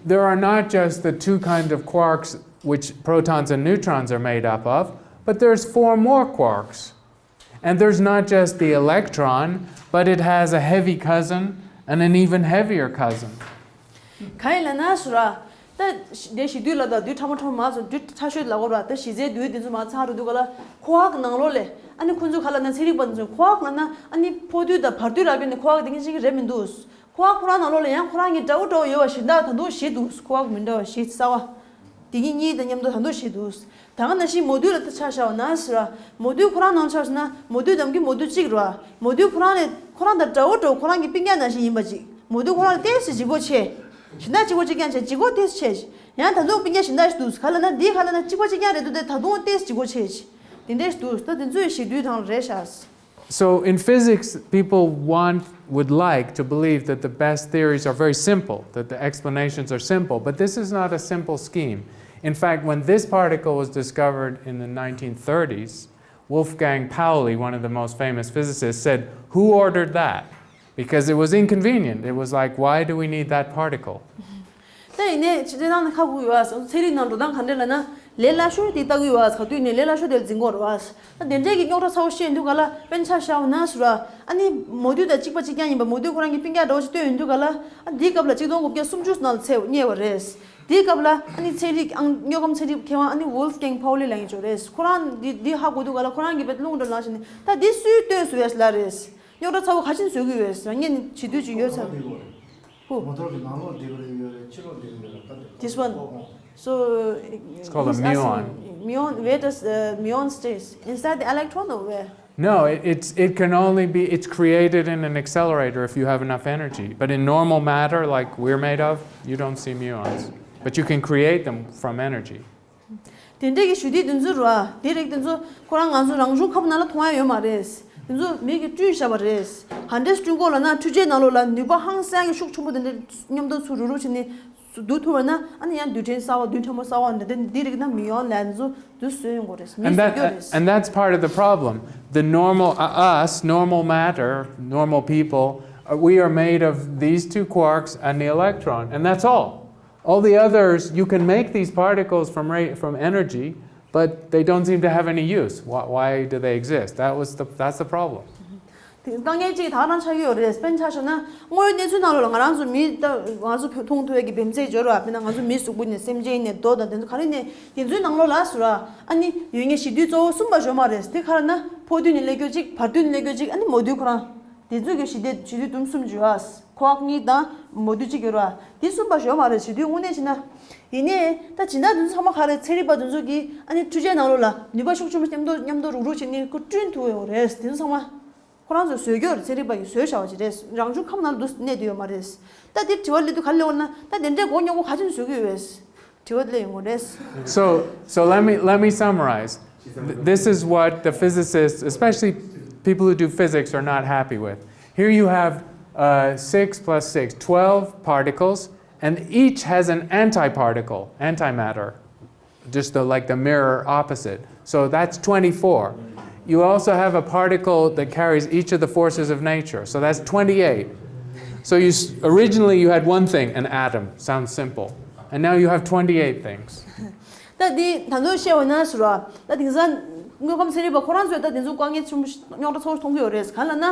there are not just the two kinds of quarks which protons and neutrons are made up of, but there's four more quarks. And there's not just the electron, but it has a heavy cousin and an even heavier cousin. གང་ཡིན་ལབ་ན་སུ་ར། ད་དེ་གཞི་རྡུལ་ལ་ད་རྡུལ་ཕྲ་མོ་ཕྲ་མོ་མ་སོང་རྡུལ་ཕྲ་ཤོས་ལ་གོ་ར་ད་གཞི་རྩའི་རྡུལ་དེ་ཚོ་མ་ཚང་རུ་འདུག་ག་ལ། ཁོ་ཝརཀ་ནང་ལོགས་ལས་ཨ་ནི་ཁོ་ཚོ་ག་ལ་ན་ཚན་རིག་པ་ཚོ་ཁོ་ཝརཀ་ལབ་ན་ཨ་ནི་ཕོ་རྡུལ་དང་བར་རྡུལ་ར་བརྒྱུད་ནས་ཁོ་ཝརཀ་དེ་ངེས་ཅན་གྱི་རེད་མི་འདུག་ཁོ་ཝརཀ་ཁོ་རང་ནང་ལོགས་ལ་ཡང་ཁོ་རང་གི་འདྲ་བོ་འདྲ་བོ་ཡོད་པ་གཞན་དག་ད་དུང་བཞི་འདུག་ཁོ་ཝརཀ་མི་འདྲ་བ་བཞི་གསར་བ། དེ་གཉིས་གཉིས་དང་མཉམ་དུ་ད་དུང་བཞི་འདུག་ད་ག་ནང་བཞིན་མོ་རྡུལ་ལ་ད་ཆ་བཞག་པ་ན་ཟེར་བ། མོ་རྡུལ་ཁོ་རང་ནང་ཆ་བཞག་ན་མོ་རྡུལ་དམ་གྱི་མོ་རྡུལ་གཅིག་རེད་བ། མོ་རྡུལ་ཁོ་རང་ལས་ཁོ་རང་དང་འདྲ་བོ་འདྲ་བོ་ཁོ་རང་གི་སྤུན་ཀྱག་ནང་བཞིན་ཡིན་པ་ཅིག་མོ་རྡུལ་ཁོ་རང་ལ་ཏོག་ཙམ་ལྗིད་ཁོག་ཆེ། གཞན་དག་གཅིག་པ་གཅིག་རྐྱང་བྱས་ལྗིད་ཁོག་ཏོག་ཙམ་ཆེ། ཡང་ད་དུང་སྤུན་ཀྱག་གཞན་དག་ཞིག་འདུག་ག་ལབ་ན་འདི་ག་ལབ་ན་གཅིག་པ་གཅིག་རྐྱང་རེད་འདུག་སྟེ་ད་དུང་ཏོག་ཙམ་ལྗིད་ཁོག་ཆེ་ཅིག་དེ་འདྲས་འདུག་ད་དེ་ཚོས་གཞི་རྡུལ་དང་རེད་ཤག So in physics, people want, would like to believe that the best theories are very simple, that the explanations are simple, but this is not a simple scheme. In fact, when this particle was discovered in the nineteen thirties, Wolfgang Pauli, one of the most famous physicists, said, "Who ordered that?" Because it was inconvenient. It was like, "Why do we need that particle?" ད་ཡིན་ནའི་ཕྱི་རྩལ་ནང་ནས་ཁ་ཁུག་ཡོད་ཨ། ཚན་རིག་ནང་འགྲོ་སྟངས་ག་འདྲ་ལབ་ན་ལས་སླ་ཤོས་དེ་ལྟ་གི་ཡོད་ཨ། ག་དུས་ནས་ལས་སླ་ཤོས་དེ་ལ་འཛིན་དགོས་རེད་བ། ད་དེ་འདྲས་ཀྱི་རྙོག་དྲ་ཚ་བོ་བཤད་ཡོང་དུས་ག་ལ་དཔེར་ན་ཆ་བཞག་པ་ན་ཟེར་བ། ཨ་ནི་མོ་རྡུལ་དང་གཅིག་པ་གཅིག་རྐྱང་ཡིན་པ་མོ་རྡུལ་ཁོ་རང་གི་སྤུན་ཀྱག་འདྲ་བོ་ཞིག་བཏོན་ཡོང་དུས་ག་ལ་ཨ་འདིའི་སྐབས་ལ་གཅིག་སྟོང་དགུ་བརྒྱ་སུམ་ཅུ་ནང་ལ་ཚེ་རྙེད་པ་རེད། དེའི་སྐབས་ལ་ཨ་ནི་ཚན་རིག་ཨང་དངོས་ཁམས་ཚན་རིག་མཁས་དབང་ཨ་ནི་Wolfgang Pauli་ལབ་མཁན་ཅིག་ཡོད་རེད། ཁོ་རང་འདི་འདི་ཧ་གོ་དུས་ག་ལ་ཁོ་རང་གི་བེད་རླུང་འགྲོ་ལངས་བྱས་ནས་ད་འདི་སུས་བཏོན་སོང་བས་ལབ་རེད། རྙོག་དྲ་ཚ་བོ་ག་ཅིག་བཟོ་གི་ཡོད་ཟེར་ངས་ནི་བྱེད་དུས་ཅིག་ཡོད་ཚར། Who? མོ་ཊར་གྱི་ནང་ལོགས་བསྡད་ཀྱི་རེད་ཡོད་རེད། ཕྱི་ལོགས་བསྡད་ཀྱི་ཡོད་རེད། ད་དེ་This one. So It's called a he's asking muon. Muon, where does uh, muon stays? Inside the electron or where? No, it, it's, it can only be, it's created in an accelerator if you have enough energy. But in normal matter, like we're made of, you don't see muons. But you can create them from energy. དེ་འདྲས་ཀྱི་གཞུ་ཐིག་དེ་ཚོ་རུ་ཨ། དེ་རིགས་དེ་ཚོ་ཁོ་རང་ང་ཚོ་རང་བྱུང་ཁམས་ནང་ལ་མཐོང་ཡ་ཡོད་མ་རེད། དེ་ཚོ་མི་གིས་བསྐྲུན་བཞག་པ་རེད། ག་འདྲས་བསྐྲུན་གོ་ལབ་ན་འཕྲུལ་ཆས་ནང་ལོགས་ལ་ནུས་པ་ཧང་སང་གི་ཤུགས་ཆེན་པོ་དེ་འདྲས་མཉམ་དུ་ཚུར་རུག་རུག་བྱས་ནས་བསྡུ་ཐུབ་པ་ན་ཨ་ནི་ཡང་རྡུལ་ཕྲན་གསར་བ་རྡུལ་ཕྲ་མོ་གསར་བ་འདྲ་དེ་འདི་རིགས་ན་མི་ཡོང་ལབ་དེ་ཚོ་དུ་བཟོས་ཡོང་གོ་རེད། མི་And that, བཟོས་ཡོད་རེད། and that's part of the problem. The normal, uh, us, normal matter, normal people, uh, we are made of these two quarks and the electron, and that's all. All the others, you can make these particles from, ra- from energy, but they don't seem to have any use. Why, why do they exist? That was the, that's the problem. དེ་དཀའ་ངལ་གཅིག་ད་རང་ཆགས་ཀྱི་ཡོད་རེད། དཔེར་ན་ཆ་བཞག་ན་དངོས་ཡོད་གནས་ཚུལ་ནང་ལོགས་ལ་ང་རང་ཚོ་མི་ད་ང་ཚོ་བོད་མཐོང་ཐུབ་ཡས་ཀྱི་བེམ་རྫས་སྦྱོར་བ་དཔེར་ན་ང་ཚོ་མི་གཟུགས་པོ་ནས་སེམས་ཅན་ནས་རྡོ་དང་དེ་ཚོ་ག་རེ་ནས་དེ་ཚོའི་ནང་ལོགས་ལ་ཟེར་བ་ཨ་ནི་ཡོད་ངེས་གཞི་རྡུལ་གཙོ་བོ་གསུམ་པ་ཡོད་མ་རེད། དེ་ག་རེ་ན་ཕོ་རྡུལ་ནས་སླེབས་ཀྱོ་གཅིག་བར་རྡུལ་ནས་སླེབས་ཀྱོ་གཅིག་ཨ་ནི་མོ་རྡུལ་ཁོ་རང་དེ་ཚོ་གི་གཞི་རྡུལ་གཞི་རྡུལ་དུམ་གསུམ་ཡོད་ཨ། ཁོ་ཝརཀ་གཉིས་དང་མོ་རྡུལ་གཅིག་ཡོད་རེད་བ། དེ་གསུམ་པ་ཡོད་མ་རེད། གཞི་རྡུལ་དངོས་གནས་བྱས་ན། ཡིན་ནའི་ད་སྦྱིན་བདག་དེ་ཚོ་ཚང་མ་ག་རེ་ཚན་རིག་པ་དེ་ཚོ་གིས་ཨ་ནི་འཕྲུལ་ཆས་ནང་ལོགས་ལ་ནུས་པ་ཤུགས་ཆེན་པོ་མཉམ་དུ་མཉམ་དུ་རུག་རུག་བྱས་ནས་ཁོ་བསྐྲུན་ཐུབ་ཡོད་རེད། དེ་ཚོ་ཚང་མ་ཁོ་རང་ཚོས་བཟོས་ཀྱི་ཡོད་རེད། ཚན་རིག་པ་གིས་བཟོས་བཞག་པ་ཅིག་རེད། རང་བྱུང་ཁམས་ནང་ལ་འདུག་གནས་བསྡད་ཡོད་མ་རེད། ད་དེ་དྲི་བ་སླེབས་དུས་ག་རེ་སླེབས་ཡོང་ན་ད་དེ་འདྲའི་མགོ་རྙོག་པོ་ག་ཅིག་བཟོ་གི་ཡོད་པས། དྲི་བ་སླེབས་ཡོང་གི་རེད། So, so let me, let me summarize. Th- This is what the physicists, especially people who do physics, are not happy with. Here you have uh, six plus six, twelve particles, and each has an antiparticle, antimatter, just the, like the mirror opposite. So that's twenty-four. You also have a particle that carries each of the forces of nature, so that's twenty-eight. So you s- originally you had one thing, an atom. Sounds simple. And now you have twenty-eight things. ད་འདི་ད་དུང་བཤད་འོ་ན་ཟེར་བ། ད་དེང་སང་དངོས་ཁམས་ཚན་རིག་པ་ཁོ་རང་ཚོས་ད་དེ་ཚོ་དཀའ་ངལ་ཆེན་པོ་རྙོག་དྲ་ཚ་བོ་མཐོང་གི་ཡོད་རེད། གང་ལབ་ན།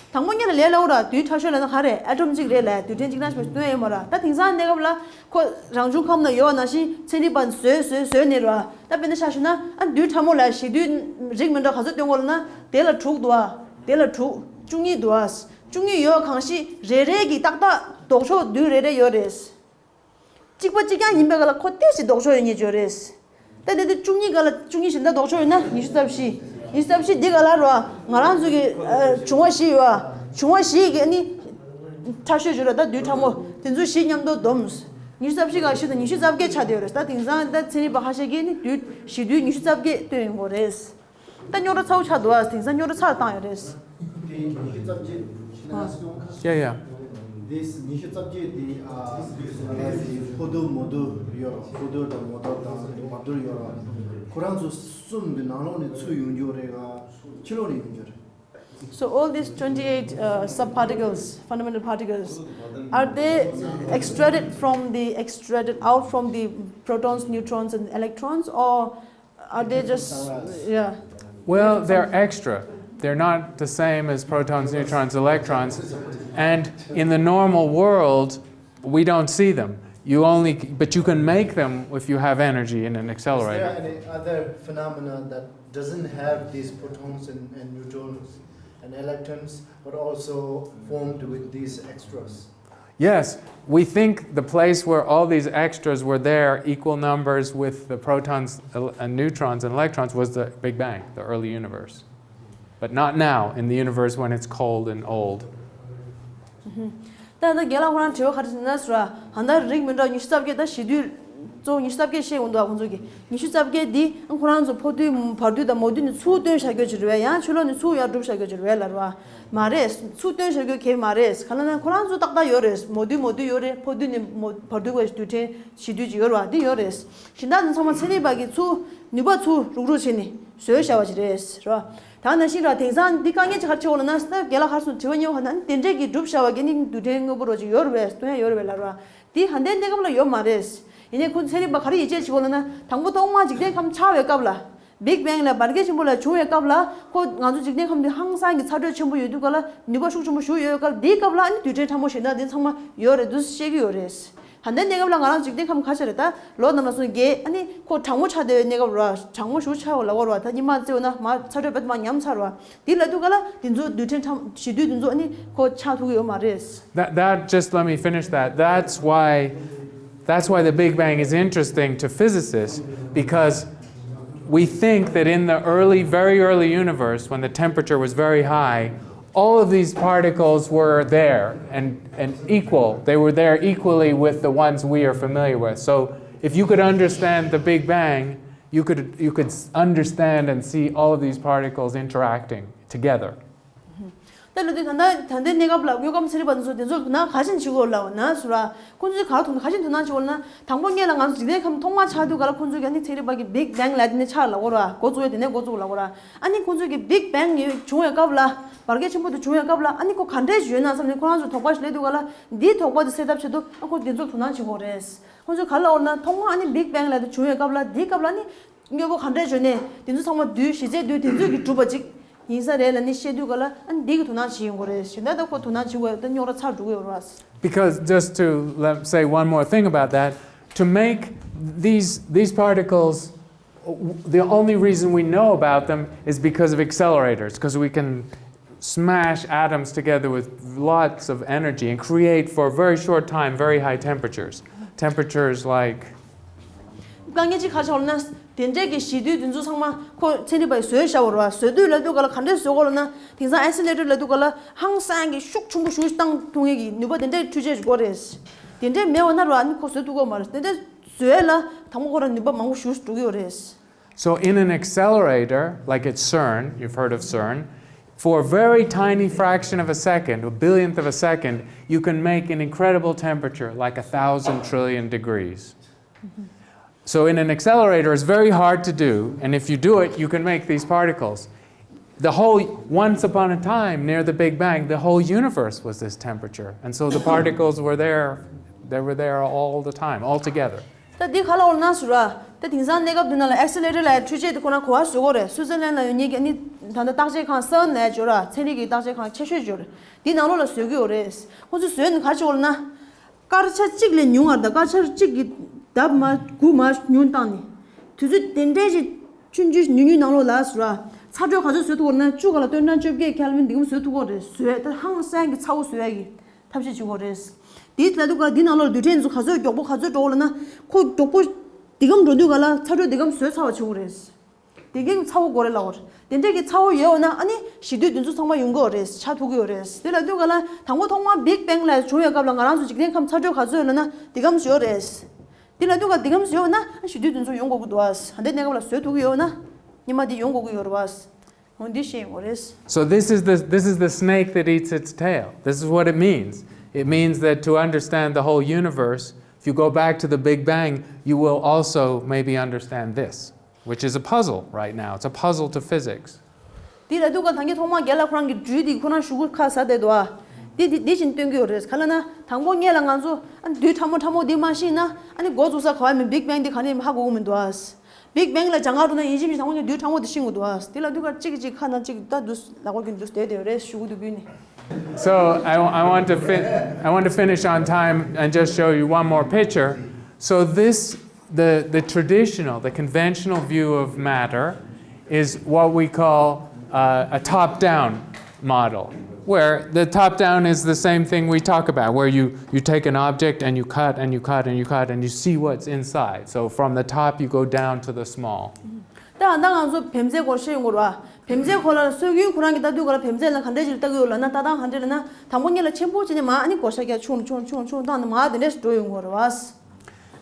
དང་པོ་ཉིད་ལ་ལས་སླ་བོ་ར་རྡུལ་ཕྲ་ཤོས་ལབ་ན་ག་རེ་ཨེ་ཊོམ་གཅིག་རེད་ལ་རྡུལ་ཕྲན་གཅིག་རང་ཞིག་མ་གཏོགས་སྟོན་ཡོད་མ་ར། ད་དེང་སང་གནས་སྐབས་ལ་ཁོ་རང་བྱུང་ཁམས་ན་ཡོད་ནང་བཞིན་ཚན་རིག་པ་བཟོས་བཟོས་བཟོས་ནས་ར། ད་དཔེར་ན་ཆ་བཞག་ན་ཨ་རྡུལ་ཕྲ་མོ་ལ་གཞི་རྡུལ་རིགས་མི་འདྲ་ག་ཚོད་སྟོན་དགོས་ལབ་ན་དེ་ལ་དྲུག་འདུག་ཨ། དེ་ལ་དྲུག་བཅུ་གཉིས་འདུག་ཨ། བཅུ་གཉིས་ཡོད་གང་ཞིག་རེ་རེ་གི་ཏག་ཏག་ལྡོག་ཕྱོགས་རྡུལ་རེ་རེ་ཡོད་རེད། གཅིག་པ་གཅིག་རྐྱང་ཡིན་པའི་སྐབས་ལ་ཁོ་ཏོག་ཙམ་ལྡོག་ཕྱོགས་ཡོད་ངེས་ཅིག་ཡོད་རེད། ད་དེ་དུས་བཅུ་གཉིས་སྒང་ལ་བཅུ་གཉིས་གཞན་དག་ལྡོག་ཕྱོགས་ཡོད་ན་ཉི་ཤུ་རྩ་བཞི། ཉི་ཤུ་རྩ་བཞི་འདི་སྒང་ལ་རོ། ང་རང་ཚོ་གི་ཨ་འབྱུང་བ་བཞི་ཡོད་ཨ། འབྱུང་བ་བཞི་གི་ཨ་ནི་ཕྲ་ཤོས་བརྗོད་ར་ད་རྡུལ་ཕྲ་མོ་དེ་ཚོ་བཞི་མཉམ་དུ་བསྡོམས། ཉི་ཤུ་རྩ་བཞི་སྒང་བཞི་དང་ཉི་ཤུ་རྩ་བརྒྱད་ཆགས་བསྡད་ཡོད་རེད། ད་དེང་སང་ད་ཚན་རིག་པ་ཁ་ཤས་ཀྱིས་ནི་རྡུལ་གཞི་རྡུལ་ཉི་ཤུ་རྩ་བརྒྱད་བཏོན་ཡོང་གི་རེད། ད་རྙོག་དྲ་ཚ་བོ་ཆགས་འདུག་ཨ། དེང་སང་རྙོག་དྲ་ཚ་བཏང་ཡོད་རེད། དེ་ཉི་ཤུ་རྩ་བརྒྱད་ཞེ་ན་སོང་། Yeah, yeah. འདི་ཉི་ཤུ་རྩ་བརྒྱད་འདི་ཨ་ཕོ་རྡུལ་མོ་རྡུལ་ཡོད་རེད། ཕོ་རྡུལ་དང་མོ་རྡུལ་དང་བར་རྡུལ་ཡོད་རེད། ཁོ་རང་ཚོ་གསུམ་གྱི་ནང་ལོགས་ནས་ཚུར་ཡོང་རྒྱུ་རེད་ག་ཕྱི་ལོགས་ནས་ཡོང་རྒྱུ་རེད། So all these twenty-eight uh, subparticles, fundamental particles, are they extruded from the, extruded out from the protons, neutrons, and electrons, or are they just, yeah? Well, they're extra. They're not the same as protons, neutrons, electrons. And in the normal world, we don't see them. You only, but you can make them if you have energy in an Is there accelerator. Any other phenomena that doesn't have these protons and, and neutrons and electrons, but also formed with these extras? Yes, we think the place where all these extras were there, equal numbers with the protons el- and neutrons and electrons, was the Big Bang, the early universe. But not now, in the universe when it's cold and old. ད་ད་རྒན་ལགས་ཁོ་རང་དྲི་བ་ག་རེ་ཟེར་ན་ཟེར་བ། ད་ལྟ་རིགས་མི་འདྲ་ཉི་ཤུ་རྩ་བརྒྱད་ད་ཞི་དུས་གཙོ་བོ་ཉི་ཤུ་རྩ་བརྒྱད་བཤད་འོང་འདུག་ཁོང་ཚོ་གི་ཉི་ཤུ་རྩ་བརྒྱད་འདི་ཁོ་རང་ཚོ་ཕོ་དུས་བར་དུས་དང་མོ་དུས་ནས་ཚུར་བཏོན་བཞག་རྒྱུ་ཅིག་རེད་བས། ཡང་ཕྱི་ལོགས་ནས་ཚུར་ཡར་སྒྲུབ་བཞག་རྒྱུ་ཅིག་རེད་བས་ལབ་རེད་བ། མ་རེད། ཚུར་བཏོན་བཞག་རྒྱུ་གལ་མ་རེད། ག་ལ་ན་ཁོ་རང་ཚོ་ཏག་ཏག་ཡོད་རེད། མོ་དུས་མོ་དུས་ཡོད་རེད། ཕོ་དུས་ནས་མོ་བར་དུས་བར་དུས་དྲན་ཞི་དུས་ཅིག་ཡོད་རེད་བ། འདི་ཡོད་རེད། གཞན་དག་ཚང་མ་ཚན་རིག་པ་གིས་ཚུར་ནུས་པ་ཚུར་རུག་རུག་བྱས་ནས་བཟོས་བཞག་པ་ཅིག་རེད་རེད་བ། ད་ནང་བཞིན་ར་དེང་སང་འདི་དཀའ་ངལ་ཅིག་ག་རེ་ཆེ་བ་ལ་ན་ས་རྒན་ལགས་ག་རེ་སོང་དྲི་བ་ཉེ་བ་ཧ་ན་དེ་འདྲས་ཀྱི་སྒྲུབ་བྱ་བ་གི་ནི་རྡུལ་ཕྲན་དངོས་པོ་རོ་ཅིག་ཡོད་རེད་བས། སྟོན་ཡ་ཡོད་རེད་བས་ལབ་ར། འདི་ཧ་འདའི་གནས་སྐབས་ལ་ཡོད་མ་རེད། ཡིན་ནའི་ཁོ་ཚན་རིག་པ་ག་རེ་ཡིད་ཆེས་བྱེད་དགོས་ལབ་ན་དང་པོ་ཐོག་མར་འཇིག་རྟེན་ཁམས་ཆགས་པའི་སྐབས་ལ། Big Bang ལ་བར་བསྐལ་ཆེན་པོ་ལ་བྱུང་བའི་སྐབས་ལ་ཁོ་ང་ཚོ་འཇིག་རྟེན་ཁམས་འདི་ཧང་སང་གི་ཚ་དྲོད་ཆེན་པོ་ཡོད་དུས་ག་ལ་ནུས་པ་ཤུགས་ཆེན་པོ་ཞུགས་ཡོད་སྐབས་འདིའི་སྐབས་ལ་ཨ་ནི་རྡུལ་ཕྲན་ཕྲ་མོ་གཞན་དག་འདི་ཚང་མ་ཡོད་རེད་འདུག་བཤད་ཀྱི་ཡོད་རེད། ད་ལྟའི་གནས་སྐབས་ལ་ང་རང་འཇིག་རྟེན་ཁམས་ཁ་ཤས་རེད་ད། ལོ་ནམ་ལ་སོང་རྒས་ཨ་ནི་ཁོ་གྲང་མོ་ཆགས་བསྡད་པའི་གནས་སྐབས་རེད་བ། གྲང་མོ་ཞུ་ཆགས་ཡོད་ལབ་དགོས་རེད་བ། ད་ཉི་མ་བརྩེ་བ་ན་མ་ཚ་དྲོད་དཔེ་མ་ཉམས་ཚར་བ། འདི་ལབ་དུས་ག་ལ་འདི་ཚོ་རྡུལ་ཕྲན་ཕྲ་ཞི་དུས་འདི་ཚོ་ཨ་ནི་ཁོ་ཆགས་ཐུབ་ཀྱི་ཡོད་མ་རེད། That, that, just let me finish that. That's why, that's why the Big Bang is interesting to physicists, because we think that in the early, very early universe, when the temperature was very high, all of these particles were there and, and equal. They were there equally with the ones we are familiar with. So if you could understand the Big Bang, you could, you could s- understand and see all of these particles interacting together. ད་ལོ་དུས་ད་ལྟ་ད་ལྟའི་གནས་སྐབས་ལ་དངོས་ཁམས་ཚན་རིག་པ་ཚོ་དེ་ཚོ་དོ་སྣང་ག་ཞིག་བྱེད་དགོས་ལབ་ན་ཟེར་བ། ཁོང་ཚོས་ག་དོ་ག་ཞིག་དོ་སྣང་བྱེད་དགོས་ལབ་ན་དང་པོ་སྔོན་ལ་ང་ཚོ་འཇིག་རྟེན་ཁམས་ཐོག་མར་ཆགས་དུས་ག་ལ་ཁོང་ཚོས་ཀྱི་ཨ་ནི་ཚན་རིག་པ་གི་Big Bang ལབ་དེ་ནས་ཆགས་ལབ་དགོས་ར། འགོ་བཙུགས་ཡས་དེ་ནས་འགོ་བཙུགས་ལབ་དགོས་ར། ཨ་ནི་ཁོང་ཚོས་ཀྱི་Big Bang ཡོད་བྱུང་བའི་སྐབས་ལ་བར་བསྐལ་ཆེན་པོ་དེ་བྱུང་བའི་སྐབས་ལ་ཨ་ནི་ཁོ་ག་འདྲས་ཡོད་ན་བསམ་ནས་ཁོ་རང་ཚོ་དོགས་པ་ཞིག་སླེབས་དུས་ག་ལ་འདིའི་དོགས་པ་དེ་སེལ་ཐབས་ཆེད་དུ་ཨ་ཁོ་དེ་ཚོར་དོ་སྣང་བྱེད་དགོས་རེད། ཁོང་ཚོས་ག་ལབ་དགོས་ན་ཐོག་མར་ཨ་ནི་Big Bang ལབ་དེ་བྱུང་བའི་སྐབས་ལ་འདིའི་སྐབས་ལ་ཨ་ནི། དངོས་པོ་ག་འདྲས་བྱུང་ནས་དེ་ཚོ་ཚང་མ་རྡུལ་གཞི་རྩའི་རྡུལ་དེ་ཚོས་ཀྱིས་གྲུབ་པ་ཅིག་ཡིན་ས་རེད་ལབ་ནས་བཤད་དུས་ག་ལ་ཨ་ནི་འདི་གི་དོ་སྣང་བྱེད་ཡོང་གི་རེད། གཞན་དག་ད་ཁོ་དོ་སྣང་བྱེད་དགོས་ད་རྙོག་དྲ་ཚ་འགྲོ་གི་ཡོད་རེད་བ། Because just to let, say one more thing about that, to make these, these particles, the only reason we know about them is because of accelerators, because we can smash atoms together with lots of energy and create for a very short time very high temperatures. Temperatures like དཀའ་ངལ་གཅིག་ག་རེ་ཆགས་ལབ་ན་དེ་འདྲས་ཀྱི་ཞི་དུས་དེ་ཚོ་ཚང་མ་ཁོ་ཚན་རིག་པས་བཟོས་བཞག་པ་རེད་བ། བཟོས་དུས་ལབ་དུས་ག་ལ་ག་འདྲས་བཟོས་དགོས་ལབ་ན་དེང་སང་accelerator ལབ་དུས་ག་ལ་ཧང་སང་གི་ཤུགས་ཆེན་པོ་ཞིག་བཏང་ཐུབ་མཁན་གྱི་ནུས་པ་དེ་འདྲས་འཕྲུལ་ཆས་ཞིག་དགོས་རེད། དེ་འདྲས་མེད་པ་ན་རེད་བ་ཨ་ནི་ཁོ་བཟོས་ཐུབ་ཀྱི་ཡོད་མ་རེད། དེ་འདྲས་བཟོས་ལ་དང་པོ་ཁོ་རང་ནུས་པ་མང་པོ་ཞིག་འགྲོ་གི་ཡོད་རེད། So, in an accelerator, like at CERN, you've heard of CERN, for a very tiny fraction of a second, a billionth of a second, you can make an incredible temperature, like a thousand trillion degrees. So, in an accelerator, it's very hard to do, and if you do it, you can make these particles. The whole, once upon a time, near the Big Bang, the whole universe was this temperature, and so the particles were there, they were there all the time, all together. ད་འདི་ག་ལ་འོར་ན་ཟུར་ར། ད་དེང་སང་གནས་སྐབས་འདི་ན་ལ་accelerator ལ་འཕྲུལ་ཆས་དེ་ཁོ་ན་གོ་བ་བཟོ་གི་རེད། སུའུ་ཙེར་ལན་ལ་ཡོད་མཁན་གྱི་ཨ་ནི་ད་ལྟ་བརྟག་དཔྱད་ཁང་CERN ལ་ཡོད་ར། ཚན་རིག་གི་བརྟག་དཔྱད་ཁང་ཆེ་ཤོས་ཡོད་རེད། འདི་ནང་ལོགས་ལ་བཟོ་གི་ཡོད་རེད། ཁོ་ཚོས་བཟོས་ནས་ག་རེ་བྱེད་དགོས་ལབ་ན། སྐར་ཆ་གཅིག་ལས་ཉུང་བར་དང་སྐར་ཆ་གཅིག་གི་ལྡབ་མ་དགུ་མ་ཉུང་བཏང་ནས། དུས་ཚོད་དེ་འདྲའི་ཞིག་ཆུང་ཆུང་ཉུང་ཉུང་ནང་ལོགས་ལ་ཟུར་ར། ཚ་དྲོད་ག་ཚོད་བཟོ་ཐུབ་དགོས་ན་བཅུ་ག་ལ་སྟོང་ཕྲག་བཅོ་བརྒྱད་Kelvin འདི་གམ་བཟོ་ཐུབ་དགོས་རེད། བཟོས་ད་ཧང་སང་གི་ཚ་བོ་བཟོ་ཡ་གི་ཐབས་ཤེས་བྱེད་དགོས་རེད། དེའི་ལ་དུ་ག་འདི་ནང་ལོགས་རྡུལ་ཕྲན་ཚོ་ག་ཚོད་མགྱོགས་པོ་ག་ཚོད་འགྲོ་དགོས་ལབ་ན། ཁོ་མགྱོགས་པོ་འདི་གམ་འགྲོ་དུས་ག་ལ་ཚ་དྲོད་འདི་གམ་བཟོས་ཚར་བ་བྱེད་དགོས་རེད། དེ་གའི་ཚ་བོ་དགོས་རེད་ལབ་པ་རེད། དེ་འདྲས་ཀྱི་ཚ་བོ་ཡོད་འོ་ན་ཨ་ནི་ཞི་དུས་དེ་ཚོ་ཚང་མ་ཡོང་གི་ཡོད་རེད། ཆགས་ཐུབ་ཀྱི་ཡོད་རེད། དེ་ལ་དུས་ག་ལ་དང་པོ་ཐོག་མར་Big Bang ལ་བྱུང་བའི་སྐབས་ལ་ང་རང་ཚོ་འཇིག་རྟེན་ཁམས་ཚ་དྲོད་ག་ཚོད་ཡོད་ལབ་ན་འདི་གམ་ཡོད་རེད། དེ་ལ་དུས་ག་འདི་གམ་ཡོད་འོ་ན་ཨ་ཞི་དུས་དེ་ཚོ་ཡོང་དགོས་ཀྱི་འདུག་ཨ། ད་ལྟའི་གནས་སྐབས་ལ་བཟོས་ཐུབ་ཀྱི་ཡོད་འོ་ན་ཉི་མ་འདི་ཡོང་དགོས་ཀྱི་ཡོད་རེད་བ། འོ་འདི་ཤེས་ཡོང་གི་རེད། So this is the, this is the snake that eats its tail. This is what it means. It means that to understand the whole universe, if you go back to the Big Bang, you will also maybe understand this. which is a puzzle right now. It's a puzzle to physics. དེ་ལ་དུས་སྐབས་ཐང་གི་ཐོག་མ་རྒན་ལགས་ཁོ་རང་གི་འགྲུལ་དེ་ཁོ་རང་གཞུག་གུ་ཁ་ཟ་བསྡད་འདུག་ཨ། དེ་དེ་དེ་བཞིན་སྟོན་གྱི་ཡོད་རེད། ག་ལ་ན་དང་པོ་སྔོན་ལ་ང་ཚོ་ཨ་ནི་རྡུལ་ཕྲ་མོ་ཕྲ་མོ་དེ་མ་ཤེས་ན་ཨ་ནི་འགོ་བཙུགས་ས་ག་བ་མིན་Big Bang དེ་ག་ནས་ཧ་གོ་གི་མི་འདུག་ཨ། Big Bang ལ་སྦྱང་ག་འགྲོ་ན་ཡིན་གཅིག་མིན་གཅིག་དང་པོ་ནས་རྡུལ་ཕྲ་མོ་དེ་ཤེས་དགོས་འདུག་ཨ། དེ་ལ་དུས་སྐབས་གཅིག་གིས་གཅིག་ཁ་ན་གཅིག་ད་འདུག་ལག་པ་གིས་འདུག་བསྡད་བསྡད་ཡོད་རེད་གཞུག་གུ་དུ་བུད་ནས། So I, I want to fin- I want to finish on time and just show you one more picture. So this the the traditional, the conventional view of matter is what we call uh, a top-down model, where the top-down is the same thing we talk about, where you you take an object and you cut and you cut and you cut and you see what's inside. So from the top you go down to the small. ད་ད་ང་ཚོ་བེམ་རྫས་སྐོར་ཤེས་ཡོང་གི་རེད་བ། བེམ་རྫས་སྐོར་ལ་སྲོལ་རྒྱུན་ཁོ་རང་གི་ལྟ་དུས་སྐོར་ལ་བེམ་རྫས་ལ་ག་འདྲས་ཅིག་ལྟ་གི་ཡོད་ལབ་ན་ལྟ་སྟངས་ག་འདྲས་ལབ་ན་དང་པོ་སྔོན་ལ་ཆེན་པོ་བྱས་ནས་མར་ཨ་ནི་བགོ་བཤའ་རྒྱག་ཆུང་ཆུང་ཆུང་ཆུང་བཏང་ནས་མར་དེ་འདྲས་འགྲོ་ཡོང་གི་རེད་བ།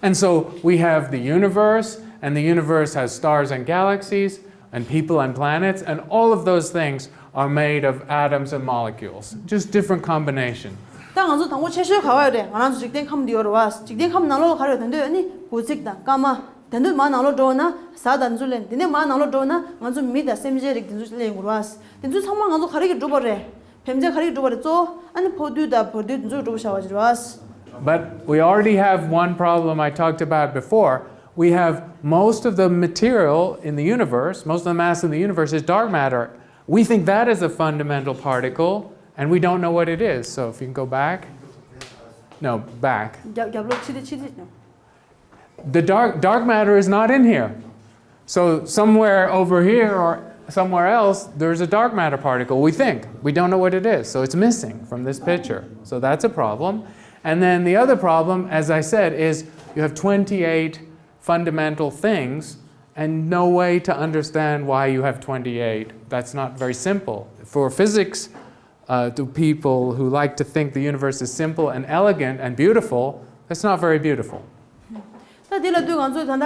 And so we have the universe, and the universe has stars and galaxies, and people and planets, and all of those things are made of atoms and molecules, just different combination. ད་ང་ཚོ་དང་པོ་ཆེ་ཤོས་ག་བ་ཡོད་རེད། ང་རང་ཚོ་འཇིག་རྟེན་ཁམས་འདི་ཡོད་རེད་བ། འཇིག་རྟེན་ཁམས་ནང་ལོགས་ལ་ག་རེ་ཡོད་ད་འདོད་ཨ་ནི་དགུ་ཚིགས་དང་སྐར་མ། དེ་འདྲས་མར་ནང་ལོགས་འགྲོ་ན་གཟའ་དང་འཛུ་ལེན། དེ་ནས་མར་ནང་ལོགས་འགྲོ་ན་ང་ཚོ་མི་དང་སེམས་ཅན་རིགས་དེ་ཚོ་སླེབས་ཡོང་གི་རེད་བ། དེ་ཚོ་ཚང་མ་ང་ཚོ་ག་རེ་གིས་གྲུབ་པ་རེད། བེམ་རྫས་ག་རེ་གིས་གྲུབ་པ་རེད། གཙོ་བོ་ཨ་ནི་འཕོ་འདུས་དང་བུད་འདུས་དེ་ཚོ་གིས་གྲུབ་པ་ཆགས་པ་ཅིག་རེད་བ། But we already have one problem I talked about before. We have most of the material in the universe, most of the mass in the universe is dark matter. We think that is a fundamental particle, and we don't know what it is. So if you can go back. No, back. རྒྱབ་རྒྱབ་ལོགས་ཕྱི་དེ་ཕྱི་དེ། The dark, dark matter is not in here. So somewhere over here or somewhere else, there's a dark matter particle, we think. We don't know what it is, so it's missing from this picture. So that's a problem. And then the other problem, as I said, is you have twenty-eight fundamental things and no way to understand why you have twenty-eight. That's not very simple. For physics, uh, to people who like to think the universe is simple and elegant and beautiful, that's not very beautiful. ད་དེ་ལ་དུས་ང་ཚོས་ད་ལྟ་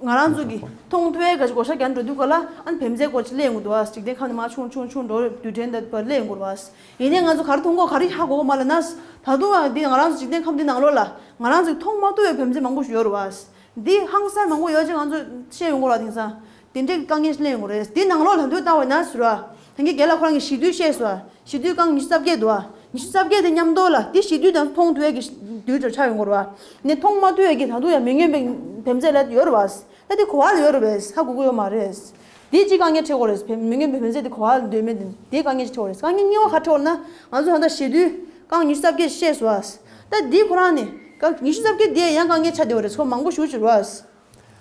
ང་རང་ཚོ་གི་མཐོང་ཐུབ་པའི་ག་ཅིག་བགོ་བཤའ་རྒྱག་འགྲོ་དུས་ག་ལ་ཨ་ནི་བེམ་རྫས་སྐོར་ཅིག་གླེང་དགོས་འདུག་བ། འཇིག་རྟེན་ཁམས་ནས་མར་ཆུང་ཆུང་ཆུང་འགྲོ་རྡུལ་ཕྲན་དང་པར་གླེང་དགོས་རེད་བ། ཡིན་ནའི་ང་ཚོ་ག་རེ་མཐོང་གོ་ག་རེ་ཧ་གོ་གོ་མ་ལབ་ན། ད་དུང་ཡང་འདི་ང་རང་ཚོ་འཇིག་རྟེན་ཁམས་འདི་ནང་ལོགས་ལ་ང་རང་ཚོས་མཐོང་མ་ཐུབ་པའི་བེམ་རྫས་མང་པོ་ཞིག་ཡོད་རེད་བ། འདི་ཧང་སང་མང་པོ་ཡོད་ཅེས་ང་ཚོས་བཤད་ཡོང་གོ་ར། དེང་སང་དེ་འདྲའི་དཀའ་ངལ་ཞིག་གླེང་ཡོང་གི་རེད། འདི་ནང་ལོགས་ལ་འདུག་ལྟ་བ་ན་ཟུར་བ། དེང་གི་རྒན་ལགས་ཁོ་རང་གིས་ཞི་རྡུལ་བཤད་སོང་བ། ཞི་རྡུལ་རྐང་ཉི་ཤུ་རྩ་བརྒྱད་འདུག་བ། ཉི་ཤུ་རྩ་བརྒྱད་དེ་མཉམ་དུ་ལ་འདི་ཞི་རྡུལ་དང་མཐོང་ཐུབ་ཡས་ཀྱི་རྡུལ་དེར་ཆགས་ཡོང་གི་རེད་བ། ནས་མཐོང་མ་ཐུབ་ཡས་ཀྱི་ད་དུང་ཡང་མི་མངོན་པའི་བེམ་རྫས་ལ་ཡོད་རེད་བ། ད་དེ་ག་བ་ལ་ཡོད་རེད་བས། ཧ་གོ་གི་ཡོད་མ་རེད། དེ་གཅིག་དཀའ་ངལ་འཕྲད་ཀྱི་རེད། བེམ་མི་མངོན་པའི་བེམ་རྫས་དེ་ག་བ་ལ་འདུག་མེད་དེ་དེ་དཀའ་ངལ་ཅིག་འཕྲད་ཀྱི་རེད། དཀའ་ངལ་གཉིས་པ་ག་རེ་འཕྲད་ཀྱི་རེད་ན། ང་ཚོ་ད་ལྟ་ཞི་རྡུལ་རྐང་ཉི་ཤུ་རྩ་བརྒྱད་བཤད་སོང་བ། ད་འདི་ཁོ་རང་ནི་རྐང་ཉི་ཤུ་རྩ་བརྒྱད་དེ་ཡང་དཀའ་ངལ་ཆགས་བསྡད་ཡོད་རེད། ཚོ་མང་པོ་ཞེ་པོ་ཅིག་རེད་བ།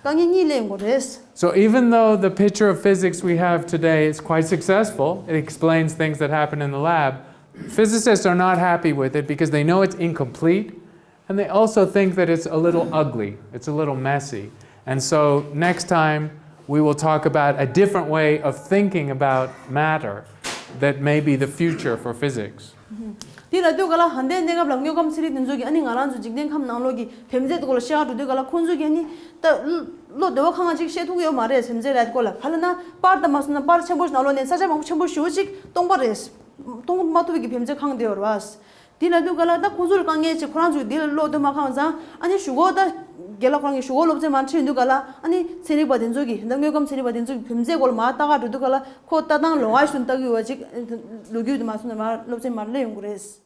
དཀའ་ངལ་གཉིས་སླེབས་ཡོང་གི་རེད། So even though the picture of physics we have today is quite successful, it explains things that happen in the lab, physicists are not happy with it because they know it's incomplete, and they also think that it's a little ugly, it's a little messy. And so next time we will talk about a different way of thinking about matter that may be the future for physics. དེ་ལ་དུས་ག་ལ་ཧན་ཏེ་གནས་སྐབས་ལ་དངོས་ཁམས་ཚན་རིག་དེ་ཚོ་གིས་ཨ་ནི་ང་རང་ཚོ་འཇིག་རྟེན་ཁམས་ནང་ལོགས་ཀྱི་བེམ་རྫས་དེ་སྐོར་ལ་བཤད་ག་འགྲོ་དུས་ག་ལ་ཁོང་ཚོ་གིས་ཨ་ནི་ད་བློ་བདེ་བ་ཁ་ང་ཅིག་བཤད་ཐུབ་ཀྱི་ཡོད་མ་རེད། བེམ་རྫས་ར་དེ་སྐོར་ལ་ག་ལ་ན་པར་དང་མ་སོང་ན་པར་ཆེན་པོ་ཞིག་ནང་ལོགས་ནས་ས་ཆ་མང་པོ་ཆེན་པོ་ཞེ་པོ་ཅིག་སྟོང་པ་རེད། མཐོང་མ་ཐུབ་པའི་གི་བེམ་རྫས་ཁེངས་བསྡད་ཡོད་རེད་བ། དེ་ལ་དུས་ག་ལ་ད་ཁོང་ཚོ་ལ་དཀའ་ངལ་ཆེ། ཁོ་རང་ཚོས་དེ་ལ་བློ་བདེ་མ་ཁེངས་ཙང་ཨ་ནི་གཞུག་གུ་ད་རྒན་ལགས་ཁོ་རང་གིས་གཞུག་གུ་སློབ་ཚན་མར་ཁྲིད་དུས་ག་ལ་ཨ་ནི་ཚན་རིག་པ་དེ་ཚོ་གིས་ད་དངོས་ཁམས་ཚན་རིག་པ་དེ་ཚོ་གིས་བེམ་རྫས་སྐོར་ལ་མར་ལྟ་ག་འགྲོ་དུས་ག་ལ་ཁོ་ལྟ་སྟངས་ལོགས་ཀ་ཞིག་ལྟ་གི་ཡོད་པ་ཅིག་ལོ་རྒྱུས་དེ་མ་སོང་ན་མར་སློབ་ཚན་མར་སླེབས་ཡོང་གི་རེད།